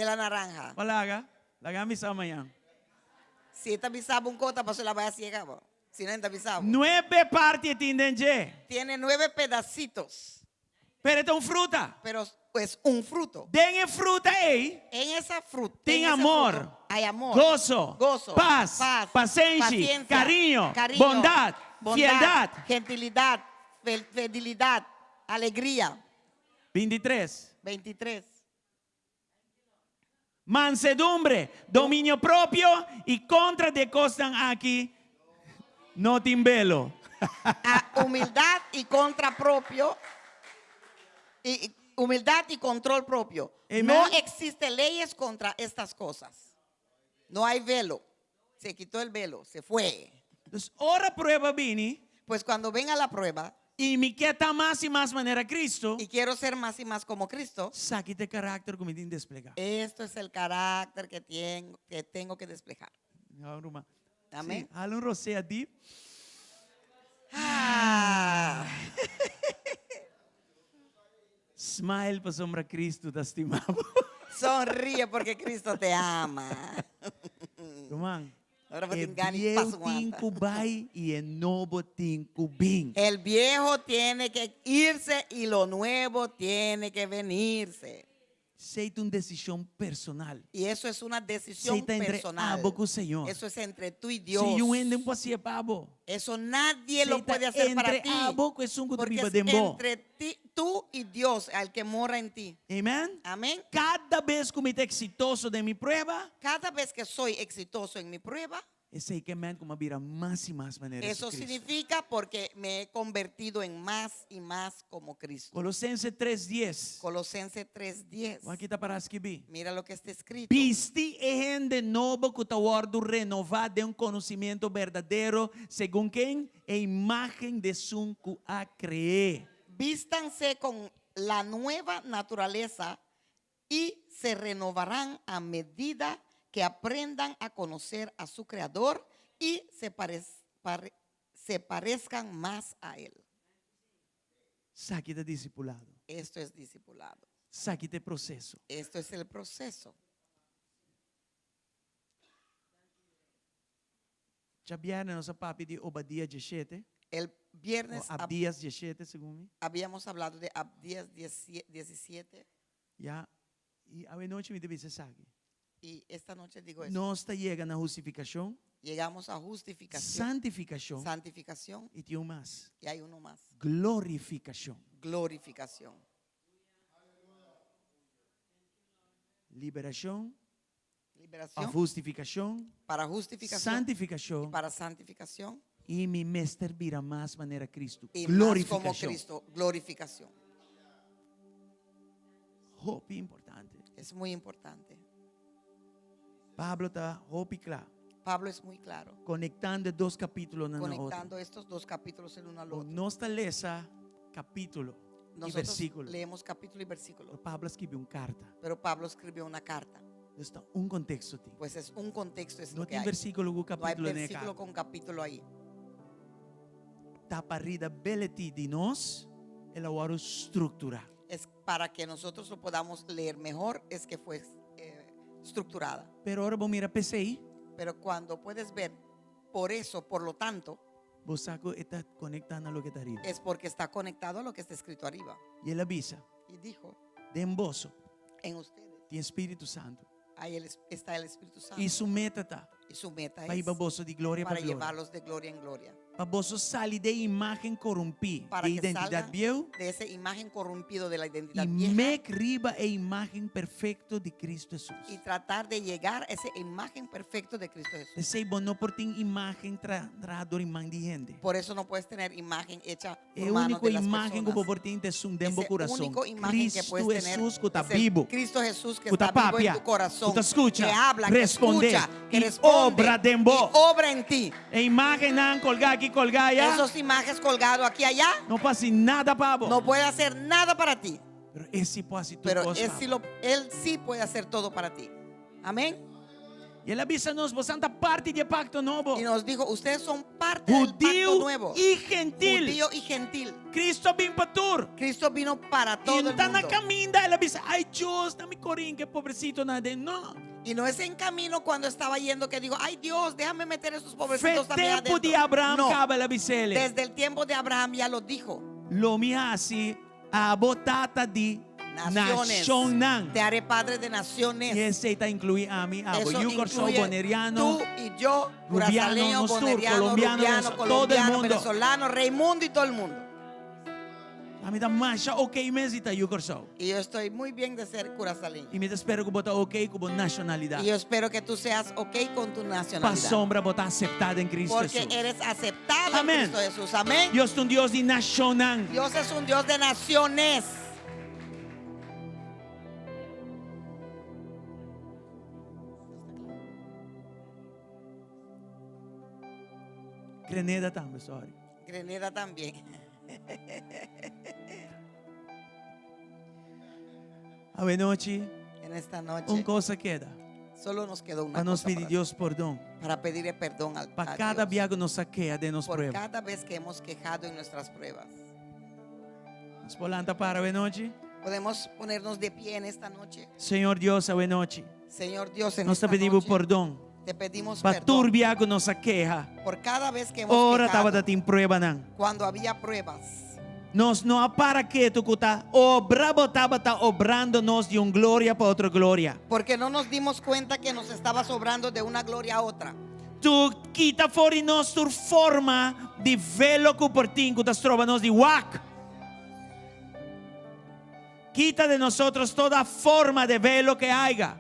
Speaker 2: la naranja.
Speaker 1: Bo laga, laga mi sa mañan.
Speaker 2: Si esta bisaba un cota, paso la vaya ciega, bo. Si no, esta bisaba.
Speaker 1: Nuebe parti e tin den dje.
Speaker 2: Tiene nueve pedacitos,
Speaker 1: Pero e ta un fruta.
Speaker 2: pero es un fruto.
Speaker 1: Den e fruta ei,
Speaker 2: En esa fruta,
Speaker 1: tin
Speaker 2: en ese
Speaker 1: amor,
Speaker 2: fruto hay amor,
Speaker 1: goso,
Speaker 2: gozo,
Speaker 1: paz,
Speaker 2: paz,
Speaker 1: pasenshi,
Speaker 2: paciencia,
Speaker 1: cariño,
Speaker 2: cariño,
Speaker 1: bondad,
Speaker 2: bondad,
Speaker 1: fieldad.
Speaker 2: gentilidad, fidelidad, alegría.
Speaker 1: 23.
Speaker 2: 23.
Speaker 1: Mansedumbre, dominio propio i kontra di e kosnan aki no tin belo.
Speaker 2: A Humildad y contra propio y humildad y control propio.
Speaker 1: Amen.
Speaker 2: No existe leyes contra estas cosas. No hay velo. Se quitó el velo, se fue.
Speaker 1: Dus ora prueba bini
Speaker 2: Pues cuando venga la prueba
Speaker 1: i mi ke ta mas i mas manera Cristo,
Speaker 2: y quiero ser más y más como Cristo,
Speaker 1: esaki ta e karakter ku mi tin desplegá.
Speaker 2: esto es el carácter que tengo que, tengo que desplegar.
Speaker 1: Ja, ruman.
Speaker 2: Amén.
Speaker 1: Sí, hala un rosea diep.
Speaker 2: Ah.
Speaker 1: Smile pasobra Cristo ta stima bo.
Speaker 2: Sonríe porque Cristo te ama.
Speaker 1: Ruman,
Speaker 2: Ora bo
Speaker 1: e
Speaker 2: tin gana i
Speaker 1: bieu
Speaker 2: pas
Speaker 1: tin
Speaker 2: wanta.
Speaker 1: ku bai i e nobo tin ku bin.
Speaker 2: El viejo tiene que irse y lo nuevo tiene que venirse.
Speaker 1: Esei ta un desishon personal.
Speaker 2: Y eso es una decisión
Speaker 1: Esei ta entre
Speaker 2: personal.
Speaker 1: abo ku Señor.
Speaker 2: Eso es entre tú y Dios.
Speaker 1: Si un hende no por hasié pa bo.
Speaker 2: Eso nadie lo
Speaker 1: Esei ta
Speaker 2: puede hacer para
Speaker 1: entre
Speaker 2: ti.
Speaker 1: abo ku esun ku ta
Speaker 2: Porque
Speaker 1: biba
Speaker 2: es
Speaker 1: den bo.
Speaker 2: entre ti, tú y Dios, al que mora en ti.
Speaker 1: Amen.
Speaker 2: Amén.
Speaker 1: Kada bes ku mi ta eksitoso den mi prueba,
Speaker 2: Cada vez que soy exitoso en mi prueba,
Speaker 1: Esei ke men ku m'a bira mas i mas manera
Speaker 2: Eso
Speaker 1: Jesucristo.
Speaker 2: significa porque me he convertido en más y más como Cristo.
Speaker 1: Colosense 3:10.
Speaker 2: Colosenses 3:10.
Speaker 1: Wak ki ta pará skibí.
Speaker 2: Mira lo que está escrito.
Speaker 1: Bisti e hende nobo ku ta wòrdu renová den un konosimiento berdadero segun ken? E imágen di esun ku a kre'é.
Speaker 2: Vístanse con la nueva naturaleza y se renovarán a medida que aprendan a conocer a su Creador y se, se parezcan más a Él.
Speaker 1: Esaki ta disipulado.
Speaker 2: Esto es discipulado.
Speaker 1: Esaki ta e proseso.
Speaker 2: Esto es el proceso.
Speaker 1: Djabièrnè nos a papia di Obadía dieshete,
Speaker 2: El viernes
Speaker 1: o Abdías dieshete, segun mi.
Speaker 2: habíamos hablado de Abdías 17
Speaker 1: Ya, i awe nochi mi ta bisa esaki.
Speaker 2: y esta noche digo eso.
Speaker 1: Nos ta yega na hustifikashon,
Speaker 2: Llegamos a justificación,
Speaker 1: santifikashon,
Speaker 2: santificación
Speaker 1: i tin un mas,
Speaker 2: y hay uno más,
Speaker 1: glorifikashon.
Speaker 2: glorificación.
Speaker 1: Liberashon,
Speaker 2: Liberación
Speaker 1: òf hustifikashon,
Speaker 2: para justificación,
Speaker 1: santifikashon,
Speaker 2: para santificación
Speaker 1: i mi mester bira mas manera Cristo.
Speaker 2: y más como
Speaker 1: Glorifikashon.
Speaker 2: Cristo, glorificación.
Speaker 1: Hopi importante.
Speaker 2: Es muy importante.
Speaker 1: Pablo ta hopi kla,
Speaker 2: Pablo es muy claro,
Speaker 1: konektando e dos kapítulonan na otro.
Speaker 2: conectando estos dos capítulos el uno al
Speaker 1: Bo
Speaker 2: otro.
Speaker 1: nos ta lesa kapítulo i
Speaker 2: Nosotros
Speaker 1: versíkulo.
Speaker 2: leemos capítulo y versículo,
Speaker 1: Pero Pablo a skibi un karta.
Speaker 2: pero Pablo escribió una carta.
Speaker 1: Pues ta un konteksto tin.
Speaker 2: Pues es un contexto, es
Speaker 1: No
Speaker 2: lo que
Speaker 1: tin
Speaker 2: hay.
Speaker 1: versíkulo ku
Speaker 2: No hay
Speaker 1: kapítulo den e
Speaker 2: versículo
Speaker 1: karta.
Speaker 2: con capítulo ahí.
Speaker 1: Ta pa readability di nos, el a wòrdu strukturá.
Speaker 2: Es para que nosotros lo podamos leer mejor, es que fue eh, estructurada.
Speaker 1: Pero ora bo mira p'esei,
Speaker 2: Pero cuando puedes ver, por eso, por lo tanto,
Speaker 1: bo sa ku e ta konektá na loke ta ariba.
Speaker 2: es porque está conectado a lo que está escrito arriba.
Speaker 1: I el a bisa,
Speaker 2: Y dijo,
Speaker 1: Den boso
Speaker 2: en ustedes,
Speaker 1: tin Spiritu Santu.
Speaker 2: ahí el es- está el Espíritu Santo.
Speaker 1: I su meta ta
Speaker 2: Y su meta
Speaker 1: pa
Speaker 2: es
Speaker 1: hiba boso di gloria pa
Speaker 2: para
Speaker 1: gloria.
Speaker 2: llevarlos de gloria en gloria.
Speaker 1: Pa boso sali den imágen korumpí
Speaker 2: Para
Speaker 1: di
Speaker 2: que
Speaker 1: identidat
Speaker 2: salgan
Speaker 1: bieu
Speaker 2: de esa imagen corrompido de la identidad
Speaker 1: i
Speaker 2: vieja
Speaker 1: mek riba e imágen perfekto di Cristo
Speaker 2: y
Speaker 1: Hesus.
Speaker 2: tratar de llegar a esa imagen perfecta de Cristo Jesús.
Speaker 1: P'esei bo no por tin imágen tra traha dor di man di hende.
Speaker 2: Por eso no puedes tener imagen hecha
Speaker 1: E
Speaker 2: por mano
Speaker 1: úniko
Speaker 2: de las
Speaker 1: imágen ku bo
Speaker 2: personas.
Speaker 1: por tin ta esun den bo
Speaker 2: Ese
Speaker 1: kurason.
Speaker 2: único imagen que
Speaker 1: Cristo
Speaker 2: puedes tener
Speaker 1: Hesus ku ta
Speaker 2: es el
Speaker 1: bibu,
Speaker 2: Cristo Jesús que
Speaker 1: ku ta
Speaker 2: está vivo en
Speaker 1: papia,
Speaker 2: tu corazón,
Speaker 1: ku ta skucha,
Speaker 2: que habla, que
Speaker 1: respondé
Speaker 2: escucha, que
Speaker 1: i
Speaker 2: responde
Speaker 1: obra den bo.
Speaker 2: y obra en ti.
Speaker 1: E imágennan kolgá aki, kolgá allá,
Speaker 2: Esas imágenes colgado aquí allá
Speaker 1: no por hasi nada pa bo.
Speaker 2: no puede hacer nada para ti,
Speaker 1: Pero e sí por hasi tur
Speaker 2: pero
Speaker 1: kos
Speaker 2: él
Speaker 1: pa
Speaker 2: sí,
Speaker 1: bo.
Speaker 2: lo, él sí puede hacer todo para ti. Amén.
Speaker 1: I el a bisa nos, bosan ta parti di e pakto nobo.
Speaker 2: Y nos dijo, ustedes son parte del pacto
Speaker 1: Hudiu
Speaker 2: nuevo.
Speaker 1: i gentil.
Speaker 2: Judío y gentil.
Speaker 1: Cristo a bin pa tur.
Speaker 2: Cristo vino para todo
Speaker 1: I
Speaker 2: el
Speaker 1: no ta na
Speaker 2: mundo.
Speaker 1: kaminda, el a bisa, ai Dios, na mi korin, ke pobresitonan aden. No.
Speaker 2: Y no es en camino cuando estaba yendo que digo, ay Dios, déjame meter esos
Speaker 1: Fe
Speaker 2: pobrecitos también
Speaker 1: tempu di
Speaker 2: adentro.
Speaker 1: Abraham
Speaker 2: No,
Speaker 1: kaba el a bis'é.
Speaker 2: desde el tiempo de Abraham ya lo dijo.
Speaker 1: Lo mi hasi abo tata di
Speaker 2: Naciones.
Speaker 1: nashonnan.
Speaker 2: Te haré padre de naciones.
Speaker 1: I esei ta inkluí ami, abo,
Speaker 2: Eso
Speaker 1: yu Kòrsou,
Speaker 2: incluye
Speaker 1: boneriano,
Speaker 2: tú y yo,
Speaker 1: rubiano,
Speaker 2: curazaleño,
Speaker 1: nos tur,
Speaker 2: boneriano,
Speaker 1: colombiano,
Speaker 2: rubiano,
Speaker 1: venezolano, todo el
Speaker 2: colombiano,
Speaker 1: mundo.
Speaker 2: venezolano, Raimundo y todo el mundo.
Speaker 1: Ami ta masha ok mes di ta yu Kòrsou.
Speaker 2: Y yo estoy muy bien de ser curazaleño.
Speaker 1: I mi ta spera ku bo ta ok ku bo nashonalidat.
Speaker 2: Y yo espero que tú seas ok con tu nacionalidad.
Speaker 1: Pasobra bo ta aseptá den Cristo
Speaker 2: Porque
Speaker 1: Hesus.
Speaker 2: eres aceptado
Speaker 1: Amén.
Speaker 2: en Cristo Jesús. Amén.
Speaker 1: Dios ta un Dios di nashonnan.
Speaker 2: Dios es un Dios de naciones.
Speaker 1: Grenada tambe, sorry.
Speaker 2: Grenada también.
Speaker 1: Awe nochi,
Speaker 2: En esta noche
Speaker 1: un kos a keda.
Speaker 2: solo nos quedó una
Speaker 1: Pa nos
Speaker 2: cosa
Speaker 1: pidi
Speaker 2: para,
Speaker 1: Dios pordon.
Speaker 2: para pedirle perdón al
Speaker 1: Pa
Speaker 2: a
Speaker 1: kada
Speaker 2: Dios
Speaker 1: bia ku nos a keha den nos
Speaker 2: por
Speaker 1: prueba.
Speaker 2: cada vez que hemos quejado en nuestras pruebas.
Speaker 1: Nos por lanta para awe nochi.
Speaker 2: Podemos ponernos de pie en esta noche.
Speaker 1: Señor Dios, awe nochi.
Speaker 2: Señor Dios, en
Speaker 1: Nos ta
Speaker 2: esta
Speaker 1: pidi bo
Speaker 2: noche
Speaker 1: pordon.
Speaker 2: te pedimos
Speaker 1: Pa
Speaker 2: perdón
Speaker 1: tur bia ku nos a keha.
Speaker 2: por cada vez que hemos
Speaker 1: Ora
Speaker 2: quejado
Speaker 1: tabata tin pruebanan.
Speaker 2: cuando había pruebas.
Speaker 1: Nos no a para ketu ku ta obra bo tabata obrando nos di un gloria pa otro gloria.
Speaker 2: Porque no nos dimos cuenta que nos estaba sobrando de una gloria a otra.
Speaker 1: Tu kita for di nos tur forma di velo ku por tin ku ta stroba nos di wak. Quita de nosotros toda forma de velo que haya.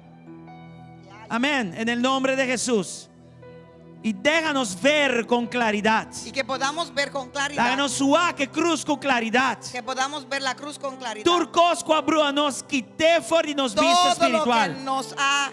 Speaker 1: Amén. En el nombre de Jesús. Y déjanos ver con claridad.
Speaker 2: Y que podamos ver con claridad.
Speaker 1: Laga nos wak e krus ku klaridat.
Speaker 2: Que podamos ver la cruz con claridad.
Speaker 1: Tur kos ku a brua nos kit'é for di nos bista
Speaker 2: Todo lo que
Speaker 1: espiritual.
Speaker 2: nos ha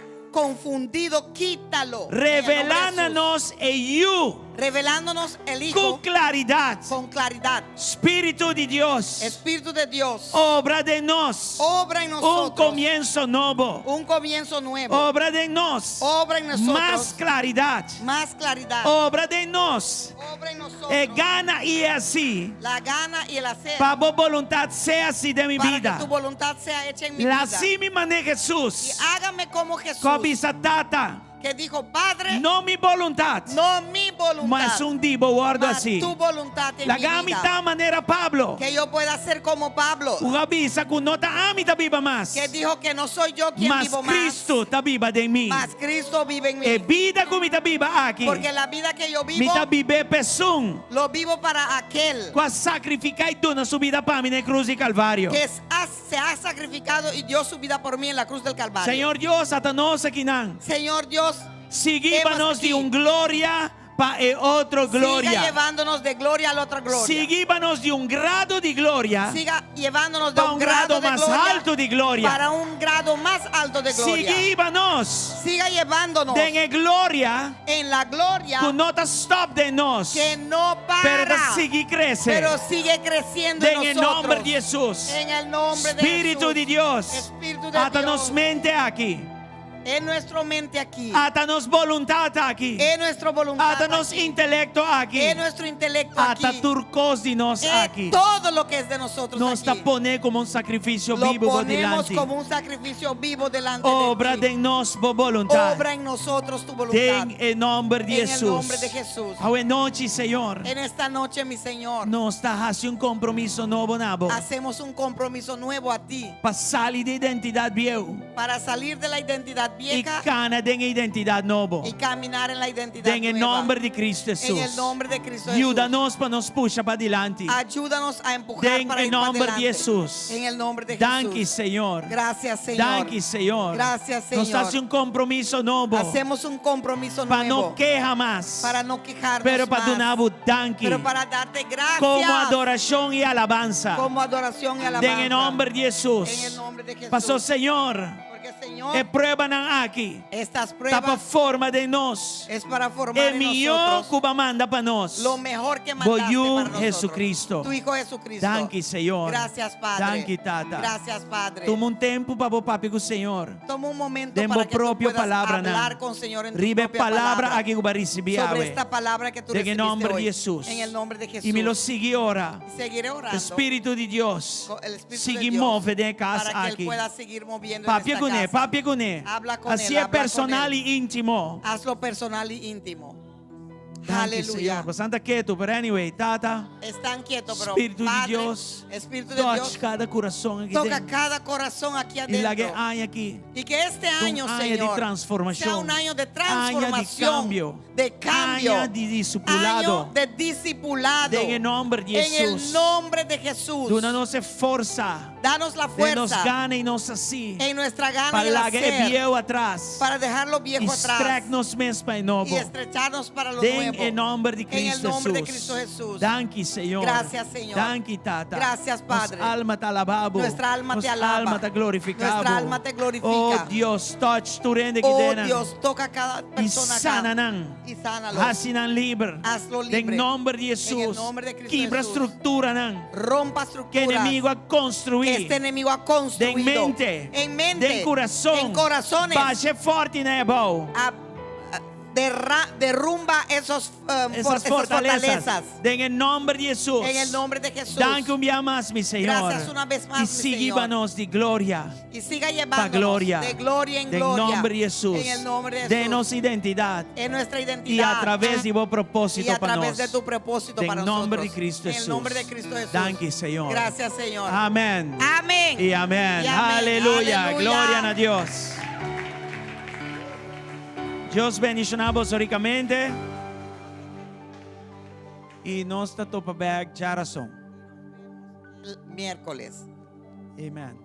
Speaker 2: confundido, quítalo. En el nombre de
Speaker 1: Revelá na
Speaker 2: Jesús.
Speaker 1: nos e Yu
Speaker 2: Revelándonos el
Speaker 1: ku
Speaker 2: Hijo
Speaker 1: klaridat.
Speaker 2: con claridad.
Speaker 1: Spiritu di Dios.
Speaker 2: Espíritu de Dios.
Speaker 1: Obra den nos.
Speaker 2: Obra en
Speaker 1: Un
Speaker 2: nosotros.
Speaker 1: komienso nobo.
Speaker 2: Un comienzo nuevo.
Speaker 1: Obra den nos.
Speaker 2: Obra en nosotros.
Speaker 1: Mas klaridat.
Speaker 2: Más claridad.
Speaker 1: Obra den nos.
Speaker 2: Obra en nosotros.
Speaker 1: E gana i e hasi.
Speaker 2: La gana y el hacer.
Speaker 1: Pa bo boluntat sea hasí den mi
Speaker 2: para
Speaker 1: bida.
Speaker 2: que tu voluntad sea hecha en mi vida.
Speaker 1: Hasi mi manera
Speaker 2: Y
Speaker 1: Hesus.
Speaker 2: hágame como Jesús.
Speaker 1: Ku a bisa Tata.
Speaker 2: Que dijo, Padre,
Speaker 1: No mi boluntat.
Speaker 2: no mi voluntad.
Speaker 1: Ma esun di bo wòrdu
Speaker 2: mas
Speaker 1: hasí.
Speaker 2: tu voluntad en mi
Speaker 1: Laga mi
Speaker 2: vida.
Speaker 1: ta manera Pablo.
Speaker 2: Que yo pueda ser como Pablo.
Speaker 1: Ku a bisa ku no ta ami ta biba mas.
Speaker 2: Que dijo que no soy yo quien
Speaker 1: Mas
Speaker 2: vivo más.
Speaker 1: Cristo ta biba den mi.
Speaker 2: Mas Cristo vive en mí.
Speaker 1: E bida ku mi ta biba aki.
Speaker 2: Porque la vida que yo
Speaker 1: Mi
Speaker 2: vivo,
Speaker 1: ta bib'é p'esun.
Speaker 2: lo vivo para aquel
Speaker 1: Ku a sakrifiká i duna su bida pa mi na e krus di Kalvario.
Speaker 2: que es- ha- se ha sacrificado y dio su vida por mí en la cruz del Calvario.
Speaker 1: Señor Dios, ata nos akinan.
Speaker 2: Señor Dios,
Speaker 1: Sigui hiba
Speaker 2: Hemos
Speaker 1: nos di
Speaker 2: aquí.
Speaker 1: un gloria pa e otro
Speaker 2: siga
Speaker 1: gloria.
Speaker 2: llevándonos de gloria a la otra gloria.
Speaker 1: Sigui hiba nos di un grado di gloria
Speaker 2: Siga llevándonos de
Speaker 1: pa
Speaker 2: un
Speaker 1: un
Speaker 2: grado
Speaker 1: grado
Speaker 2: de
Speaker 1: mas
Speaker 2: gloria
Speaker 1: altu di gloria.
Speaker 2: para un grado más alto de gloria.
Speaker 1: Sigui hiba nos
Speaker 2: Siga llevándonos
Speaker 1: den e gloria
Speaker 2: en la gloria
Speaker 1: ku no ta stop den nos,
Speaker 2: que no
Speaker 1: pero ta
Speaker 2: para,
Speaker 1: sigui krese.
Speaker 2: pero sigue creciendo
Speaker 1: Den
Speaker 2: en
Speaker 1: e
Speaker 2: nosotros.
Speaker 1: nòmber di Hesus.
Speaker 2: En el nombre de
Speaker 1: Spiritu
Speaker 2: Jesús.
Speaker 1: di Dios.
Speaker 2: Espíritu de
Speaker 1: Ata
Speaker 2: Dios.
Speaker 1: nos mente aki.
Speaker 2: En nuestro mente aquí.
Speaker 1: Ata nos boluntat aki.
Speaker 2: En nuestra voluntad.
Speaker 1: Ata nos
Speaker 2: aquí.
Speaker 1: intelecto aki.
Speaker 2: En nuestro intelecto
Speaker 1: Ata
Speaker 2: aquí.
Speaker 1: tur kos di nos
Speaker 2: En
Speaker 1: aki.
Speaker 2: todo lo que es de nosotros
Speaker 1: Nos ta
Speaker 2: aquí.
Speaker 1: pon'é komo un sakrifisio
Speaker 2: Lo
Speaker 1: bibu bo
Speaker 2: ponemos
Speaker 1: dilanti.
Speaker 2: como un sacrificio vivo delante
Speaker 1: Obra
Speaker 2: de ti.
Speaker 1: den nos bo boluntat.
Speaker 2: Obra en nosotros tu voluntad.
Speaker 1: Den e nòmber di
Speaker 2: En el
Speaker 1: Hesus.
Speaker 2: nombre de Jesús.
Speaker 1: Awe nochi, Señor.
Speaker 2: En esta noche, mi Señor,
Speaker 1: Nos ta hasi un kompromiso nobo na bo.
Speaker 2: hacemos un compromiso nuevo a ti
Speaker 1: Pa sali di identidat bieu.
Speaker 2: para salir de la identidad
Speaker 1: I
Speaker 2: vieja
Speaker 1: kana den identidat nobo.
Speaker 2: y caminar en la identidad
Speaker 1: Den e
Speaker 2: nueva.
Speaker 1: nòmber di Kristu
Speaker 2: En el
Speaker 1: Hesus.
Speaker 2: nombre de Cristo Jesús.
Speaker 1: Yuda nos pa nos pusha padilanti.
Speaker 2: Ayúdanos a empujar
Speaker 1: Den
Speaker 2: para
Speaker 1: e
Speaker 2: ir para
Speaker 1: nòmber di
Speaker 2: adelante.
Speaker 1: Hesus.
Speaker 2: En el nombre de
Speaker 1: Danki,
Speaker 2: Jesús.
Speaker 1: Señor.
Speaker 2: Gracias, Señor.
Speaker 1: Danki, Señor.
Speaker 2: Gracias,
Speaker 1: Nos
Speaker 2: Señor.
Speaker 1: ta hasi un kompromiso nobo.
Speaker 2: Hacemos un compromiso
Speaker 1: Pa no
Speaker 2: nuevo
Speaker 1: keha mas.
Speaker 2: para no quejarnos
Speaker 1: Pero pa
Speaker 2: más,
Speaker 1: duna bo danki.
Speaker 2: pero para darte gracias
Speaker 1: Komo adorashon i alabansa.
Speaker 2: como adoración y alabanza.
Speaker 1: Den e nòmber di Hesus.
Speaker 2: En el nombre de Jesús.
Speaker 1: Pasó, Señor.
Speaker 2: Porque, Señor,
Speaker 1: E pruebanan aki.
Speaker 2: estas
Speaker 1: Ta pa
Speaker 2: pruebas
Speaker 1: forma den nos.
Speaker 2: es para formar
Speaker 1: E
Speaker 2: en
Speaker 1: mihó
Speaker 2: nosotros
Speaker 1: ku b'a manda pa nos.
Speaker 2: lo mejor que mandaste
Speaker 1: Bo Yu
Speaker 2: para nosotros.
Speaker 1: Jesucristo.
Speaker 2: Tu Hijo Jesucristo.
Speaker 1: Danki, Señor.
Speaker 2: Gracias, Padre.
Speaker 1: Danki, Tata.
Speaker 2: Gracias, Padre.
Speaker 1: Tuma un tempu pa bo papia ku Señor.
Speaker 2: Toma un momento
Speaker 1: Den
Speaker 2: para
Speaker 1: bo
Speaker 2: que tú
Speaker 1: propio
Speaker 2: puedas
Speaker 1: palabra nan.
Speaker 2: hablar con Señor en tu
Speaker 1: Riba e
Speaker 2: propia
Speaker 1: palabra
Speaker 2: palabra.
Speaker 1: aki ku b'a risibí
Speaker 2: Sobre
Speaker 1: awe.
Speaker 2: esta palabra que tú
Speaker 1: Den e
Speaker 2: recibiste
Speaker 1: nòmber
Speaker 2: hoy.
Speaker 1: di Hesus.
Speaker 2: En el nombre de Jesús.
Speaker 1: I mi lo sigui ora.
Speaker 2: Y seguiré orando.
Speaker 1: Spiritu di Dios.
Speaker 2: Con el Espíritu
Speaker 1: Sigui
Speaker 2: de Dios
Speaker 1: move den e kas
Speaker 2: para que Él
Speaker 1: aki.
Speaker 2: pueda seguir moviendo en
Speaker 1: Papia
Speaker 2: esta
Speaker 1: kuné,
Speaker 2: casa.
Speaker 1: papia kuné.
Speaker 2: Habla con
Speaker 1: Así
Speaker 2: él,
Speaker 1: es
Speaker 2: habla con
Speaker 1: personal
Speaker 2: él.
Speaker 1: i íntimo.
Speaker 2: Hazlo personal y íntimo.
Speaker 1: Danki,
Speaker 2: Aleluya.
Speaker 1: Señor. Bastante ketu, pero anyway, Tata,
Speaker 2: Están quietos, pero
Speaker 1: Spiritu di
Speaker 2: Padre,
Speaker 1: Dios,
Speaker 2: Espíritu de
Speaker 1: touch
Speaker 2: Dios,
Speaker 1: kada kurason aki
Speaker 2: toca
Speaker 1: den.
Speaker 2: cada corazón aquí
Speaker 1: I laga e
Speaker 2: adentro.
Speaker 1: aña aki.
Speaker 2: Y que este
Speaker 1: Un
Speaker 2: año,
Speaker 1: aña di
Speaker 2: Señor,
Speaker 1: transformashon.
Speaker 2: sea un año de
Speaker 1: Aña di
Speaker 2: transformación,
Speaker 1: kambio.
Speaker 2: de cambio,
Speaker 1: Aña di disipulado.
Speaker 2: año de discipulado.
Speaker 1: Den e nòmber di
Speaker 2: En el
Speaker 1: Hesus.
Speaker 2: nombre de Jesús.
Speaker 1: Duna nos e forsa.
Speaker 2: Danos la
Speaker 1: Den nos
Speaker 2: fuerza
Speaker 1: gana i nos hasi.
Speaker 2: en nuestra gana
Speaker 1: Pa
Speaker 2: y el
Speaker 1: laga e
Speaker 2: hacer
Speaker 1: bieu atras.
Speaker 2: para dejar lo viejo
Speaker 1: I
Speaker 2: atrás
Speaker 1: strek nos mes pa e nobo.
Speaker 2: y estrecharnos para lo
Speaker 1: Den
Speaker 2: nuevo.
Speaker 1: e nòmber di
Speaker 2: En el
Speaker 1: Cristo
Speaker 2: nombre de
Speaker 1: Hesus.
Speaker 2: Cristo Jesús.
Speaker 1: Danki, Señor.
Speaker 2: Gracias, Señor.
Speaker 1: Danki, Tata.
Speaker 2: Gracias, Padre.
Speaker 1: Nos alma ta alabá Bo.
Speaker 2: Nuestra alma
Speaker 1: Nos
Speaker 2: te alaba.
Speaker 1: alma ta glorifiká Bo.
Speaker 2: Nuestra alma te glorifica.
Speaker 1: Oh Dios, touch tur hende aki
Speaker 2: Oh
Speaker 1: den.
Speaker 2: Dios, toca a cada
Speaker 1: I
Speaker 2: persona acá.
Speaker 1: sana nan.
Speaker 2: Y sánalos.
Speaker 1: Hasi nan liber.
Speaker 2: Hazlo
Speaker 1: Den
Speaker 2: libre.
Speaker 1: nòmber di
Speaker 2: En el
Speaker 1: Hesus.
Speaker 2: nombre de Cristo
Speaker 1: Kibra
Speaker 2: Jesús.
Speaker 1: strukturanan.
Speaker 2: Rompa
Speaker 1: Ku
Speaker 2: estructuras
Speaker 1: enemigu a konstruí.
Speaker 2: que este enemigo ha construido.
Speaker 1: Den mente.
Speaker 2: En mente.
Speaker 1: Den kurason.
Speaker 2: En corazones.
Speaker 1: Basha fortenan abou.
Speaker 2: A- a- derra- derrumba esos,
Speaker 1: Esas
Speaker 2: esas
Speaker 1: fortalezas.
Speaker 2: fortalezas.
Speaker 1: Den e nòmber di Hesus.
Speaker 2: En el nombre de Jesús.
Speaker 1: Danki un biaha mas, mi Señor.
Speaker 2: Gracias una vez más,
Speaker 1: I
Speaker 2: mi
Speaker 1: sigui
Speaker 2: Señor.
Speaker 1: hiba nos di gloria.
Speaker 2: Y siga
Speaker 1: Pa
Speaker 2: llevándonos
Speaker 1: gloria.
Speaker 2: de gloria en
Speaker 1: Den
Speaker 2: gloria.
Speaker 1: nòmber di Hesus.
Speaker 2: En el nombre de
Speaker 1: Den
Speaker 2: Jesús.
Speaker 1: nos identidat.
Speaker 2: En nuestra
Speaker 1: I
Speaker 2: identidad.
Speaker 1: a traves di bo propósito
Speaker 2: Y a
Speaker 1: pa
Speaker 2: través
Speaker 1: nos.
Speaker 2: de tu propósito
Speaker 1: Den
Speaker 2: para
Speaker 1: nòmber
Speaker 2: nosotros.
Speaker 1: di Cristo
Speaker 2: En el
Speaker 1: Hesus.
Speaker 2: nombre de Cristo Jesús.
Speaker 1: Danki, Señor.
Speaker 2: Gracias, Señor.
Speaker 1: Amèn.
Speaker 2: Amén.
Speaker 1: I amèn.
Speaker 2: Y amén.
Speaker 1: Aleluya.
Speaker 2: Aleluya.
Speaker 1: Gloria na Dios. Dios bendishoná boso rikamente. I nos ta topa bèk djarason.
Speaker 2: Miércoles.
Speaker 1: Amen.